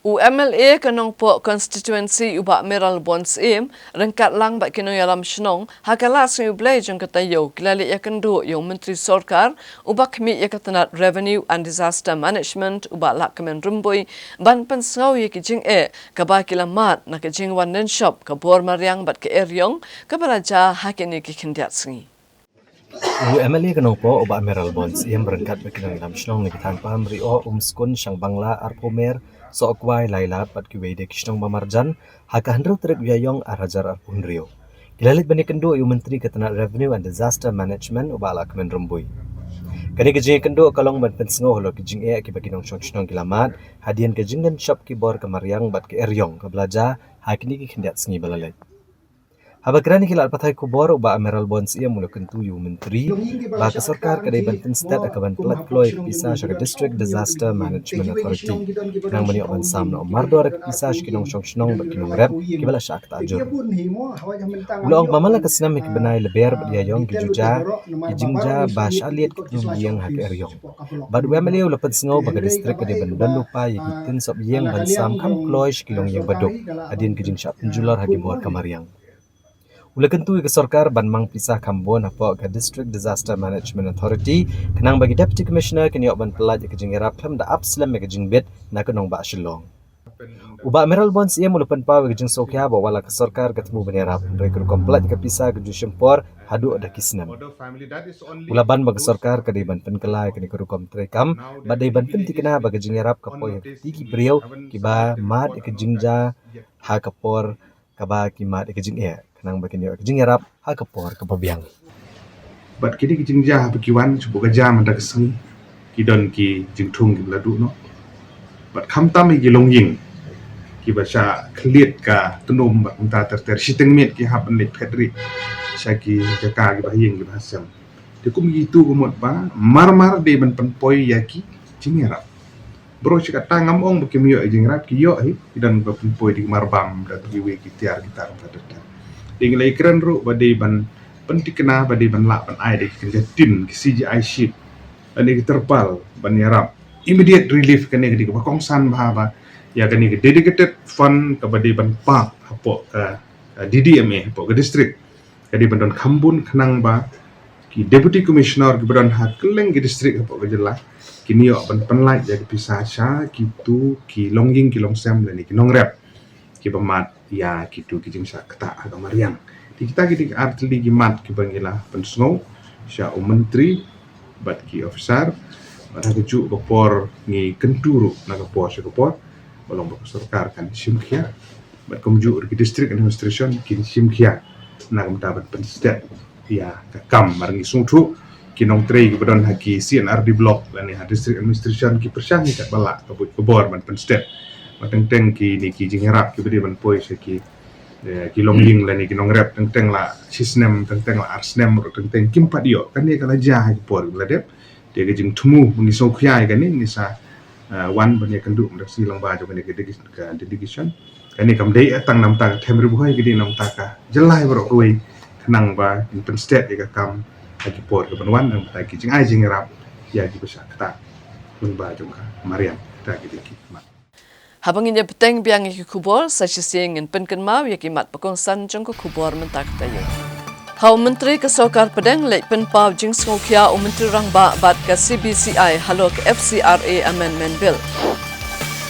U M L A ka Nongpoh constituency u Bah Mayralborn Syiem ryngkat lang bad ki nongïalam shnong ha ka last sngi U Blei jong ka taïew ki la leit ïakynduh ïa u Myntri Sorkar uba khmih ïa ka tnat Revenue and Disaster Management u Bah Lahkmen Rymbui ban pynsngew ïa ki jingeh kaba ki la mad na ka jingwan nonshop ka bor mariang bad ka eriong kaba la jia ha kine ki khyndiat sngi. U M L A ka Nongpoh u Bah Mayralborn Syiem ryngkat bad ki nongïalam shnong na ki thaiñ Pamriuh, Umskun, Shangbangla, Arphumer, Sohkwai, Lailad bad kiwei de ki shnong ba marjan ha ka hynriew tarik u Ïaïong ar hajar arphew hynriew ki la leit ban ïakynduh ïa u Myntri ka tnat Revenue and Disaster Management u Bah Lahkmen Rymbui. Kane ka jingïakynduh ka long ban pynsngew halor ki jingeh kiba ki nongshong shnong ki la mad hadien ka jingnonshop ki bor ka mariang bad ka eriong kaba la jia ha kine ki khyndiat sngi ba la leit. Haba kren ïa ki lad pathai khubor u Bah Mayralborn Syiem u la kyntu ïa u Myntri ba ka sorkar ka dei ban pynsted ïa ka ban pyllait kloi ka pisa sha ka District Disaster Management Authority khnang ban ïoh ban sam noh mardor ïa ka pisa sha ki nongshong shnong bad ki nongrep kiba la shah ktah jur. U la ong ba man la ka snem ha ki bnai Lber bad Ïaïong ki ju jia ki jingjia ba shah liat ki tnum ïing ha ka eriong. Bad u M L A u la pynsngew ba ka district ka dei ban don lypa ïa ki tin sop ïing ban sam kham kloi sha ki longïing baduk hadien ki jingshah pynjulor ha ki bor ka mariang. U la kyntu ïa ka sorkar ban mang pisa kham bun hapoh ka District Disaster Management Authority khnang ba ki Deputy Commissioner kin ïoh ban pyllait ïa ka jingïarap khlem da ap slem ïa ka jingbit na ka nongbah Shillong. U Bah Mayralborn Syiem u la pynpaw ïa ka jingsngewkhia ba wat la ka sorkar ka thmu ban ïarap, hynrei ka rukom pyllait ïa ka pisa ka ju shim por haduh da ki snem. U la ban ba ka sorkar ka dei ban pynkylla ïa kane ka rukom treikam bad dei ban pynthikna ba ka jingïarap ka poi ha ki kti ki briew kiba mad ïa ka jingjia ha ka por kaba ki mad ïa ka jingeh khnang ba kin ïoh ïa ka jingïarap ha ka por kaba biang. Bad kine ki jingjia haba ki wan shu buh ka jia mynta ka sngi ki don ki jingthung kiba la duh noh. Bad khamtam ïa ki longïing kiba shah khlieh ka tnum bad kumta ter ter shiteng miet ki hap ban leit phet rieh sha ki jaka kiba ha ïing kiba ha sem. Te kum kitu ka mut ba mar mar dei ban pynpoi ïa ki jingïarap. Baroh shi katta ngam ong ba kim ïoh ïa ka jingïarap, ki ïoh hi, ki don ba pynpoi da ki marbam, da kiwei ki tiar ki tar kumta ter ter. Te ngi la ïakren ruh ba dei ban pynthikna ba dei ban lah ban ai da ki kynja tin, ki C G I sheet lane ki terpal ban ïarap immediate relief. Kane ka dei kaba kongsan bha ba ïa kane ka dedicated fund kaba dei ban pah hapoh ka, uh, D D M A hapoh ka district ka dei ban don kham bun khnang ba ki Deputy Commissioner kiba don ha kylleng ki district hapoh ka jylla kin ïoh ban pynlait ïa ka pisa sha kitu ki longïing ki longsem lane ki nongrep kiba mad ïa kitu ki jingshah ktah ha ka mariang. Te kita ki dei ki ar tylli ki mat kiba ngi la pynsngew sha u Myntri bad ki officer. Bad ha kajuh ka por ngi kyntu ruh na ka por sha ka por ba long ba ka sorkar kan shim khia. Bad kumjuh ruh ki district administration kin shim khia na ka bynta ban pynstet ïa ka kam. Mar ngi sngewthuh ki nongtrei kiba don ha ki C and RD block lane ha district administration ki pyrshang ïa katba lah ka buit ka bor ban pynstet. Bad teng teng kine ki jingïarap kiba dei ban poi sha ki, eh, ki longïing lane ki nongrep teng teng la shi snem, teng teng la ar snem ruh teng teng kim pat ïoh. Kane ka la jia ha ki por kiba la dep. Te ka jingthmu ba ngi sngewkhia ïa kane ngi sa, eh, wan ban ïakynduh mynta ka sngi lyngba jong kane ka dele-, ka delegation. Kane kam dei tang na bynta ka Them Ri Bhoi, ka dei na bynta ka jylla baroh kawei, khnang ba ngin pynstet ïa ka kam ha ki por kiban wan na bynta ki jingai jingïarap ïa kiba shah ktah lyngba jong ka mariang. Kita ki dei ki khmat. Haba ngin ïa bteng biang ïa ki khubor, sa shisien ngin pynkynmaw ïa ki mat ba kongsan jong ka khubor mynta ka taïew. Ha u Myntri ka Sorkar Pdeng leit pynpaw jingsngewkhia u Myntri Rangbah bad ka C B C I halor ka F C R A Amendment Bill.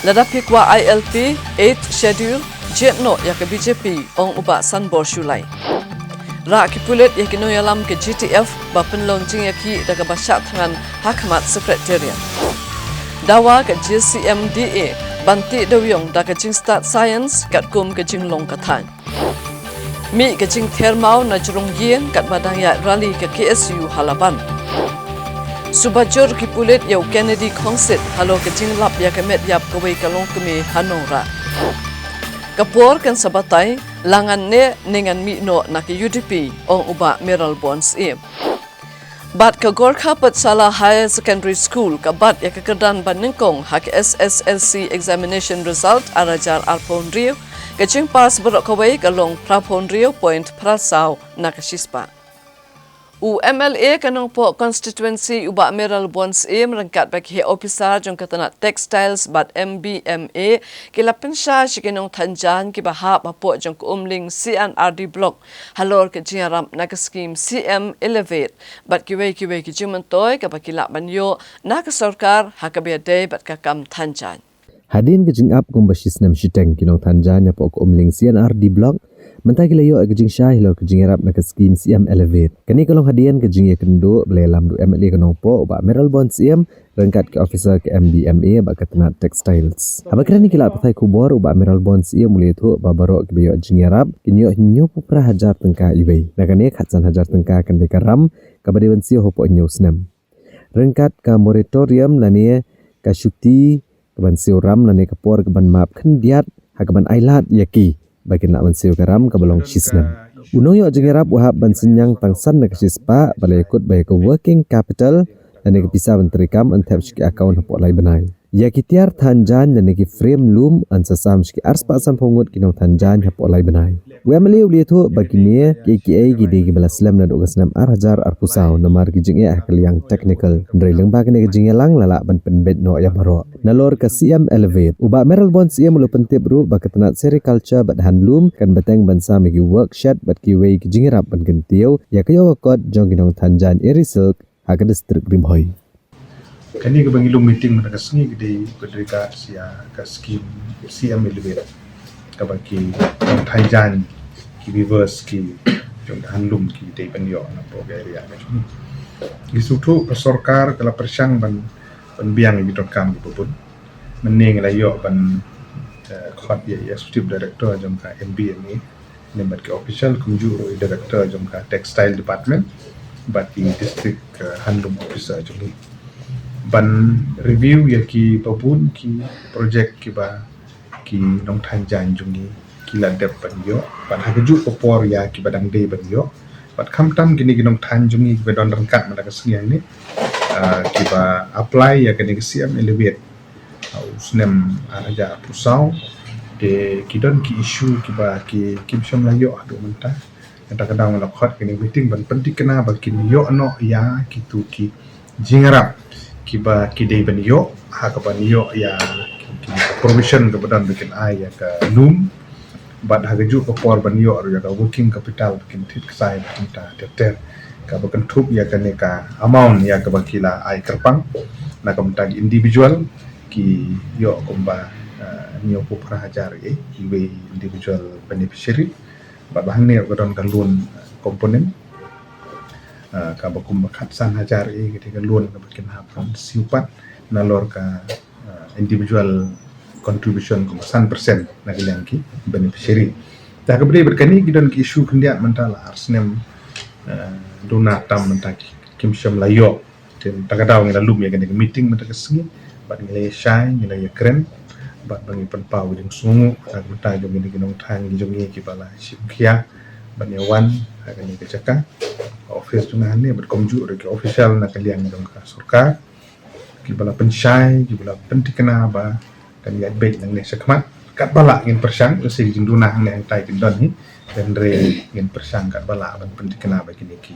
Lada phi kwah I L P, Eighth Schedule, jied noh ïa ka B J P, ong u Bah Sanbor Shullai. Rah ki pulit ïa ki nongïalam ka G T F ba pynlong jingïakhih da kaba shah thngan ha khmat Secretariat. Dawa ka G C M D A ban tih dewiong da ka jingstad science katkum ka jinglong ka thaiñ. Mih ka jingther maw na jrong ïing katba dang ïaid rally ka K S U ha Laban. Suba jur ki pulit ïa u Kennedy Khongsit halor ka jinglap ïa ka met ïap kawei ka longkmie ha Nongrah. Ka por kan sa batai, la ngan neh ne ngan mih noh na ka U D P, ong u Bah Mayralborn Syiem. Bad ka Gorkha Pathshala Higher Secondary School ka bat ïa ka kyrdan ba nyngkong ha ka S S L C examination result ar hajar arphew hynriew, ka jingpass baroh kawei ka long phraphew hynriew point phra saw na ka shispah. U M L A ka Nongpoh constituency u Bah Mayralborn Syiem ryngkat bad ki heh ophisar jong ka tnat Textiles bad M B M A ki la pynshai sha ki nongthaiñ jaiñ kiba hap hapoh jong ka Umling C and R D block halor ka jingïarap na ka skhim C M Elevate bad kiwei kiwei ki jingmyntoi kaba ki lah ban ïoh na ka sorkar ha kaba ïadei bad ka kam thaiñ jaiñ. Hadien ka jingap kumba shi snem shiteng ki nongthaiñ jaiñ hapoh ka Umling C and R D block, mynta ki la ïoh ka jingshai halor ka jingïarap na ka skhim C M Elevate. Kane ka long hadien ka jingïakynduh ba la ïalam da u M L A ka Nongpoh u Bah Mayralborn Syiem ryngkat ki ophisar ka M B M A bad ka tnat Textiles. Haba kren ïa ki lad pathai khubor u Bah Mayralborn Syiem u la ïathuh ba baroh kiba ïoh jingïarap kin ïoh hynñiewphew phra hajar tyngka iwei. Na kane khatsan hajar tyngka kan dei ka ram kaba dei ban siew hapoh hynñiew snem. Ryngkat ka moratorium lane ka shuti kaban siew ram lane ka por kaban map khyndiat ha kaban ailad ïa ki ba kin lah ban siew ka ram kaba long shi snem. U nongïoh jingïarap u hap ban synñiang tang san na ka shispah ba la ïakut ba ïa ka working capital lane ka pisa ban treikam yn thep sha ki account hapoh lai bnai. Ïa ki tiar thaiñ jaiñ lane ki frame loom yn sa sam sha ki arspah sanphew ngut ki nongthaiñ jaiñ hapoh lai bnai. U M L A u la ïathuh ba kine kiei kiei ki dei kiba la slem naduh ka snem ar hajar arphew saw namar ki jingeh ha ka liang technical. Hynrei lyngba kane ka jingïalang la lah ban pynbeit noh ïa baroh. Nalor ka C M Elevate u Bah Mayralborn Syiem u la pyntip ruh ba ka tnat Sericulture bad Handloom kan bteng ban sam ïa ki work shed bad kiwei ki jingïarap ban kyntiew ïa ka ïoh ka kot jong ki nongthaiñ jaiñ Eri Silk ha ka district Ri Bhoi. Kane kaba ngi lum meeting mynta ka sngi ka dei with regards ïa ka skhim C M Elevate kaba ki nongthaiñ jaiñ, ki weavers, ki jong ka handloom ki dei ban ïoh napoh ka area ka jong ngi. Ngi sngewthuh ka sorkar ka la pyrshang ban, ban biang ïa ki donkam kiba bun. Mynne ngi la ïoh ban, eh, khot ïa i executive director jong ka M B M A ne bad ki official kumjuh ruh i director jong ka textile department bad i district, eh, handloom officer jong ngi ban review ïa kiba bun ki project kiba ki nongthaiñ jaiñ jong ngi ki la dep ban ïoh bad ha kajuh ka por ïa kiba dang dei ban ïoh. Bad khamtam kine ki nongthaiñ jong ngi kiba don ryngkat mynta ka sngi hangne, ah, kiba apply ïa kane ka C M Elevate ha u snem ar hajar arphew saw. Te ki don ki issue kiba ki, kim shym la ïoh haduh mynta. Kata ka daw nga la khot kane meeting ban pynthikna ba kin ïoh noh ïa kitu ki jingïarap kiba ki dei ban ïoh ha kaban ïoh ïa ki, ki provision kaba don ba kin ai ïa ka loom. Bad ha kajuh ka por ban ïoh ruh ïa ka working capital ba kin thied ksai ba kumta ter ter. Kaba kynthup ïa kane ka amount ïa kaba ki la ai kyrpang na ka bynta ki individual ki ïoh kumba, eh, hynñiewphew phra hajar ïa iwei individual beneficiary. Bad ba hangne ka don ka loan, eh, component. Ah, kaba kumba khatsan hajar eh, ka dei ka loan kaba kin hap ban siew pat nalor ka, ah, individual contribution kumba san percent na ka liang ki beneficiary. Te ha kaba ïadei bad kane ki don ki issue khyndiat mynta la ar snem, ah, duna tam mynta ki, kim shym la ïoh. Te mynta ka daw ngi la lum ïa kane ka meeting mynta ka sngi bad ngi la ïa shai, ngi la ïa kren bad ba ngi pynpaw ïa ka jingsngewnguh na ka bynta jong kine ki nongthaw jong ngi kiba la shim khia ban ïa wan ha kane ka jaka, ka office jong nga hangne bad kumjuh ruh ki official na ka liang jong ka sorkar kiba la pynshai, kiba la pynthikna ba kan ïaid beit nangne shakhmat. Katba lah ngin pyrshang, lehse ki jingduna hangne hangtai kin don hi, hynrei ngin pyrshang katba lah ban pynthikna ba kine ki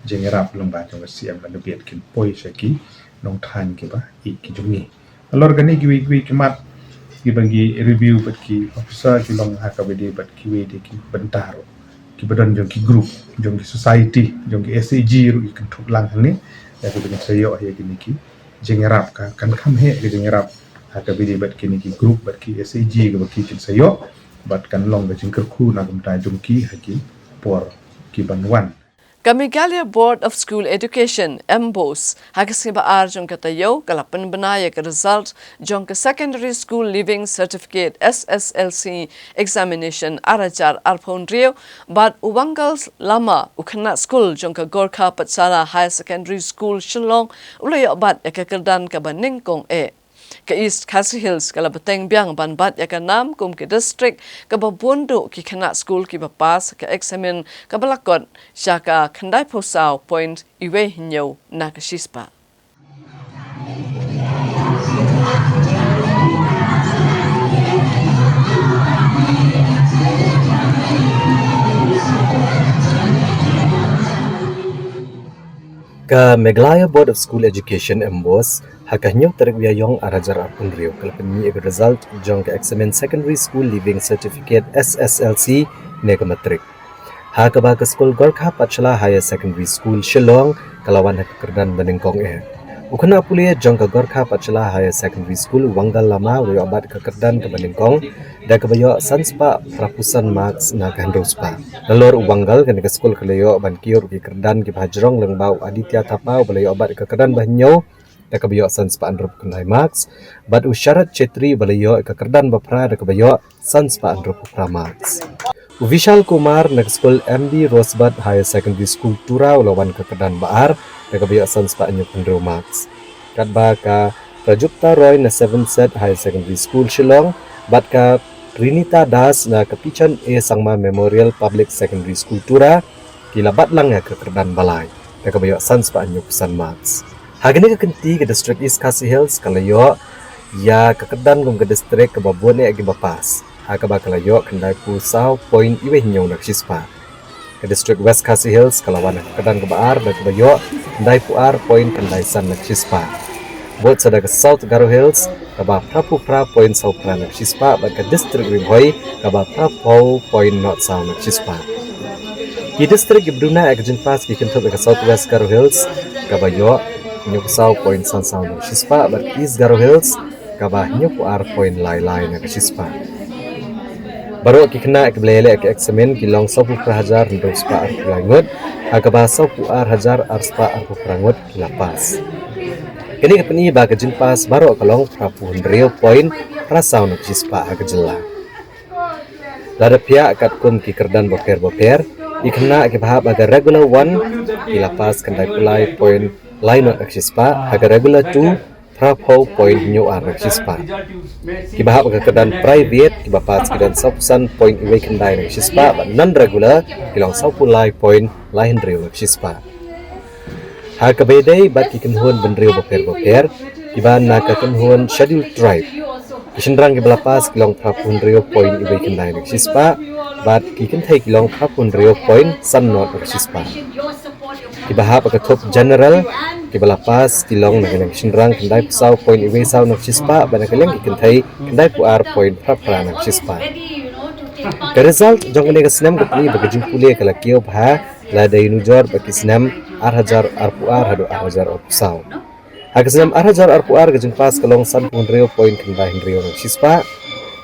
jingïarap lyngba jong ka C M ban da beit kin poi sha ki nongthaw kiba ïeit ki jong ngi. Halor kane kiwei kiwei ki mat kiba ngi review bad ki officer ki long ha kaba ïadei bad kiwei de ki bynta ruh kiba don jong ki group, jong ki society, jong ki S H G ruh ki kynthup lang hangne ïa kiba ngin sa ïoh ïa kine ki jingïarap, ka kan kham heh ka jingïarap ha kaba ïadei bad kine ki group bad ki S H G kaba ki kin sa ïoh bad kan long ka jingkyrkhu na ka bynta jong ki ha ki por ki ban wan. Ka Meghalaya Board of School Education, MBOSE, ha ka sngi ba ar jong ka taïew ka la pynbna ïa ka result jong ka Secondary School Leaving Certificate, S S L C, Examination ar hajar arphew hynriew bad u Wangal Lama, u khynnah skul jong ka Gorkha Pathshala Higher Secondary School, Shillong, u la ïoh bat ïa ka kyrdan kaba nyngkong eh. Ka East Khasi Hills ka la bteng biang ban bat ïa ka nam kum ka district kaba bun duh ki khynnah skul kiba pass ka eksamin kaba la kot sha ka khyndaiphew saw point iwei hynñiew na ka shispah. Ka Meghalaya Board of School Education, MBOSE, ha ka hynñiew tarik u Ïaïong ar hajar arphew hynriew ka la pynmih ïa ka result jong ka eksamin Secondary School Leaving Certificate, S S L C, ne ka matrik, ha kaba ka skul Gorkha Pathshala Higher Secondary School, Shillong, ka la wan ha ka kyrdan ba nyngkong eh. U khynnah pule jong ka Gorkha Pathshala Higher Secondary School, u Wangal Lama, u la ïoh bat ka kyrdan kaba nyngkong da kaba ïoh san spah phraphew san marks na ka hynriew spah. Nalor u Wangal, kane ka skul ka la ïoh ban kiew ruh ki kyrdan kiba hajrong lyngba u Aditya Thapa uba la ïoh bat ka kyrdan ba hynñiew da kaba ïoh san spah hynriewphew khyndai marks bad u Sharad Chetri uba la ïoh ka kyrdan ba phra da kaba ïoh san spah hynriewphew phra marks. U Vishal Kumar na ka skul M B Rosebud Higher Secondary School, Tura, u la wan ka kyrdan ba ar da kaba ïoh san spah hynñiewphew hynriew marks. Katba ka Prajupta Roy na Seven Set Higher Secondary School, Shillong, bad ka Rinita Das na ka Pichon A Sangma Memorial Public Secondary School, Tura, ki la bat lang ïa ka kyrdan ba lai da kaba ïoh san spah hynñiewphew san marks. Ha kane ka kynti ka District East Khasi Hills ka la ïoh ïa ka kyrdan kum ka district kaba bun eh kiba pass, ha kaba ka la ïoh khyndaiphew saw point iwei hynñiew na ka shispah. Ka District West Khasi Hills ka la wan ha ka kyrdan kaba ar da kaba ïoh khyndaiphew ar point khyndai san na ka shispah. Bud sa da ka South Garo Hills kaba phraphew phra point saw phra na ka shispah bad ka District Ri Bhoi kaba phraphew point nod saw na ka shispah. Ki district kiba duna ïa ka jingpass ki kynthup ïa ka South West Garo Hills kaba ïoh hynñiewphew saw point san saw na ka shispah bad East Garo Hills kaba hynñiewphew ar point lai lai na ka shispah. Baroh ki khynnah kiba la ïaleh ka eksamin ki long sawphew phra hajar hynriew spah arphew lai ngut, ha kaba sawphew ar hajar ar spah arphew phra ngut ki la pass. Kane ka pyni ba ka jingpass baroh ka long phraphew hynriew point phra saw na ka shispah ha ka jylla. Lada phiah katkum ki kyrdan bapher bapher, ki khynnah kiba hap ha ka regular one ki la pass khyndaiphew lai point lai nod na ka shispah, ha ka regular two phraphew point hynñiew ar na ka shispah. Kiba hap ha ka kyrdan private kiba pass ki don sawphew san point iwei khyndai na ka shispah bad non regular ki long sawphew lai point lai hynriew na ka shispah. Ha kaba ïadei bad ki kynhun bynriew bapher bapher kiba na ka kynhun Scheduled Tribe, ki shynrang kiba la pass ki long phraphew hynriew point iwei khyndai na ka shispah bad ki kynthei ki long phraphew hynriew point san nod na ka shispah. Kiba hap ha ka thup general kiba la pass ki long na ka liang ki shynrang khyndaiphew saw point iwei saw na ka shispah bad na ka liang ki kynthei khyndaiphew ar point phra phra na ka shispah. Ka result jong kane ka snem ka pyni ba ka jingpule ka la kiew bha lada nujor bad ki snem ar hajar arphew ar haduh ar hajar arphew saw. Ha ka snem ar hajar arphew ar ka jingpass ka long sanphew hynriew point khyndai hynriew na ka shispah.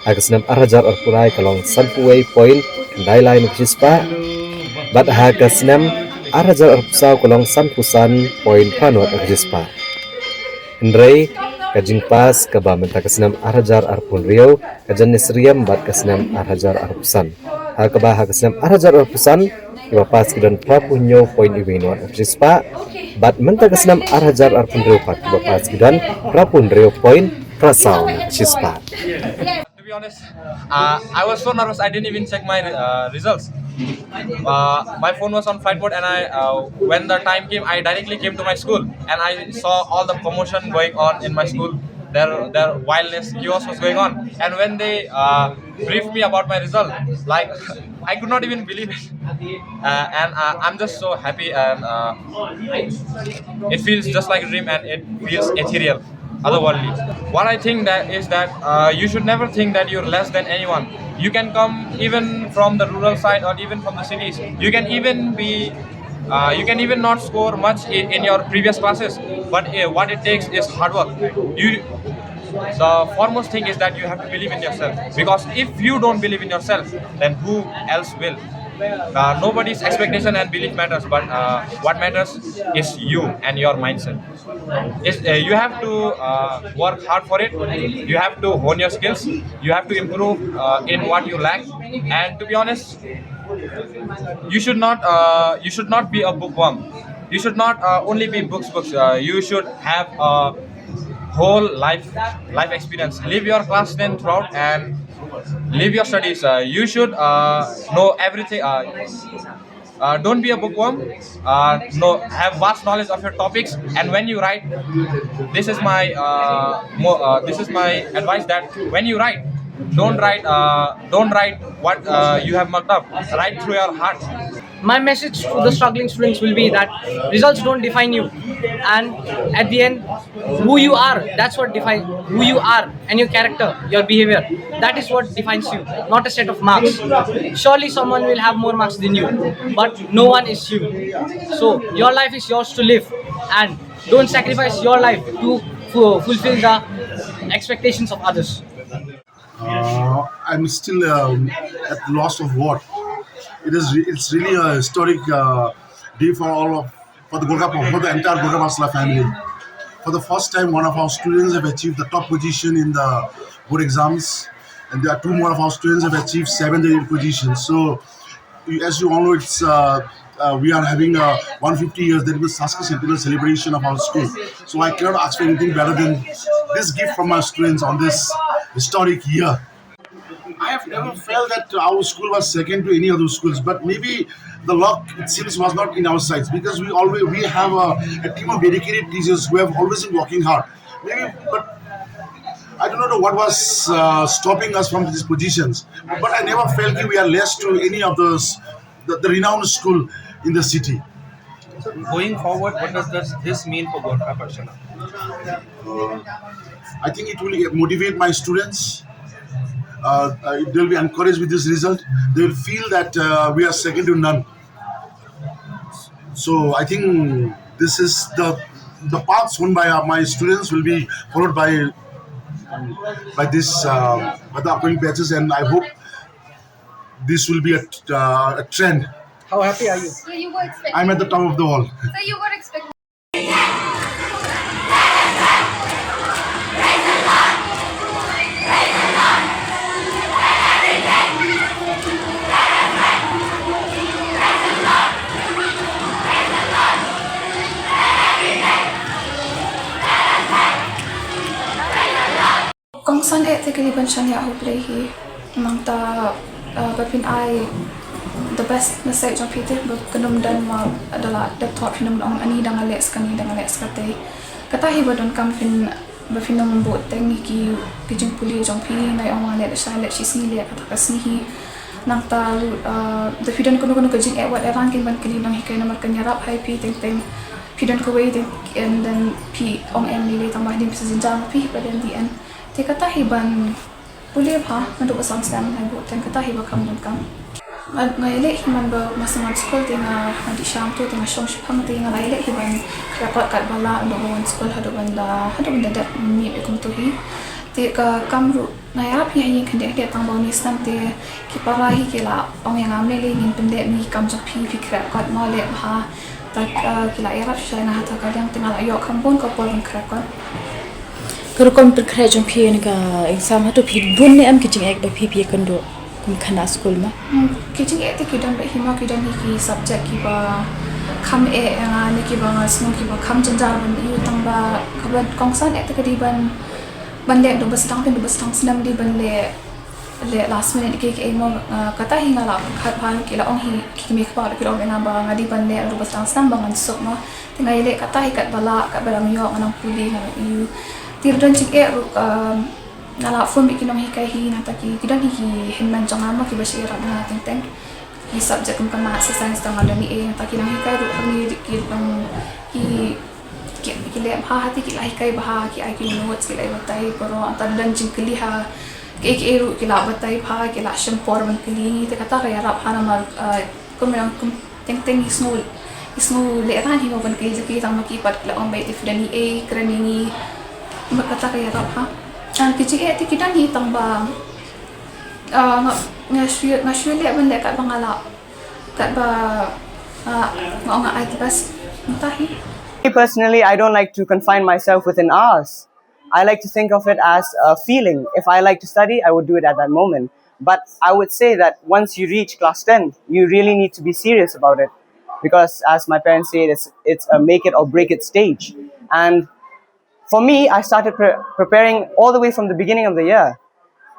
Ha ka snem ar hajar arphew lai ka long sanphew wei point khyndai lai na ka shispah. Bad ha ka snem Ar hajar arphew saw ka long sanphew san point phra nod ha ka shispah. Hynrei ka jingpass kaba mynta ka snem ar hajar arphew hynriew ka jan ïasyriem bad ka snem ar hajar arphew san. Ha kaba ha ka snem ar hajar arphew san kiba pass ki don phraphew hynñiew point iwei nod ha ka shispah, bad mynta ka snem ar hajar arphew hynriew pat kiba pass ki don phraphew hynriew point phra saw na ka shispah. To be honest, uh, I was so nervous I didn't even check my uh, results. Uh, my phone was on flight mode, and I, uh, when the time came, I directly came to my school, and I saw all the commotion going on in my school. There, there wildness, chaos was going on, and when they uh, briefed me about my result, like, I could not even believe it. Uh, and uh, I'm just so happy, and uh, it feels just like a dream, and it feels ethereal, otherworldly. What I think that is that uh, you should never think that you're less than anyone. You can come even from the rural side or even from the cities. You can even be uh, you can even not score much in, in your previous classes, but uh, what it takes is hard work. You, the foremost thing is that you have to believe in yourself, because if you don't believe in yourself, then who else will? Uh, nobody's expectation and belief matters, but uh, what matters is you and your mindset. Is uh, you have to uh, work hard for it. You have to hone your skills. You have to improve uh, in what you lack. And to be honest, you should not uh, you should not be a bookworm. You should not uh, only be books books. Uh, you should have a whole life life experience. Live your class ten throughout and live your studies. Uh, you should uh, know everything. Uh, uh, don't be a bookworm. Uh, no, have vast knowledge of your topics. And when you write, this is my uh, mo- uh, this is my advice, that when you write, don't write uh, don't write what uh, you have marked up. Write through your heart. My message to the struggling students will be that results don't define you, and at the end, who you are, that's what defines who you are, and your character, your behavior. That is what defines you, not a set of marks. Surely someone will have more marks than you, but no one is you. So your life is yours to live, and don't sacrifice your life to fu- fulfill the expectations of others. Uh, I'm still um, at loss of word. It is. It's really a historic uh, day for all of for the Gorkha, for the entire Gorkha Pathshala family. For the first time, one of our students have achieved the top position in the board exams, and there are two more of our students have achieved seventh and eighth position. So, you- as you all know, it's uh, uh, we are having a one fifty years, there is a Shanskrit Centennial celebration of our school. So I cannot ask for anything better than this gift from my students on this historic year. I have never felt that our school was second to any other schools, but maybe the luck, it seems, was not in our sides, because we always we have a, a team of dedicated teachers who have always been working hard. Maybe, but I do not know what was uh, stopping us from these positions. But I never felt that we are less to any of those the, the renowned school in the city. So going forward, what does this, this mean for Gorkha Pathshala? Uh, I think it will motivate my students. Uh, uh, they'll be encouraged with this result. They'll feel that uh, we are second to none. So I think this is the the path shown by uh, my students will be followed by by this uh, by the upcoming batches, and I hope this will be a, uh, a trend. How happy are you? So you were expecting. I'm at the top of the wall. So you were expecting. Kongsan eh te kali ban shaniah ha U Blei hi. Nangta uh, ba phin ai the best message jong phi te ba kynum don ma da la dep thok phin ym ong ani da nga leh skani da nga leh skate. Kata hi ba donkam phin ba phin ym buh teng hi ki ki jingpule jong phi, nga ong nga leh sha leh shi sngi leh kata ka sngi hi. Nangta uh, da phi don kano kano ka jingeh wat erang kin ban kylli nonghikai namar kan ïarap ha phi teng teng. Phi don kawei te and then phi ong em lei lei tang ba hadien phi sa jynjar ma phi hi ba den dien. Te kata hi ban pule bha naduh ba song snem ngai buh ten kata hi ba kham donkam. Nga ïaleh hi man ba masa ngan skul te nga nga dih shang tu te nga shong shiphang te nga la ïaleh hi ban record kat ba la naduh ba wan skul haduh ban da haduh ban da dep mih kumtu hi. Te ka kam ruh nga ïarap hi ha ïing khyndiat khyndiat tang ba uni snem te ki para hi ki la ong ïa nga, "Mei, lei ngin pyndep ïa ki kam jong phi, phi khreh kot mo, leh bha." Te ki la ïarap shisha ïa nga ha kata ka liang te nga la ïoh kham bun ka por ban khreh kot. Ka rukom pynkhreh jong phi ïa ka exam, hato phi bun ne em ki jingeh ba phi phi ïakynduh kum khynnah skul mo? Hmm, ki jingeh te ki don bha hi mo, ki don hi ki subject kiba kham eh ïa nga ne kiba nga sngew kiba kham jynjar ban ïoh, tang ba kaba kongsan eh te ka dei ban ban leh, dei ba sdang, dei ba sdang snem dei ban leh, leh last minute kiei kiei mo. Ah, kata hi nga la pyrkhat bha, ki la ong hi ki kmie ki kpa ruh ki la ong ïa nga ba nga dei ban leh, dei ba sdang snem ba ngan suk mo. Te nga ïaleh kata hi katba lah, katba dang ïoh nga nang pule, nga nang ïoh. Te ruh don jingeh ruh, um, nga la phone bad ki nonghikai hi, nangta ki, ki don hi ki hynmen jong nga mo kiba shah ïarap ïa nga teng teng. Ki subject kum ka maths, science, tang nga don ei ei, nangta ki nonghikai ruh hangne ki long ki, ki, ki leh bha ha te, ki la hikai bha, ki ai ki notes, ki la batai baroh, nangta don jingkylli ha kiei kiei ruh ki la batai bha, ki la shem por ban kylli ngi, te kata ka ïarap ha namar, ah, kum ïa kum teng teng ngi sngew, ngi sngew lehraiñ hi mo ban kylli ïa ki, tang ma ki pat ki la ong ba ïa phi don ei ei, kren ïa ngi, namar kata ka ïarap ha. Ah, ki jingeh te ki don hi tang ba, ah, nga, nga shu, nga shu leh ban leh katba nga lah, katba, ah, nga ong nga ai ki best mynta hi. Me personally, I don't like to confine myself within hours. I like to think of it as a feeling. If I like to study, I would do it at that moment. But I would say that once you reach class ten, you really need to be serious about it. Because as my parents say, it's, it's a make it or break it stage. And for me, I started pre- preparing all the way from the beginning of the year.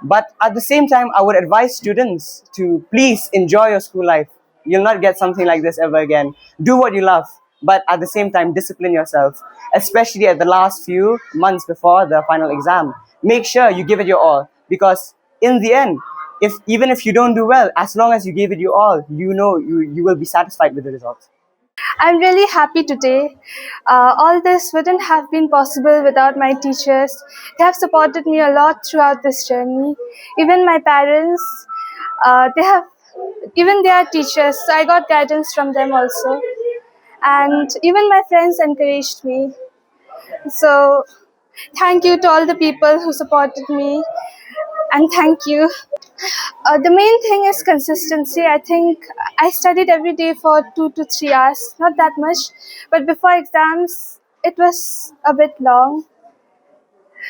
But at the same time, I would advise students to please enjoy your school life. You'll not get something like this ever again. Do what you love, but at the same time, discipline yourself, especially at the last few months before the final exam. Make sure you give it your all, because in the end, if even if you don't do well, as long as you gave it your all, you know you, you will be satisfied with the results. I'm really happy today. Uh, all this wouldn't have been possible without my teachers. They have supported me a lot throughout this journey. Even my parents, uh, they have, even they are teachers, so I got guidance from them also. And even my friends encouraged me. So thank you to all the people who supported me, and thank you. Uh, the main thing is consistency. I think I studied every day for two to three hours, not that much, but before exams, it was a bit long.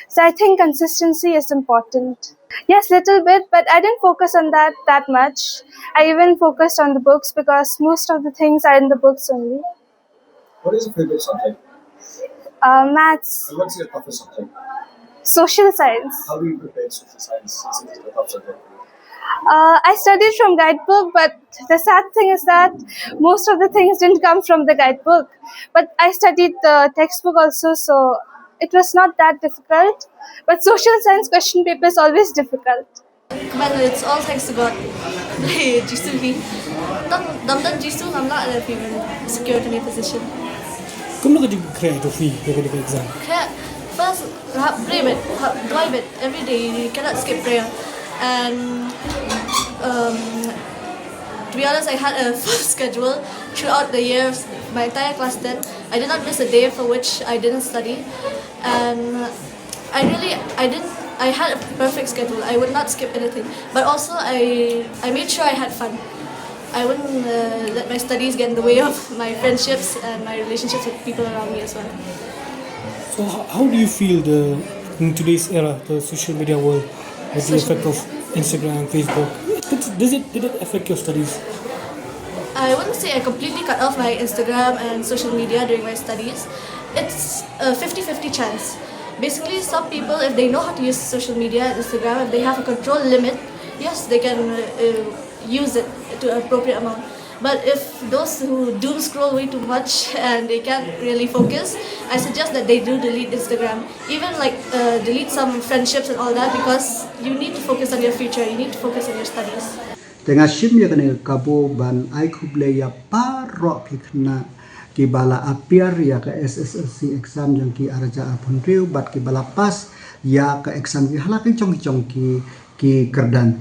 So I think consistency is important. Yes, little bit, but I didn't focus on that that much. I even focused on the books because most of the things are in the books only. What is your favorite subject? Uh, maths. And what's your toughest subject? Social science. How do you prepare social science since it's a tough subject? Uh, I studied from guidebook, but the sad thing is that most of the things didn't come from the guidebook. But I studied the textbook also, so it was not that difficult. But social science question paper is always difficult. But it's all thanks to God. Jisu hi. Dam dam Jisu ngam lah da phi ban secure kane position. Kumno ka jingkhreh jong phi ïa kane ka exam? Khreh, first, hap brave it, hap drive it every day. You cannot skip prayer. And um, to be honest, I had a full schedule throughout the years, my entire class ten. I did not miss a day for which I didn't study. And I really, I didn't, I had a perfect schedule. I would not skip anything. But also, I, I made sure I had fun. I wouldn't uh, let my studies get in the way of my friendships and my relationships with people around me as well. So, how, how do you feel the in today's era, the social media world, with the effect of Instagram, Facebook? Does it, did it affect your studies? I wouldn't say I completely cut off my Instagram and social media during my studies. It's a fifty-fifty chance. Basically, some people, if they know how to use social media and Instagram, if they have a control limit, yes, they can uh, uh, use it to an appropriate amount. But if those who doom scroll way too much and they can't really focus, I suggest that they do delete Instagram. Even like uh, delete some friendships and all that, because you need to focus on your future, you need to focus on your studies. Te nga shim ïa kane ka kabu ban ai khublei ïa baroh ki khynnah kiba la appear ïa ka S S L C exam jong ki ar hajar arphew hynriew bad kiba la pass ïa ka exam ki ha la ki jong ki jong ki ki kyrdan.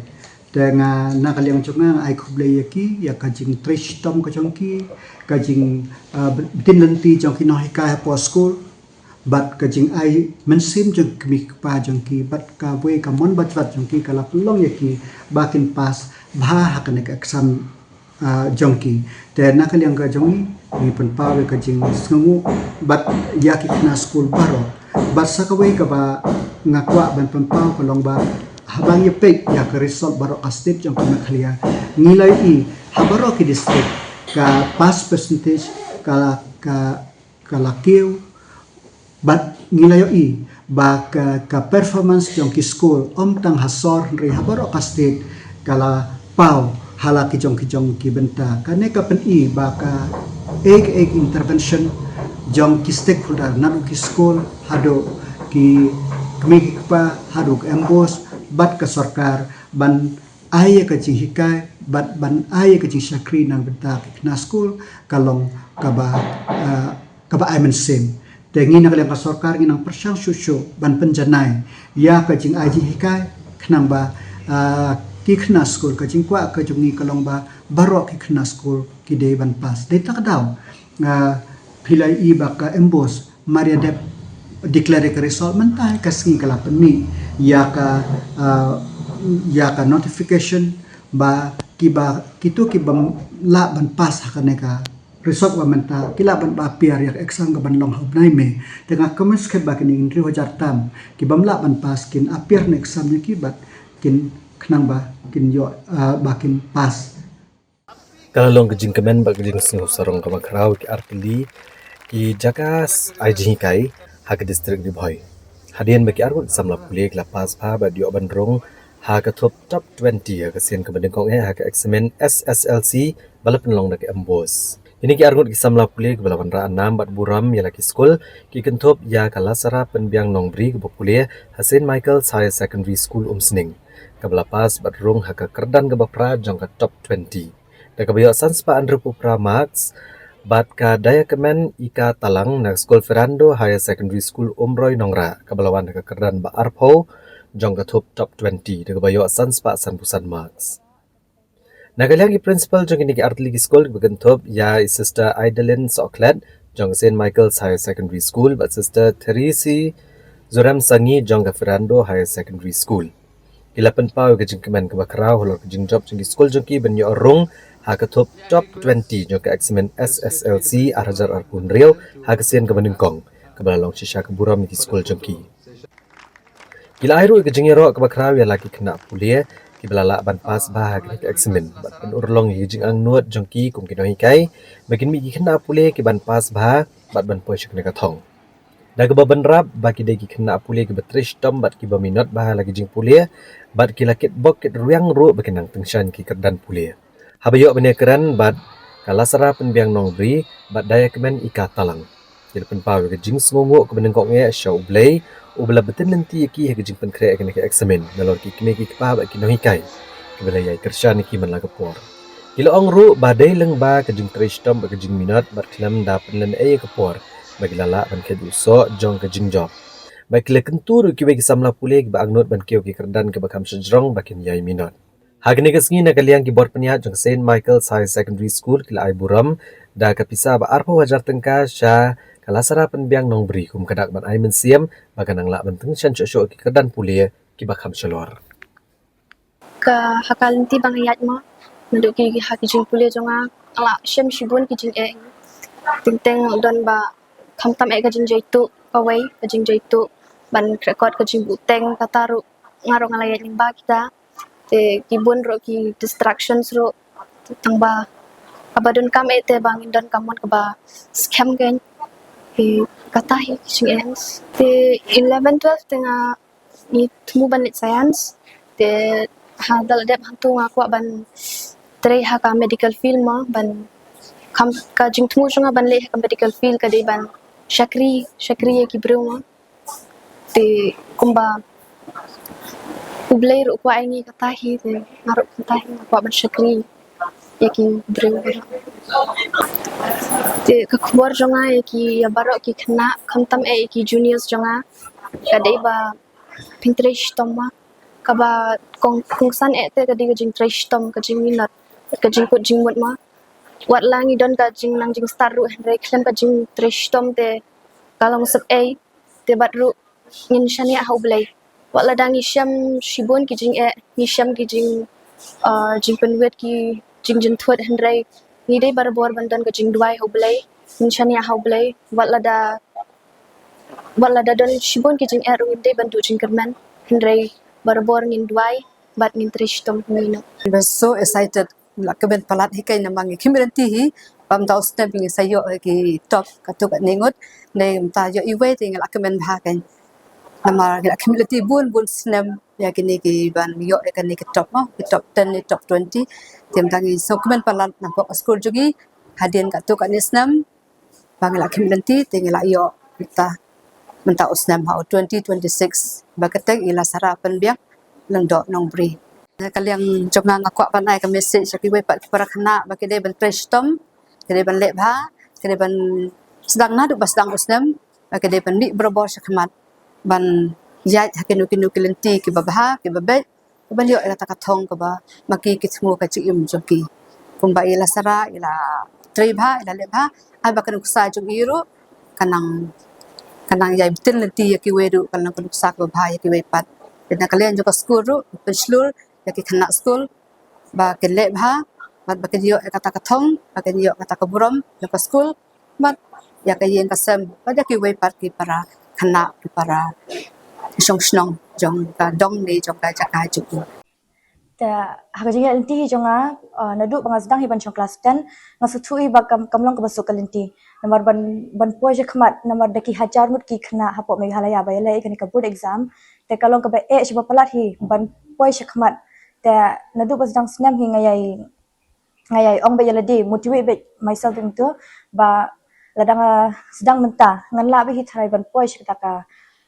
Te nga na ka liang jong nga, nga ai khublei ïa ki ïa ka jingtrei shitom ka jong ki, ka jing uh, btin lynti jong ki nonghikai hapoh skul. bad ka jingai mynsiem jong ki kmie ki kpa jong ki bad kawei ka mon bajwat jong ki ka la pynlong ïa ki ba kin pass bha ha kane ka exam ah, jong ki. Te na ka liang ka jong ngi, ngi pynpaw ïa ka jingsngewnguh bad ïa ki khynnah skul baroh. Bad sa kawei kaba nga kwah ban pynpaw ka long ba haba ngi peit ïa ka result baroh ka state jong ka Meghalaya, ngi la ïohi ha baroh ki district ka pass percentage ka ka ka la kiew bad ngi la ïohi ba ka, ka performance jong ki skul ym tang ha sor hynrei ha baroh ka state ka la paw ha la ki jong ki jong ki bynta. Kane ka pyni ba ka ek ek intervention jong ki stakeholder naduh ki skul haduh ki kmie ki kpa haduh ka MBOSE bad ka sorkar ban ai ïa ka jinghikai bad ban ai ïa ka jingshakri na bynta ki khynnah skul ka long kaba ah, kaba ai mynsiem. Te ngi na ka liang ka sorkar ngi nang pyrshang shuh shuh ban pynjanai ïa ka jingai jinghikai khnang ba ah, ki khynnah skul ka jingkwah ka jong ngi ka long ba baroh ki khynnah skul ki dei ban pass. Dei ta ka daw ah, phi la ïohi ba ka MBOSE mar ïa dep declare ka result mynta ka sngi ka la pynmih ïa ka ah, ïa ka notification ba kiba kito ki bym lah ban pass ha kane ka result ba mynta ki lah ban ba appear ïa ka exam ka ban long ha u bnai May. Te nga kmen skhem ba kine hynriew hajar tam ki bym lah ban pass kin appear na exam jong ki bad kin khnang ba kin ïoh ah, ba kin pass. Ka la long ka jingkmen bad ka jingsngewsarong kaba khraw ki artylli ki jaka s- ai jinghikai ha ka district Ri Bhoi. Hadien ba ki arngut samla pule ki la pass bha bad ïoh ban rung ha ka thup top twenty ha ka sien kaba nyngkong eh ha ka eksamin SSLC ba la pynlong da ka MBOSE. Kine ki arngut ki samla pule kiba la wanrah nam bad burom ïa la ki skul ki kynthup ïa ka Lasara Pynbiang Nongbri kaba pule ha Saint Michael's Higher Secondary School Umsning, kaba la pass bad rung ha ka kyrdan kaba phra jong ka top twenty da kaba ïoh san spah hynriewphew phra marks, bad ka Diakmen Ika Talang na ka skul Fernando Higher Secondary School Umroi Nongrah kaba la wan ha ka kyrdan ba arphew jong ka thup top twenty da kaba ïoh san spah sanphew san marks. Na ka liang ki principal jong kine ki artylli ki skul kiba kynthup ïa i Sister Idalin Sohkhlet jong ka Saint Michael's Higher Secondary School bad Sister Therese Zurem Sangi jong ka Fernando Higher Secondary School, ki la pynpaw ïa ka jingkmen kaba khraw halor ka jingjop jong ki skul jong ki ban ïoh rung ha ka thup top twenty jong ka eksamin SSLC ar hajar arphew hynriew ha ka sien kaba nyngkong, kaba la long shisha ka burom ïa ki skul jong ki. Ki la ai ruh ïa ka jingïaroh kaba khraw ïa la ki khynnah pule kiba la lah ban pass bha ha kane ka eksamin bad pynurlong ïa ka jingangnud jong ki kum ki nonghikai ba kin mih ki khynnah pule ki ban pass bha bad ban poi sha kane ka thong. Da kaba bynrap ba ki dei ki khynnah pule kiba trei shitom bad kiba minot bha ha la ki jingpule bad ki la kitbok kitrwiang ruh ba kin nang tyngshaiñ ki kyrdan pule. Haba ïoh ban ïakren bad ka Lasara Pynbiang Nongbri bad Diakmen Ika Talang, ki la pynpaw ïa ka jingsngewnguh kaba nyngkong eh sha U Blei uba la btin lynti ïa ki ha ka jingpynkhreh ïa kane ka eksamin nalor ki kmie ki kpa bad ki nonghikai kiba la ïai kyrshan ïa ki man la ka por. Ki la ong ruh ba dei lyngba ka jingtrei shitom bad ka jingminot bad khlem da pynlehnoh ïa ka por ba ki la lah ban khet u soh jong ka jingjop. Bad ki la kyntu ruh ïa kiwei ki samla pule kiba angnud ban kiew ki kyrdan kiba kham shajrong ba kin ïai minot. Ha kane ka sngi na ka liang ki bor pynïaid jong ka Saint Michael's Higher Secondary School ki la ai burom da ka pisa ba arphew hajar tyngka sha ka Lasara Pynbiang Nongbri kum ka dak ban ai mynsiem ba kan nang lah ban tyngshaiñ shuh shuh ki kyrdan pule kiba kham shalor. Ka ha ka lynti ba nga ïaid ma naduh ki ha ki jingpule jong nga, nga la shem shibun ki jingeh. Teng teng don ba khamtam eh ka jingjaituh kawei, ka jingjaituh ban krekot ka jingbuhteng, kata ruh nga ruh nga la ïaid lyngba kita. Te ki bun ruh ki distractions ruh tang ba kaba donkam eh te ba ngin donkam mon kaba skhem kein. Te kata hi ki jingeh. Te eleven twelve te nga ngi thmu ban leit science. Te ha da la dep hangtu nga kwah ban trei ha ka medical field mo, ban kham ka jingthmu jong nga ban leit ha ka medical field ka dei ban shakri, shakri ïa ki briew mo. Te kumba U Blei ruh u kwah ïa ngi kata hi, te nga ruh kata hi nga kwah ban shakri ïa ki briew. Te ka khubor jong nga ïa ki, ïa baroh ki khynnah, khamtam eh ïa ki juniors jong nga, ka dei ba phin trei shitom ma. Kaba kong kongsan eh te ka dei ka jingtrei shitom, ka jingminot, ka jingkut jingmut ma. Wat la ngi don ka jingnang jingstad ruh hynrei khlem ka jingtrei shitom te ka long sep ei. Te bad ruh ngin shaniah ha U Blei. Wat lada ngi shem shibun ki jingeh, ngi shem ki jing, uh, jingpynwit, ki jingjynthut, hynrei ngi dei barabor ban don ka jingduwai ha U Blei. Ngin shaniah ha U Blei. Wat lada, wat lada don shibun ki jingeh ruh ngin dei ban duh jingkyrmen, hynrei barabor ngin duwai bad ngin trei shitom ha U Blei. I'm so excited. Ngi la kmen palat hi keiñ namar ngi khim ïa lynti hi. Bam da u snem ngi sa ïoh ki top katto katne ngut. Ngi mynta ïoh iwei te ngi la kmen bha keiñ. Namar ngi la khim ïa lynti bun bun snem ïa kine ki ban ïoh ïa kine ki top, mo, ki top ten ne top twenty. Te mynta ngi sngewkmen palat namar ka skul jong ngi hadien katto katne snem ba ngi la khim ïa lynti te ngi la ïoh mynta, mynta u snem ha u twenty twenty-six. Ba kyrteng i Lasara Pynbiang Lyngdoh Nongbri. Na ka liang jong nga, nga kwah ban ai ka message sha kiwei pat ki para khynnah ba ki dei ban trei shitom, ki dei ban leh bha, ki dei ban sdang naduh ba sdang u snem, ba ki dei ban mih barabor sha khmat ban ïaid ha kino kino ki lynti kiba bha kiba beit, kiban ïoh ïa kata ka thong kaba ma ki ki thmu ka jingim jong ki. Kumba i Lasara i la trei bha, i la leh bha, ai ba ka nuksa jong i ruh ka nang, ka nang ïai btin lynti ïa kiwei ruh, ka nang ka nuksa kaba bha ïa kiwei pat. Bad na ka liang jong ka skul ruh, pynshlur ïa ki khynnah skul ba kin leh bha bad ba kin ïoh ïa kata ka thong, ba kin ïoh kata ka burom jong ka skul bad ïa ka ïing ka sem bad ïa kiwei pat ki para khynnah, ki para shong shnong jong ka dong ne jong ka jaka jong ki. Te ha ka jingïaid lynti hi jong nga, uh, naduh ba nga sdang hi ban shong klas ten, nga sngewthuh hi ba kam, kam long kaba suk ka lynti. Namar ban, ban poi sha khmat, namar da ki hajar ngut ki khynnah hapoh Meghalaya ba ïaleh ïa kane ka board exam. Te ka long kaba eh shibun palat hi ban poi sha khmat. Te naduh ba sdang snem hi nga ïai, nga ïai ong beit ïa lade, motivate beit myself beit kumto ba lada nga sdang mynta ngan lah beit hi tharai ban poi sha kata ka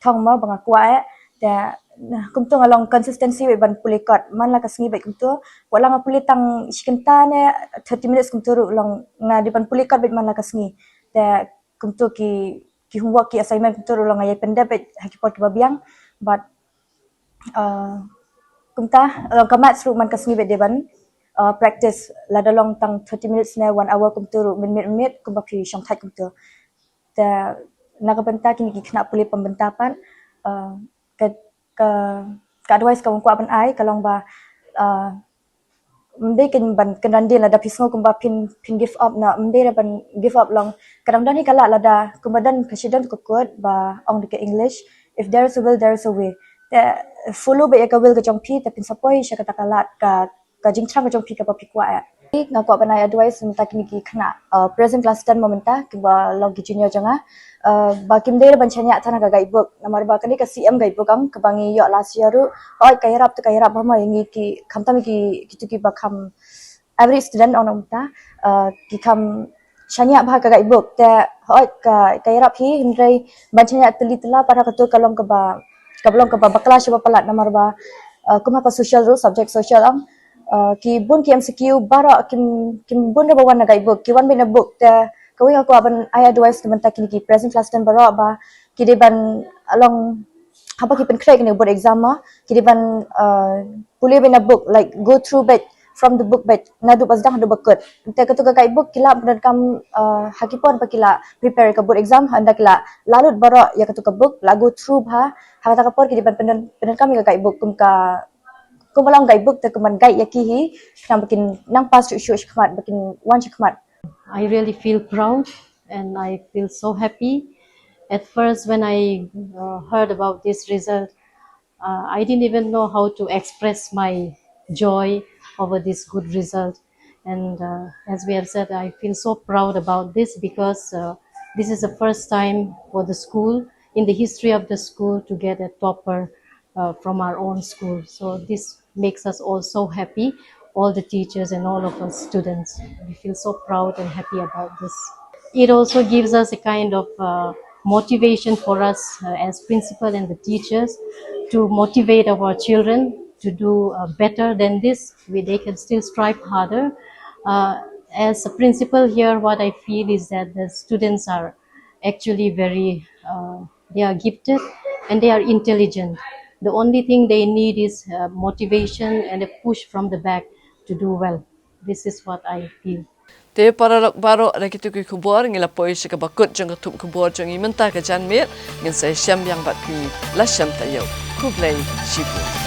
thong mo ba nga kwah eh. Te kumto nga long consistency beit ban pule kot man la ka sngi beit kumto. Wat la nga pule tang shi kynta ne thirty minutes kumto ruh long nga dei ban pule kot beit man la ka sngi. Te kumto ki, ki homework, ki assignment kumto ruh long nga ïai pyndep beit ha ki por kiba biang. Bad, uh, kumta, long ka maths ruh man ka sngi beit dei ban, uh, practice, lada long tang thirty minutes ne one hour kumto ruh mynmiet mynmiet kumba phi shong thait kumto. Te na ka bynta kine ki khynnah pule pynbynta pat, uh, ka, ka, ka advice kaba nga kwah ban ai ka long ba, uh, ym dei kein ban kynran dien lada phi sngew kumba phin, phin give up, na ym dei ban give up lang. Ka dang don hi ka lad lada kumba don ka, shi don ka quote ba ong da ka English, "If there is a will, there is a way." Te follow beit ïa ka will ka jong phi, te phin sa poi sha kata ka lad, ka, ka jingthrang ka jong phi kaba phi kwah ïa. Nga kwah ban ai advice mynta kine ki khynnah, uh, present class ten mo mynta kiba long ki junior jong nga. Uh, ba kim dei ban shaniah than ha ka guidebook. Namar ba kane ka C M guidebook ang kaba ngi ïoh last year ruh, hooid ka ïarap, te ka ïarap bha mo ïa ngi ki, khamtam ki, kito kiba kham average student ong na mynta, uh, ki kham shaniah bha ha ka guidebook. Te hooid ka, ka ïarap hi, hynrei ban shaniah tylli tylla pat ha kato ka long kaba, kaba long kaba bakla shibun palat namar ba, uh, kum ha ka social ruh, subject social ang, uh, ki bun ki M C Q baroh kim, kim bun ruh ba wan na guidebook, ki wan beit na book. Te kawei nga kwah ban ai advice na ka bynta kine ki present class ten baroh ba ki dei ban long, haba ki pynkhreh kine board exam mo, ki dei ban, uh, pule beit na book, like, go through beit from the book beit naduh ba sdang haduh ba kut. Te kato ka guidebook ki la pyndonkam, uh, ha ki por ba ki la prepare ka board exam, haba ki la, la lut baroh ïa kato ka book, la go through bha, ha kata ka por ki dei ban pyndon, pyndonkam ïa ka guidebook kum ka, kum ba long guidebook te kum ban guide ïa ki hi, khnang ba kin nang pass shuh shuh sha khmat, ba kin wan sha khmat. I really feel proud and I feel so happy. At first, when I, uh, heard about this result, uh, I didn't even know how to express my joy over this good result. And, uh, as we have said, I feel so proud about this because, uh, this is the first time for the school, in the history of the school, to get a topper, uh, from our own school. So this makes us all so happy, all the teachers and all of us students. We feel so proud and happy about this. It also gives us a kind of, uh, motivation for us, uh, as principal and the teachers to motivate our children to do, uh, better than this. We, they can still strive harder. Uh, as a principal here, what I feel is that the students are actually very, uh, they are gifted and they are intelligent. The only thing they need is, uh, motivation and a push from the back to do well. This is what I feel. Te paralok baroh, da kito ki khubor ngi la poi sha kaba kut jong ka thup khubor jong ngi mynta ka janmiet. Ngin sa ïashem biang bad phi la shem taïew. Khublei shibun.